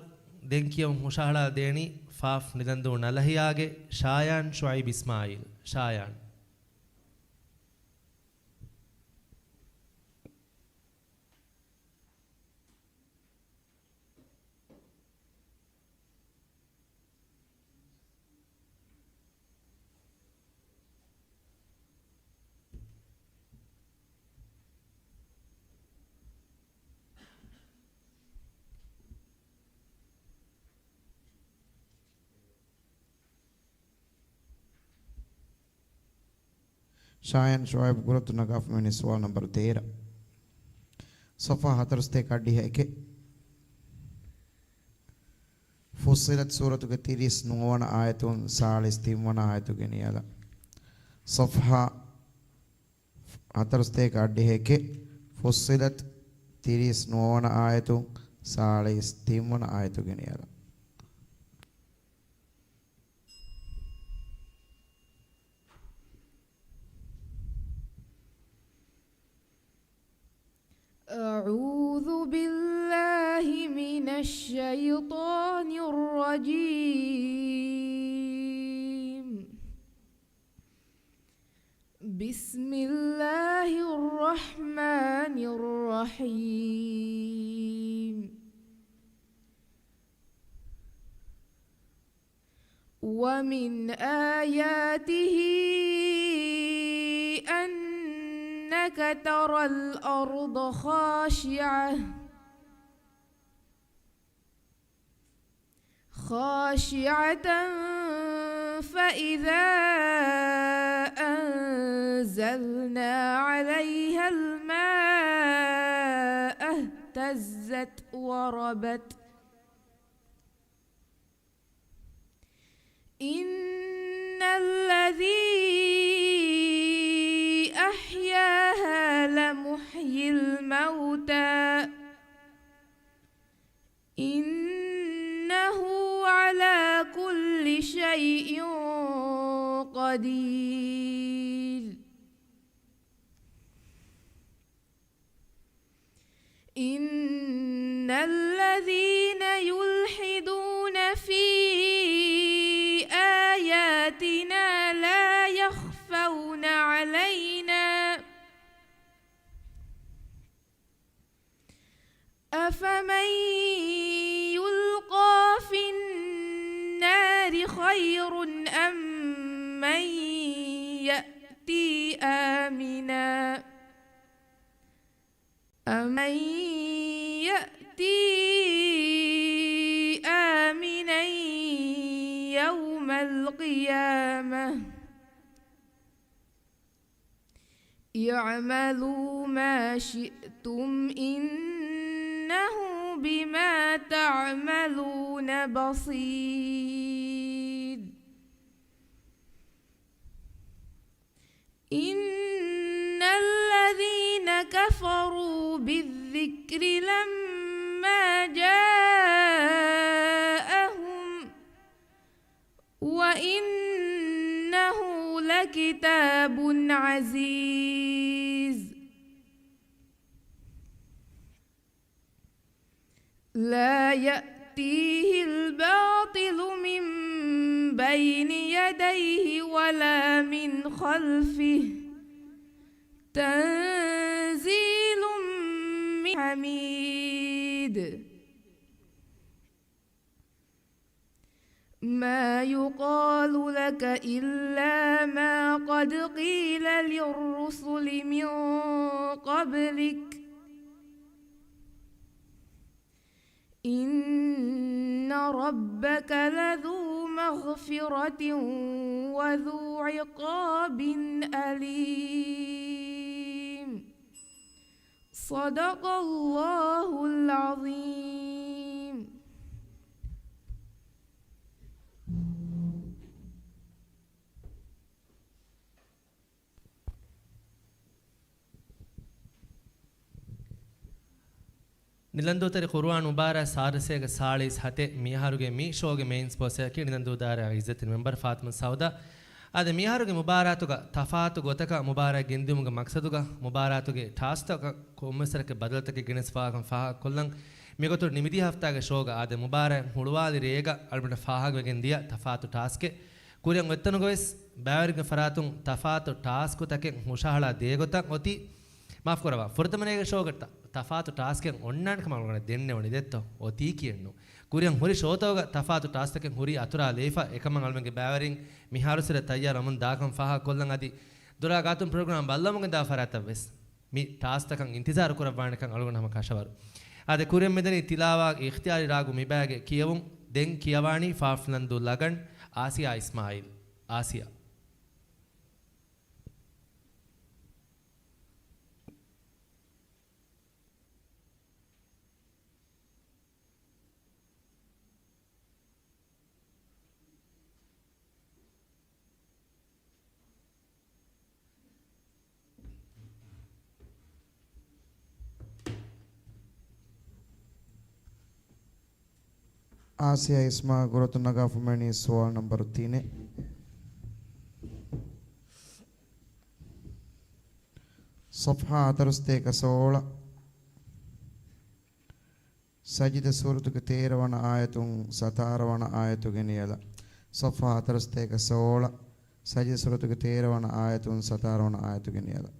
ދެން ކިޔެވުން ހުށަހަޅާ ދޭނީ ފާފް ނިދަންދޫ ނަލަހިޔާގެ ޝާޔާން ޝުއައިބް އިސްމާއީލް. ޝާޔާން. ޝާޔާން ޝުއައިބް ގުރަތު ނަގާފަ މިވަނީ ސުވާލު ނަންބަރު ތޭރަ. ޞަފްޙާ ހަތަރުސަތޭކަ އަށްޑިހަ އެކެއް. ފުއްޞިލަތް ސޫރަތުގެ ތިރީސް ނުވަވަނަ އާޔަތުން ސާޅީސް ތިންވަނަ އާޔަތުގެ ނިޔަލަށް. ޞަފްޙާ ހަތަރުސަތޭކަ އަށްޑިހަ އެކެއް. ފުއްޞިލަތް ތިރީސް ނުވަވަނަ އާޔަތުން ސާޅީސް ތިންވަނަ އާޔަތުގެ ނިޔަލަށް. أعوذ بالله من الشيطان الرجيم. بسم الله الرحمن الرحيم. ومن آياته أنك ترى الأرض خاشعة خاشعة فإذا أنزلنا عليها الماء اهتزت وربت إن الذي أحياها لمحيي الموتى إنه على كل شيء قدير. إن الذين يلحدون في آياتنا لا يخفون علينا أفمن يلقى في النار خير أم من يأتي آمنا أمن يأتي آمنا يوم القيامة اعملوا ما شئتم إنه بما تعملون بصير. إن الذين كفروا بالذكر لما جاءهم وإنه لكتاب عزيز. لا يأتيه الباطل من بين يديه ولا من خلفه. تنزيل من حميد. ما يقال لك إلا ما قد قيل للرسل من قبلك. إن ربك لذو مغفرة وذو عقاب أليم. صدق الله العظيم. ނިލަންދޫތެރި ޤުރުއާން މުބާރާތް ސާދަ ސަތޭކަ ސާޅީސް ހަތެއް މިއަހަރުގެ މި ޝޯގެ މެއިން ސްޕޮންސަރަކީ ނިލަންދޫދާރާ އިއްޒަތްތެރި މެމްބަރު ފާތިމަ ސައުދާ. އާދެ، މިއަހަރުގެ މުބާރާތުގަ ތަފާތު ގޮތަކަށް މުބާރާތް ގެންދިއުމުގެ މަޤްޞަދުގަ މުބާރާތުގެ ޓާސްކްތަކަށް ކޮންމެސް ވަރަކަށް ބަދަލުތަކެއް ގެނެސްފާކަން ފާހަގަކޮށްލަން. މިގޮތުން ނިމިދިޔަ ހަފްތާގެ ޝޯގަ އާދެ، މުބާރާތް ހުޅުވާލި ރޭގަ އަޅުގަނޑަށް ފާހަގަވެގެން ދިޔަ ތަފާތު ޓާސްކެއް ކުރިއަށް އޮތްތަނުގަވެސް ބައިވެރިންގެ ފަރާތުން ތަފާތު ޓާސްކުތަކެއް ހުށަހަޅާ ދޭގޮތަށް އޮތީ، މާފުކުރައްވާ، ފުރަތަމަ ރޭގެ ޝޯގަ ތަ-، ތަފާތު ޓާސްކެއް އޮންނާނެ ކަމަށް އަޅުގަނޑަށް ދެންނެވުނީ ދެއްތޯ؟ އޮތީކީއެއްނު. ކުރިއަށް ހުރި ޝޯތަކުގަ ތަފާތު ޓާސްކްތަކެއް ހުރީ އަތުރާލައިފަ، އެކަމަށް އަޅުގަނޑުގެ ބައިވެރިން މިހާރު ސިރަ ތައްޔާރު ވަމުން ދާކަން ފާހަގަކޮށްލަން. އަދި ދޮރާ ގާތުން ޕްރޮގްރާމް ބައްލަވަމުން ގެންދާ ފަރާތްތައް ވެސް މި ޓާސްކްތަކަށް އިންތިޒާރު ކުރައްވާނެކަން އަޅުގަނޑު ހަމަ ކަށަވަރު. އާދެ، ކުރިއަށް މިދަނީ ތިލާވާ އިޚްތިޔާރީ ރާގު މިބައިގެ ކިޔެވުން. ދެން ކިޔަވާނީ ފާފްލަންދޫ ލަގަން އާސިޔާ އިސްމާއީލް. އާސިޔާ. އާސިޔާ އިސްމާ ގުރަތުން ނަގާފަ މިވަނީ ސުވާލު ނަންބަރު ތިނެއް. ޞަފްޙާ ހަތަރުސަތޭކަ ސޯޅަ. ސަޖިދަ ސޫރަތުގެ ތޭރަ ވަނަ އާޔަތުން ސަތާރަ ވަނަ އާޔަތުގެ ނިޔަލަށް. ޞަފްޙާ ހަތަރުސަތޭކަ ސޯޅަ، ސަޖިދަ ސޫރަތުގެ ތޭރަ ވަނަ އާޔަތުން ސަތާރަ ވަނަ އާޔަތުގެ ނިޔަލަށް.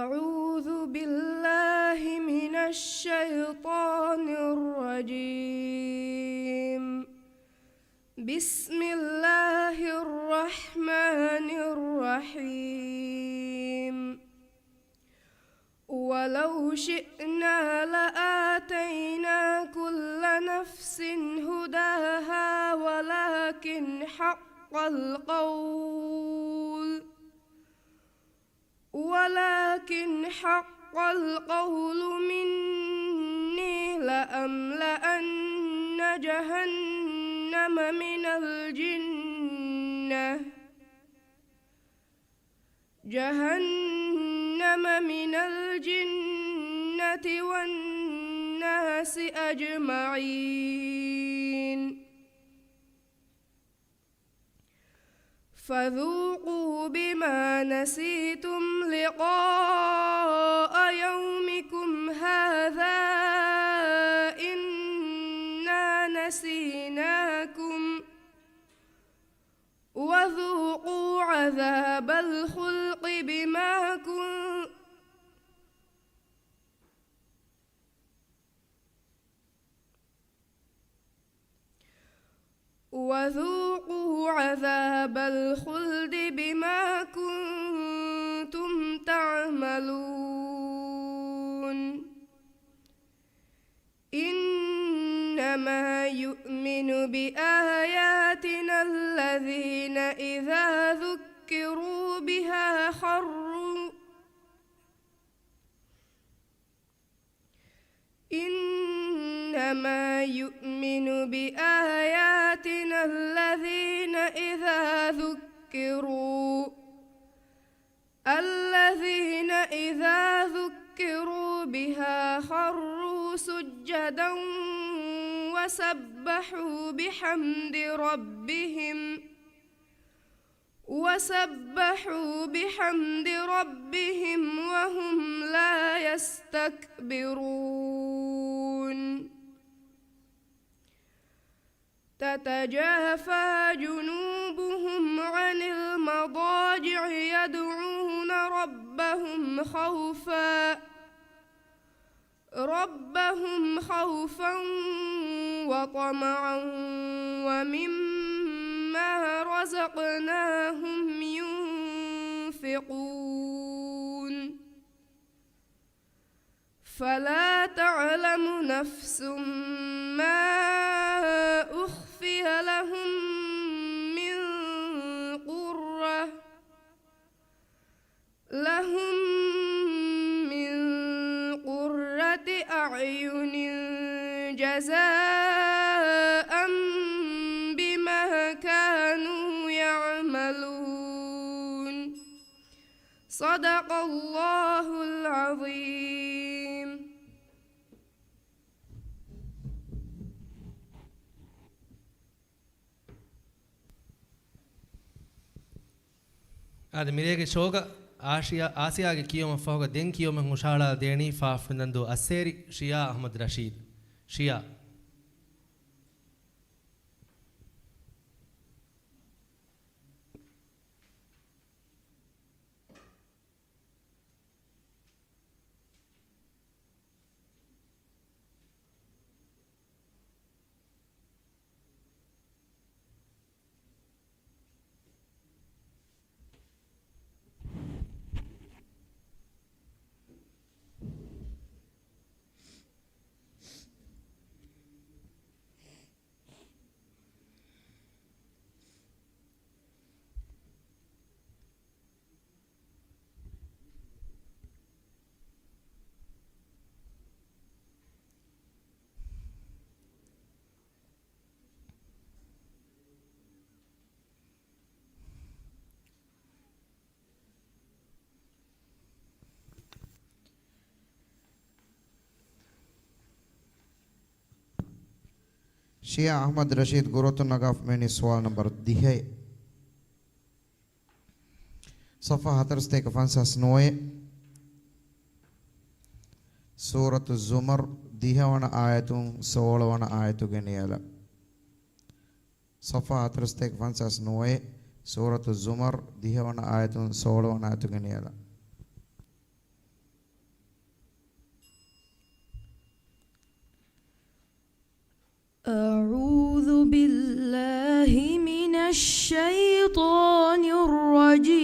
أعوذ بالله من الشيطان الرجيم. بسم الله الرحمن الرحيم. ولو شئنا لآتينا كل نفس هداها ولكن حق القول ولكن حق القول مني لأملأن جهنم من الجنة، جهنم من الجنة والناس أجمعين. فذوقوا بما نسيتم لقاء يومكم هذا إنا نسيناكم وذوقوا عذاب الخلد بما كنتم وذوقوا عذاب الخلد بما كنتم تعملون. إنما يؤمن بآياتنا الذين إذا ذكروا بها خروا إنما يؤمن بآياتنا الذين إذا ذكروا الذين إذا ذكروا بها خروا سجدا وسبحوا بحمد ربهم وسبحوا بحمد ربهم وهم لا يستكبرون. تتجافى جنوبهم عن المضاجع يدعون ربهم خوفا ربهم خوفا وطمعا ومما رزقناهم ينفقون. فلا تعلم نفس ما أخفي لهم من قرة لهم من قرة أعين جزاء بما كانوا يعملون. صدق الله العظيم. އާދެ، މިރޭގެ ޝޯގަ އާޝިޔާ، އާސިޔާގެ ކިޔުމަށް ފަހުގަ ދެން ކިޔުމެއް ހުށަހަޅާ ދޭނީ ފާފަ ފެންނަންދޫ އައްސޭރި ޝިޔާ އަޙްމަދު ރަޝީދު. ޝިޔާ. ޝިޔާ އަޙްމަދު ރަޝީދު ގުރުއަތުން ނަގާފަ މިވަނީ ސުވާލު ނަންބަރު ދިހައެއް. ޞަފްޙާ ހަތަރުސަތޭކަ ފަންސާސް ނުވައެއް. ސޫރަތު ޒުމަރު ދިހަވަނަ އާޔަތުން ސޯޅަވަނަ އާޔަތުގެ ނިޔަލަށް. ޞަފްޙާ ހަތަރުސަތޭކަ ފަންސާސް ނުވައެއް، ސޫރަތު ޒުމަރު ދިހަވަނަ އާޔަތުން ސޯޅަވަނަ އާޔަތުގެ ނިޔަލަށް. أعوذ بالله من الشيطان الرجيم.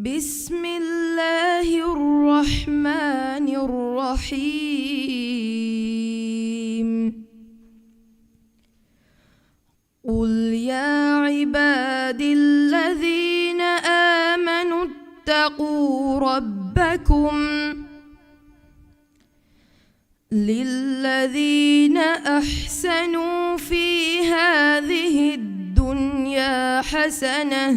بسم الله الرحمن الرحيم. قل يا عبادي الذين آمنوا اتقوا ربكم للذين أحسنوا في هذه الدنيا حسنة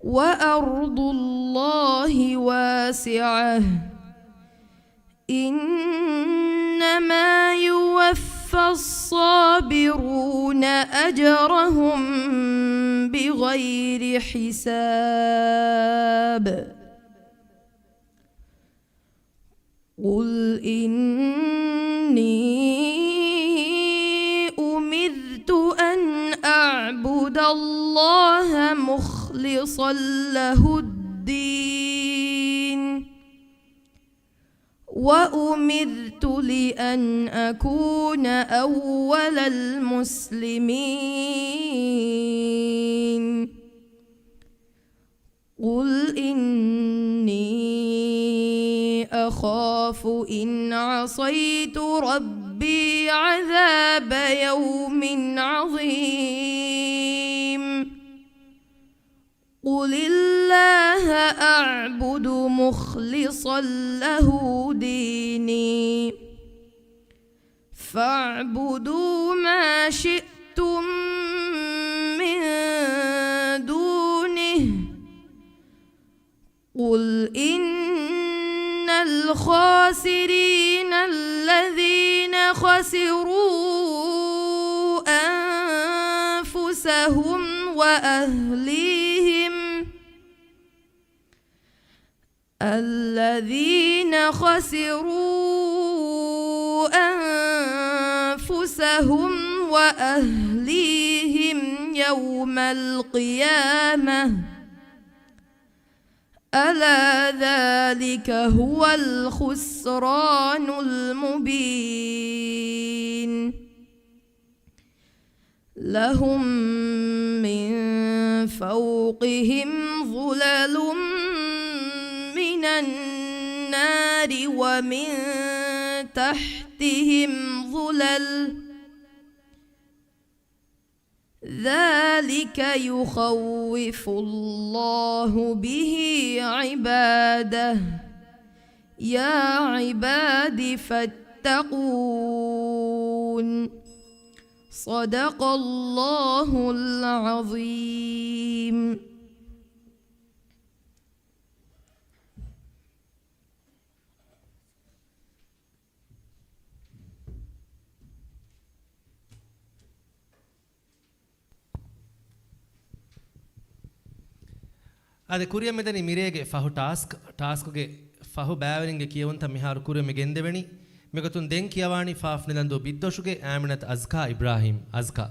وأرض الله واسعة إنما يوفى الصابرون أجرهم بغير حساب. قل إني أمرت أن أعبد الله مخلصا له الدين وأمرت لأن أكون أول المسلمين. قل إني أخاف إن عصيت ربي عذاب يوم عظيم. قل الله أعبد مخلصا له ديني. فاعبدوا ما شئتم من دونه. قل إن الخاسرين الذين خسروا أنفسهم وأهليهم، الذين خسروا أنفسهم وأهليهم يوم القيامة، ألا ذلك هو الخسران المبين. لهم من فوقهم ظلل من النار ومن تحتهم ظلل، ذلك يخوف الله به عباده، يا عباد فاتقون. صدق الله العظيم. އާދެ، ކުރިއަށް މިދަނީ މިރޭގެ ފަހު ޓާސްކް. ޓާސްކްގެ ފަހު ބައިވެރިންގެ ކިޔަވުންތައް މިހާރު ކުރިއަށް މި ގެންދެވެނީ. މިގޮތުން ދެން ކިޔަވާނީ ފާފް ނިލަންދޫ ބިއްދޮށުގެ އާމިނަތު އަޒްކާ އިބްރާހީމް. އަޒްކާ.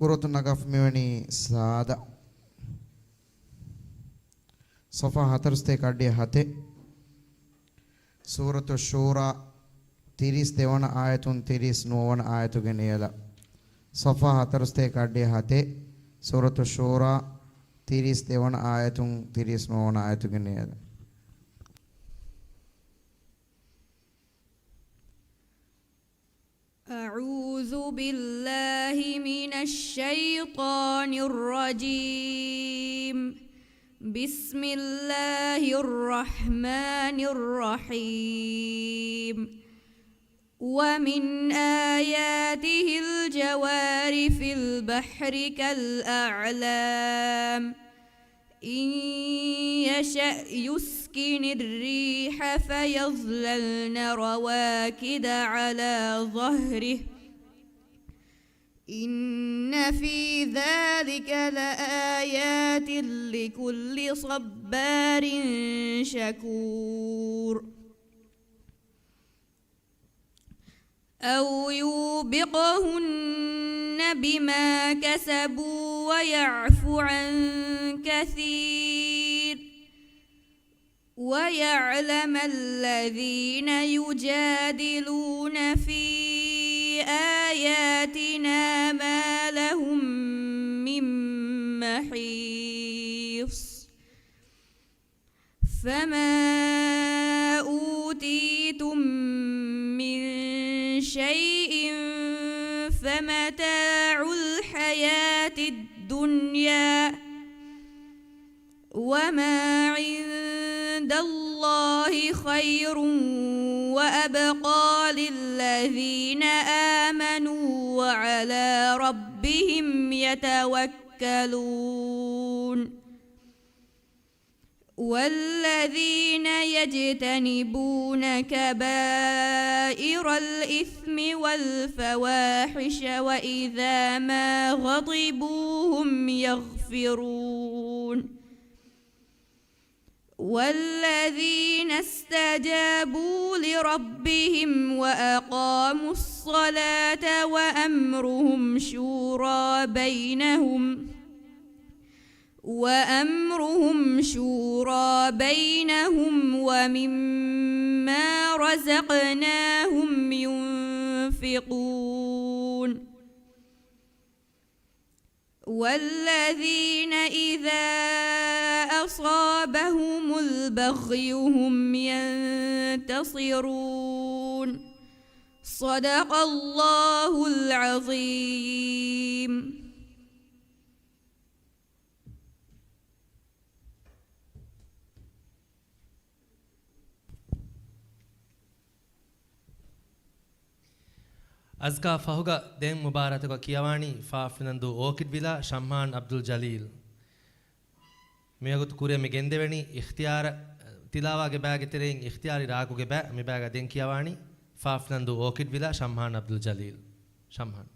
ސޫރަތު ނަގަފް މިވަނީ ސާދަ. ޞަފްޙާ ހަތަރުސަތޭކަ އަށްޑިހަ ހަތެއް. ސޫރަތު ޝޫރާ ތިރީސް ދެވަނަ އާޔަތުން ތިރީސް ނުވަވަނަ އާޔަތުގެ ނިޔަލަށް. ޞަފްޙާ ހަތަރުސަތޭކަ އަށްޑިހަ ހަތެއް. ސޫރަތު ޝޫރާ ތިރީސް ދެވަނަ އާޔަތުން ތިރީސް ނުވަވަނަ އާޔަތުގެ ނިޔަލަށް. أعوذ بالله من الشيطان الرجيم. بسم الله الرحمن الرحيم. ومن آياته الجوار في البحر كالأعلام. إن يشأ يسكن الريح فيظللن رواكد على ظهره. إن في ذلك لآيات لكل صبار شكور. أو يوبقهن بما كسبوا ويعف عن كثير، ويعلم الذين يجادلون في آياتنا ما لهم من محيص. فما أوتيتم من شيء فمتاع الحياة الدنيا وما عند الله خير وأبقى للذين آمنوا وعلى ربهم يتوكلون. والذين يجتنبون كبائر الإثم والفواحش وإذا ما غضبوا هم يغفرون. والذين استجابوا لربهم وأقاموا الصلاة وأمرهم شورى بينهم، وأمرهم شورى بينهم ومما رزقناهم ينفقون. والذين إذا أصابهم البغي هم ينتصرون. صدق الله العظيم. އަޒްކާ ފަހުގަ ދެން މުބާރާތުގަ ކިޔަވާނީ ފާފިނަންދޫ އޯކިޑް ވިލާ ޝަމްހާން ޢަބްދުލް ޖަލީލް. މިވަގުތު ކުރިއަށް މި ގެންދެވެނީ އިޚްތިޔާރަށް، ތިލާވާގެ ބައިގެ ތެރެއިން އިޚްތިޔާރީ ރާކުގެ ބައި. މި ބައިގަ ދެން ކިޔަވާނީ ފާފިނަންދޫ އޯކިޑް ވިލާ ޝަމްހާން ޢަބްދުލް ޖަލީލް. ޝަމްހާން.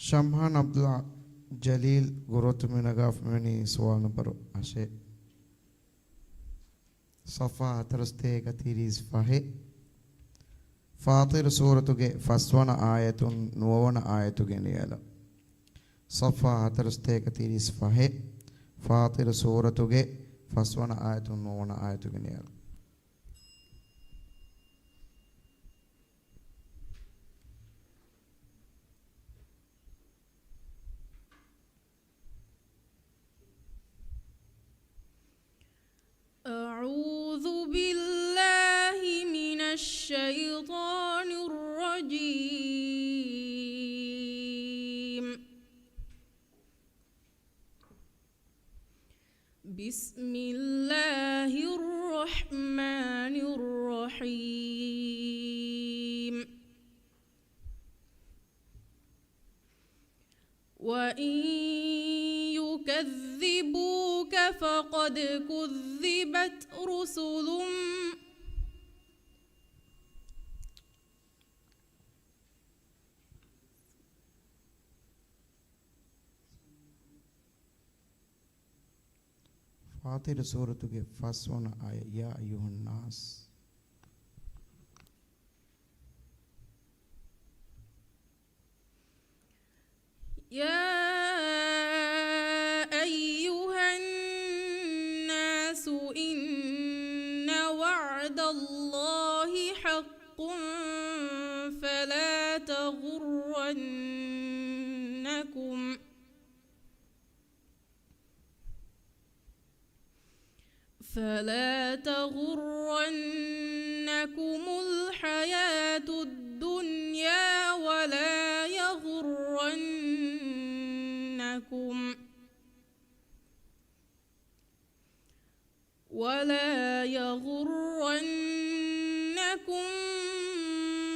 ޝަމްހާން ޢަބްދުލް ޖަލީލް ގުރުއަތުން ނަގާފަ މިވަނީ ސުވާލު ނަންބަރު އަށެއް. ޞަފްޙާ ހަތަރުސަތޭކަ ތިރީސް ފަހެއް. ފާޠިރު ސޫރަތުގެ ފަސްވަނަ އާޔަތުން ނުވަވަނަ އާޔަތުގެ ނިޔަލަށް. ޞަފްޙާ ހަތަރުސަތޭކަ ތިރީސް ފަހެއް. ފާޠިރު ސޫރަތުގެ ފަސްވަނަ އާޔަތުން ނުވަވަނަ އާޔަތުގެ ނިޔަލަށް. أعوذ بالله من الشيطان الرجيم. بسم الله الرحمن الرحيم. وإن يكذبوك فقد كذبت رسل ފާޠިރު ސޫރަތުގެ ފަސްވަނަ އާޔަތް، يا أيها الناس. يا أيها الناس إن وعد الله حق فلا تغرنكم فلا تغرنكم الحياة الدنيا ولا يغرنكم، ولا يغرنكم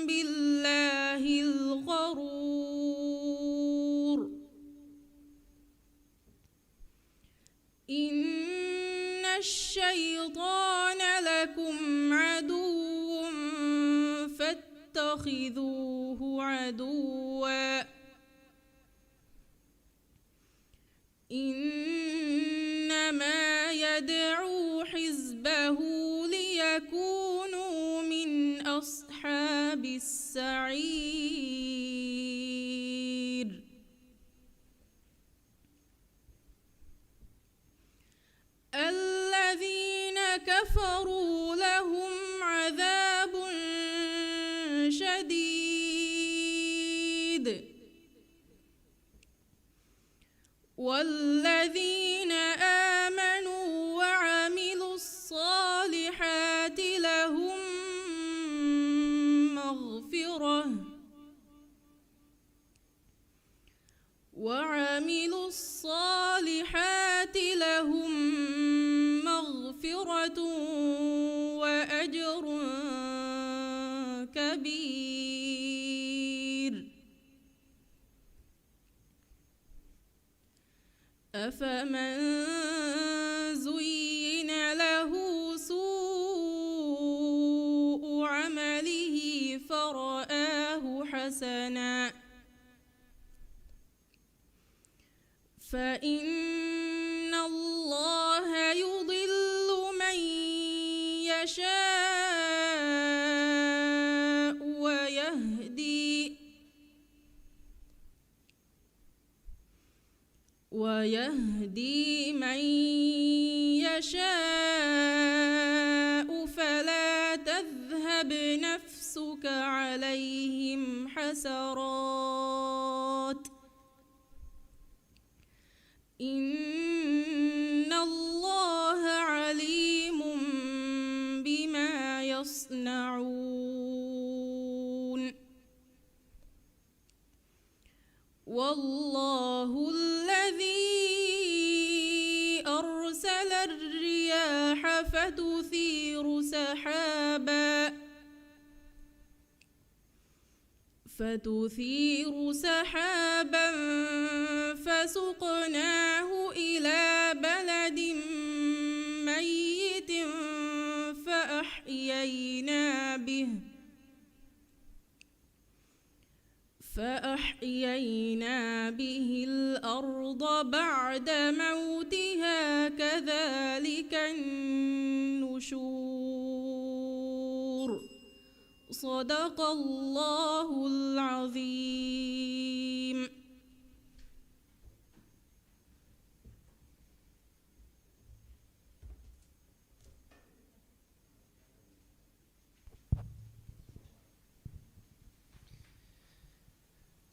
بالله الغرور. إن الشيطان لكم عدو فاتخذوه عدوا، إنما يدعو حزبه ليكونوا من أصحاب السعير. الذين كفروا لهم عذاب شديد، والذين آمنوا وعملوا الصالحات لهم مغفرة مغفرة وأجر كبير. أفمن زين له سوء عمله فرآه حسنا فإن الله يضل من يشاء ويهدي ويهدي من يشاء فلا تذهب نفسك عليهم حسرات إن الله عليم بما يصنعون والله الذي أرسل الرياح فتثير سحابا فتثير سحابا فسقناه إلى بلد ميت فأحيينا به فأحيينا به الأرض بعد موتها كذلك النشور. صدق الله العظيم.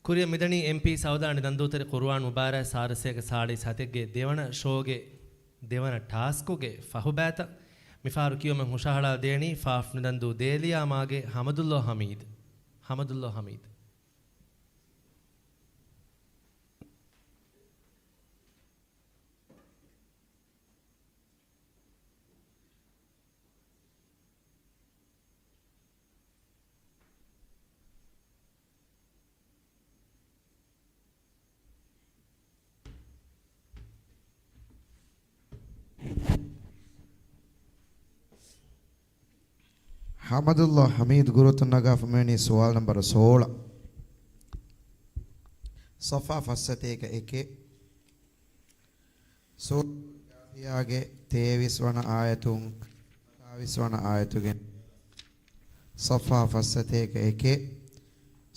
ކުރިއަށް މިދަނީ އެމްޕީ ސައުދާ ނިދަންދޫތެރި ޤުރުއާން މުބާރާތް ސާރަސޭގެ ސާޅީސް ހަތެއްގެ ދެވަނަ ޝޯގެ ދެވަނަ ޓާސްކުގެ ފަހުބައިތައް. މިފަހަރު ކިޔުމެއް ހުށަހަޅާދޭނީ ފާފް ނިދަންދޫ ދޭލިޔާމާގެ ހަމަދުﷲ ހަމީދު. ހަމަދުﷲ ހަމީދު. ހަމަދުﷲ ހަމީދު ގުރުއަތުން ނަގާފަ މިވަނީ ސުވާލު ނަންބަރު ސޯޅަ. ޞަފްޙާ ފަސްސަތޭކަ އެކެއް. ސޫރަތުލް ޖާޘިޔާގެ ތޭވީސް ވަނަ އާޔަތުން ހަތާވީސް ވަނަ އާޔަތުގެ. ޞަފްޙާ ފަސްސަތޭކަ އެކެއް.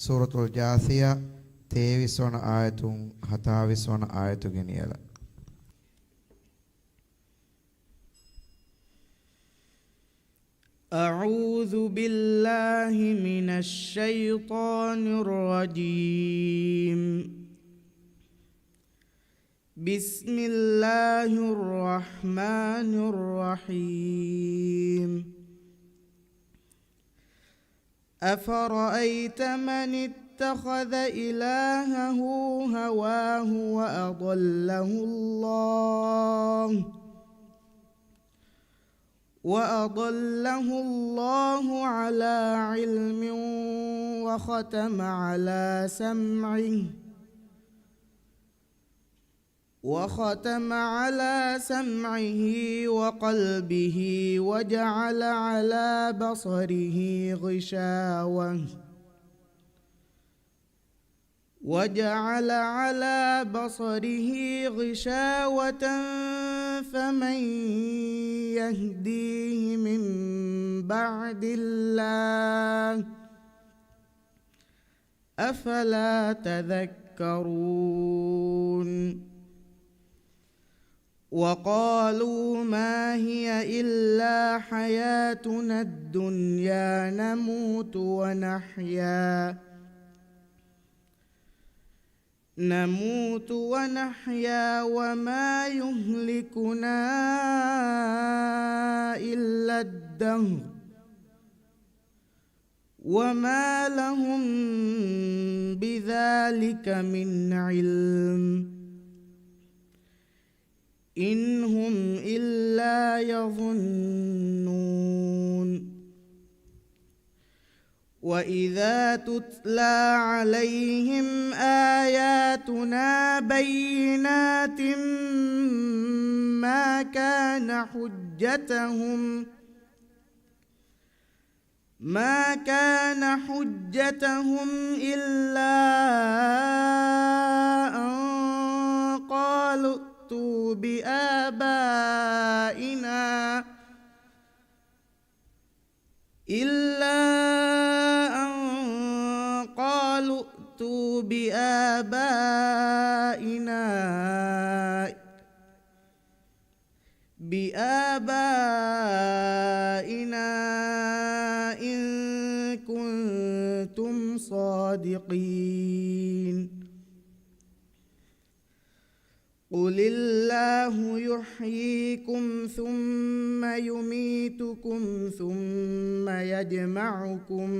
ސޫރަތުލް ޖާޘިޔާ ތޭވީސް ވަނަ އާޔަތުން ހަތާވީސް ވަނަ އާޔަތުގެ ނިޔަލަށް. أعوذ بالله من الشيطان الرجيم. بسم الله الرحمن الرحيم. أفرأيت من اتخذ إلهه هواه وأضله الله وأضله الله على علم وختم على سمعه وختم على سمعه وقلبه وجعل على بصره غشاوة وجعل على بصره غشاوة فمن يهديه من بعد الله أفلا تذكرون. وقالوا ما هي إلا حياتنا الدنيا نموت ونحيا نموت ونحيا وما يهلكنا إلا الدهر وما لهم بذلك من علم إن هم إلا يظنون. وإذا تتلى عليهم آياتنا بينات ما كان حجتهم ما كان حجتهم إلا أن قالوا ائتوا بآبائنا إلا أن قالوا ائتوا بآبائنا بآبائنا إن كنتم صادقين. قل الله يحييكم ثم يميتكم ثم يجمعكم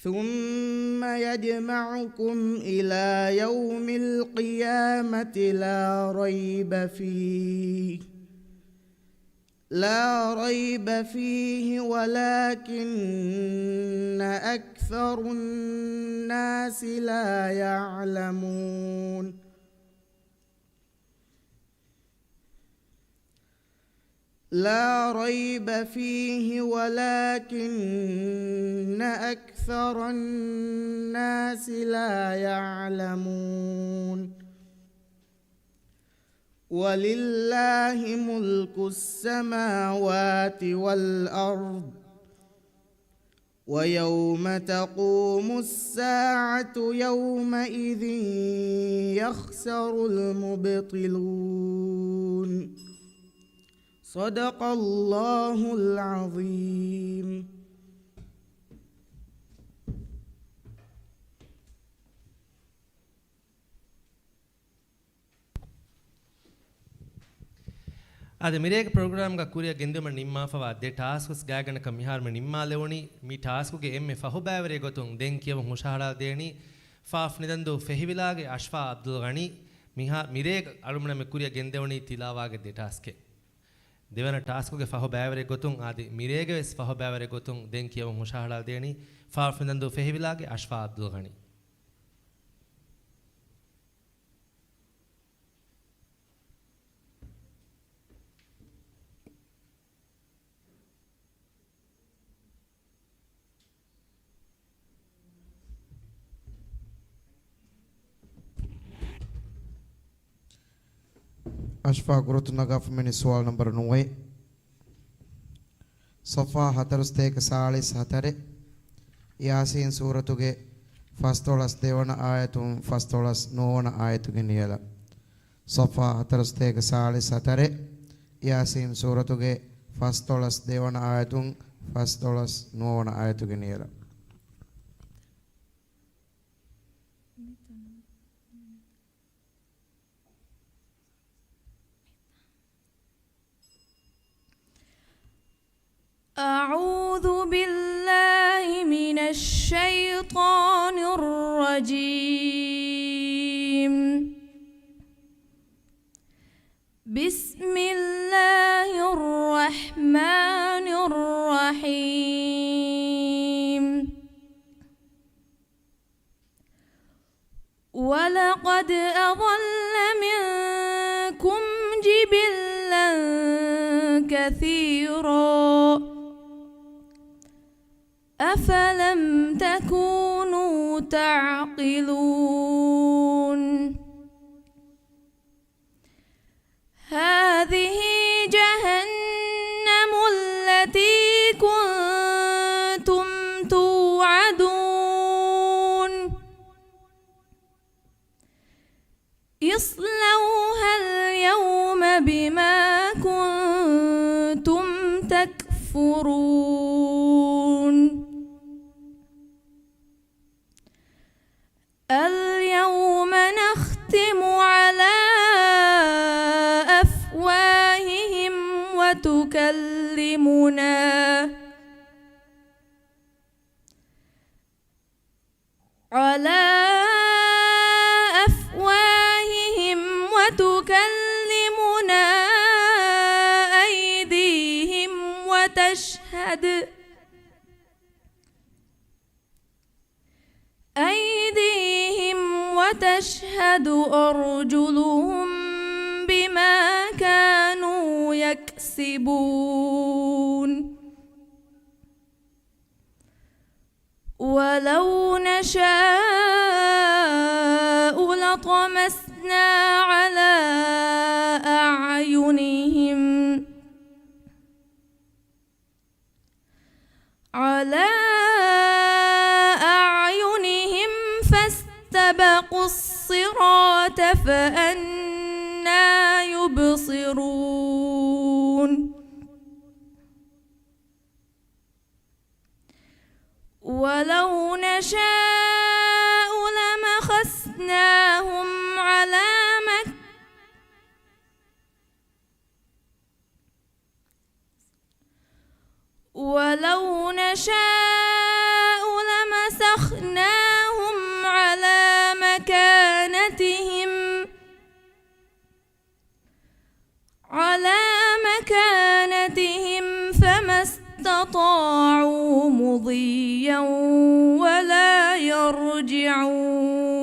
ثم يجمعكم إلى يوم القيامة لا ريب فيه لا ريب فيه ولكن أكثر الناس لا يعلمون. لا ريب فيه ولكن أكثر الناس لا يعلمون. ولله ملك السماوات والأرض ويوم تقوم الساعة يومئذ يخسر المبطلون. صدق الله العظيم. އާދެ، މިރޭގެ ޕްރޮގްރާމްގަ ކުރިއަށް ގެންދިއުމަށް ނިންމާފަވާ ދެ ޓާސްކް ގާތްގަނޑަކަށް މިހާރު މި ނިންމާލެވުނީ. މި ޓާސްކުގެ އެންމެ ފަހު ބައިވެރި ގޮތުން ދެން ކިޔަވަން ހުށަހަޅާދޭނީ ފާފް ނިދަންދޫ ފެހިވިލާގެ އަޝްފާ އަބްދުލް ޣަނީ. މިހާ، މިރޭގަ އަޅުމެންނަށް މި ކުރިއަށް ގެންދެވުނީ ތިލާވާގެ ދެ ޓާސްކެއް. ދެވަނަ ޓާސްކުގެ ފަހު ބައިވެރި ގޮތުން އާދެ، މިރޭގެ ވެސް ފަހު ބައިވެރި ގޮތުން ދެން ކިޔަވަން ހުށަހަޅާދޭނީ ފާފް ނިދަންދޫ ފެހިވިލާގެ އަޝްފާ އަބްދުލް ޣަނީ. އަޝްފާ ގުރުތު ނަގާފަ މިނި ސުވާލު ނަންބަރު ނުވައެއް. ޞަފްޙާ ހަތަރުސަތޭކަ ސާޅީސް ހަތަރެއް، ޔާސީން ސޫރަތުގެ ފަސްދޮޅަސް ދެވަނަ އާޔަތުން ފަސްދޮޅަސް ނުވަވަނަ އާޔަތުގެ ނިޔަލަށް. ޞަފްޙާ ހަތަރުސަތޭކަ ސާޅީސް ހަތަރެއް، ޔާސީން ސޫރަތުގެ ފަސްދޮޅަސް ދެވަނަ އާޔަތުން ފަސްދޮޅަސް ނުވަވަނަ އާޔަތުގެ ނިޔަލަށް. أعوذ بالله من الشيطان الرجيم. بسم الله الرحمن الرحيم. ولقد أضل منكم جبلا كثيرا أفلم تكونوا تعقلون. هذه جهنم التي كنتم توعدون. اصلوها اليوم بما كنتم تكفرون. اليوم نختم على أفواههم وتكلمنا على أفواههم وتكلمنا تشهد أيديهم وتشهد أرجلهم بما كانوا يكسبون. ولو نشاء لطمسنا على أعينهم على أعينهم فاستبقوا الصراط فأنى يبصرون. ولو نشاء لمسخناهم على مك ولو نشاء لمسخناهم على مكانتهم على مكانتهم فما استطاعوا مضيا ولا يرجعون.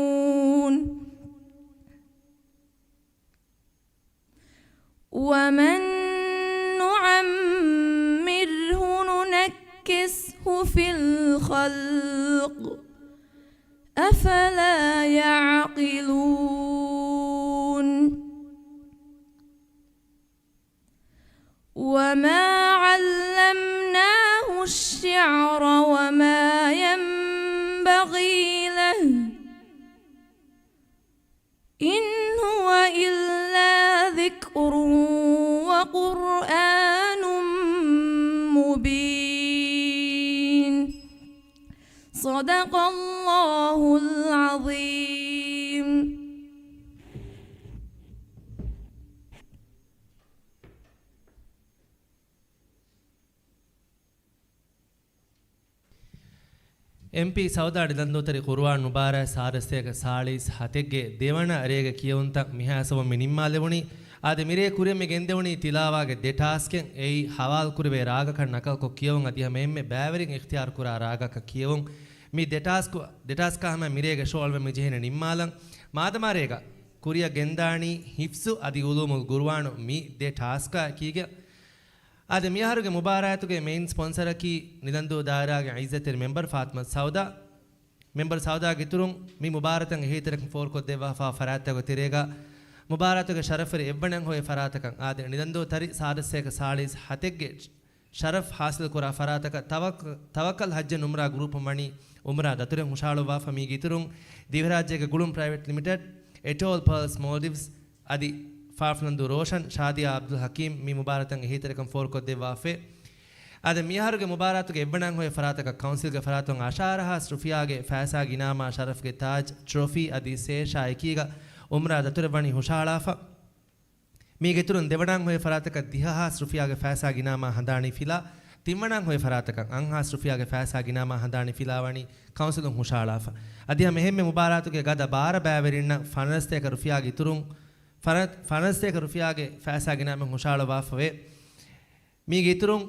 ومن نعمره ننكسه في الخلق أفلا يعقلون. وما علمناه الشعر وما ينبغي له إن هو إلا ذكر وقرآن مبين. صدق الله العظيم. އެމްޕީ ސައުދާ ނިލަންދޫތެރި ޤުރުއާން މުބާރާތް ސާދަ ސަތޭކަ ސާޅީސް ހަތެއްގެ ދެވަނަ ރޭގެ ކިޔެވުންތައް މިހާ ސަމަ މި ނިންމާލެވުނީ. އާދެ، މިރޭ ކުރިއަށް މި ގެންދެވުނީ ތިލާވާގެ ދެ ޓާސްކެއް. އެއީ ހަވާލުކުރެވޭ ރާގަކަށް ނަކަލްކޮށް ކިޔެވުން، އަދި ހަމައެންމެ ބައިވެރިން އިޚްތިޔާރު ކުރާ ރާގަކަށް ކިޔެވުން. މި ދެ ޓާސްކު، ދެ ޓާސްކާ ހަމަ މިރޭގެ ޝޯ އަޅުމެން މި ޖެހޭނެ ނިންމާލަން. މާދަމާ ރޭގަ ކުރިއަށް ގެންދާނީ ހިފްޒު އަދި އުލޫމުލް ގުރުއާނު މި ދެ ޓާސްކާ އެކީގަ. އާދެ، މިއަހަރުގެ މުބާރާތުގެ މެއިން ސްޕޮންސަރަކީ ނިލަންދޫ ދާއިރާގެ ޢިއްޒަތްތެރި މެމްބަރު ފާތިމަތު ސައުދާ. މެމްބަރު ސައުދާގެ އިތުރުން މި މުބާރާތަށް އެހީތެރިކަން ފޯރުކޮށްދެއްވާފާ ފަރާތްތަކުގެ ތެރޭގަ މުބާރާތުގެ ޝަރަފުވެރި އެއްވަނައަށް ހޮވޭ ފަރާތަކަށް އާދެ، ނިލަންދޫ ތަރި ސާދަ ސަތޭކަ ސާޅީސް ހަތެއްގެ ޝަރަފް ހާސިލްކުރާ ފަރާތަކަށް ތަވައް، ތަވައްކަލް ހައްޖެއް ނުމްރާ ގްރޫޕުން ވަނީ އުމްރާ ދަތުރެއް ހުށަހަޅުއްވާފަ. މީގެ އިތުރުން ދިވެހިރާއްޖޭގެ ގުޅުން ޕްރައިވެޓް ލިމިޓެޑް، އެޓޯލް ޕާލްސް މޯލްޑިވްސް، އަދި ފާފް ނަންދޫ ރޯޝަން، ޝާދިޔާ އަބްދުލް ޙަކީމް މި މުބާރާތަށް އެހީތެރިކަން ފޯރުކޮށްދެއްވާފައި. އާދެ، މިއަހަރުގެ މުބާރާތުގެ އެއްވަނައަށް ހޮވޭ ފަރާތަކަށް ކައުންސިލްގެ ފަރާތުން އަށާރަ ހާސް ރުފިޔާގެ ފައިސާގެ އިނާމާ ޝަރަފްގެ ތާޖް، ޓްރޮފީ އަދި ސޭޝާ އެކީގަ އުމްރާ ދަތުރެއް ވަނީ ހުށަހަޅާފަ. މީގެ އިތުރުން ދެވަނައަށް ހޮވޭ ފަރާތަކަށް ދިހަ ހާސް ރުފިޔާގެ ފައިސާގެ އިނާމާ ހަނދާނީ ފިލާ، ތިންވަނައަށް ހޮވޭ ފަރާތަކަށް އަށް ހާސް ރުފިޔާގެ ފައިސާގެ އިނާމާ ހަނދާނީ ފިލާ ވަނީ ކައުންސިލުން ހުށަހަޅާފަ. އަދި ހަމަ އެހެންމެ މުބާރާތުގެ ގަދަ ބާރަ ބައިވެރިންނަށް ފަނަރަސްތޭކަ ރުފިޔާގެ އިތުރުން، ފަނަ، ފަނަރަސްތޭކަ ރުފިޔާގެ ފައިސާގެ އިނާމެއް ހުށަހަޅުއްވާފަވޭ. މީގެ އިތުރުން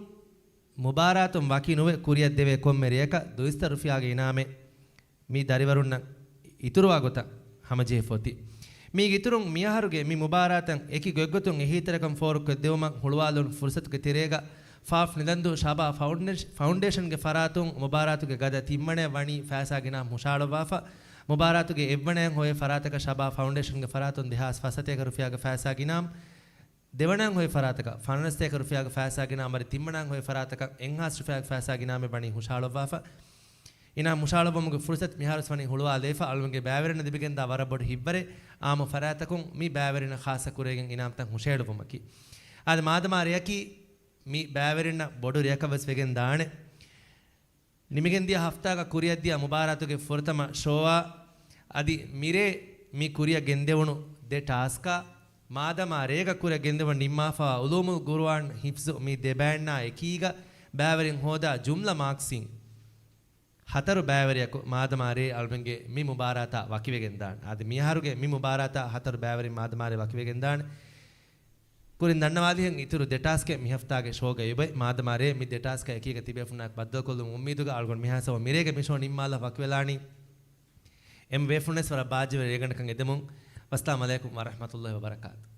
މުބާރާތުން ވަކި ނުވެ ކުރިއަށް ދެވޭ ކޮންމެ ރެޔަކަށް ދުއިސައްތަ ރުފިޔާގެ އިނާމެއް މި ދަރިވަރުންނަށް އިތުރުވާ ގޮތަށް ހަމަޖެހިފަ އޮތީ. މީގެ އިތުރުން މިއަހަރުގެ މި މުބާރާތަށް އެކި ގޮތްގޮތުން އެހީތެރިކަން ފޯރުކޮށްދެވުމަށް ހުޅުވާލުން ފުރުސަތުގެ ތެރޭގަ ފާފް ނިލަންދޫ ޝަބާ ފައުންޑޭޝް، ފައުންޑޭޝަންގެ ފަރާތުން މުބާރާތުގެ ގަދަ ތިންވަނައަށް ވަނީ ފައިސާގެ އިނާމް ހުށަހަޅުއްވާފަ. މުބާރާތުގެ އެއްވަނައަށް ހޮވޭ ފަރާތަކަށް ޝަބާ ފައުންޑޭޝަންގެ ފަރާތުން ދެހާސް ފަސްސަތޭކަ ރުފިޔާގެ ފައިސާގެ އިނާމް، ދެވަނައަށް ހޮވޭ ފަރާތަކަށް ފަނަރަސްތޭކަ ރުފިޔާގެ ފައިސާގެ އިނާމް، އަދި ތިންވަނައަށް ހޮވޭ ފަރާތަކަށް އެއްހާސް ރުފިޔާގެ ފައިސާގެ އިނާމެއް ވަނީ ހުށަހަޅުއްވާފަ. އިނާމް ހުށަހަޅުއްވުމުގެ ފުރުސަތު މިހާރުވެސް ވަނީ ހުޅުވާލައިފަ. އަޅުގަނޑުގެ ބައިވެރިންނަށް ލިބިގެންދާ ވަރަށް ބޮޑު ހިތްވަރެއް. އާއްމު ފަރާތްތަކުން މި ބައިވެރިންނަށް ޚާއްޞަ ކުރެވިގެން އިނާމްތައް ހުށަހެޅުއްވުމަކީ. އާދެ، މާދަމާ ރެޔަކީ މި ބައިވެރިންނަށް ބޮޑު ރެޔަކަށް ވެސް ވެގެން ދާނެ. ނިމިގެންދިޔަ ހަފްތާގަ ކުރިއަށްދިޔަ މުބާރާތުގެ ފުރަތަމަ ޝޯއާ އަދި މިރޭ މި ކުރިއަށް ގެންދެވުނު ދެ ޓާސްކާ މާދަމާ ރޭގަ ކުރިއަށް ގެންދެވުން ނިންމާފަވާ އުލޫމުލް ގުރުއާން ހިފްޒު މި ދެ ބައިންނާ އެކީގަ ބައިވެރިން ހޯދާ ޖުމްލަ މާކްސްއިން ހަތަރު ބައިވެރިޔަކު މާދަމާ ރޭ އަޅުމެންގެ މި މުބާރާތާ ވަކިވެގެންދާނެ. އަދި މިއަހަރުގެ މި މުބާރާތާ ހަތަރު ބައިވެރިން މާދަމާ ރޭ ވަކިވެގެންދާނެ. ކުރިން ދަންނަވާލިހެން އިތުރު ދެ ޓާސްކެއް މި ހަފްތާގެ ޝޯގައި އޮތް. މާދަމާ ރޭ މި ދެ ޓާސްކަށް އެކީގަ ތިބޭފުންނާއެކު ބައްދަލުކޮށްލުމުން އުއްމީދުގަ އަޅުގަނޑު މިހާ ސަމަ މިރޭގެ މި ޝޯ ނިންމާލާ ވަކިވެލާނީ. އެންމެ ބޭފުޅުންވެސް ވަރަށް ބާއްޖަވެރި ރޭގަނޑަކަށް އެދެމުން. ވައްސަލާމް ޢަލައިކުމް ވަރަޙްމަތުﷲ ވަބަރަކާތު.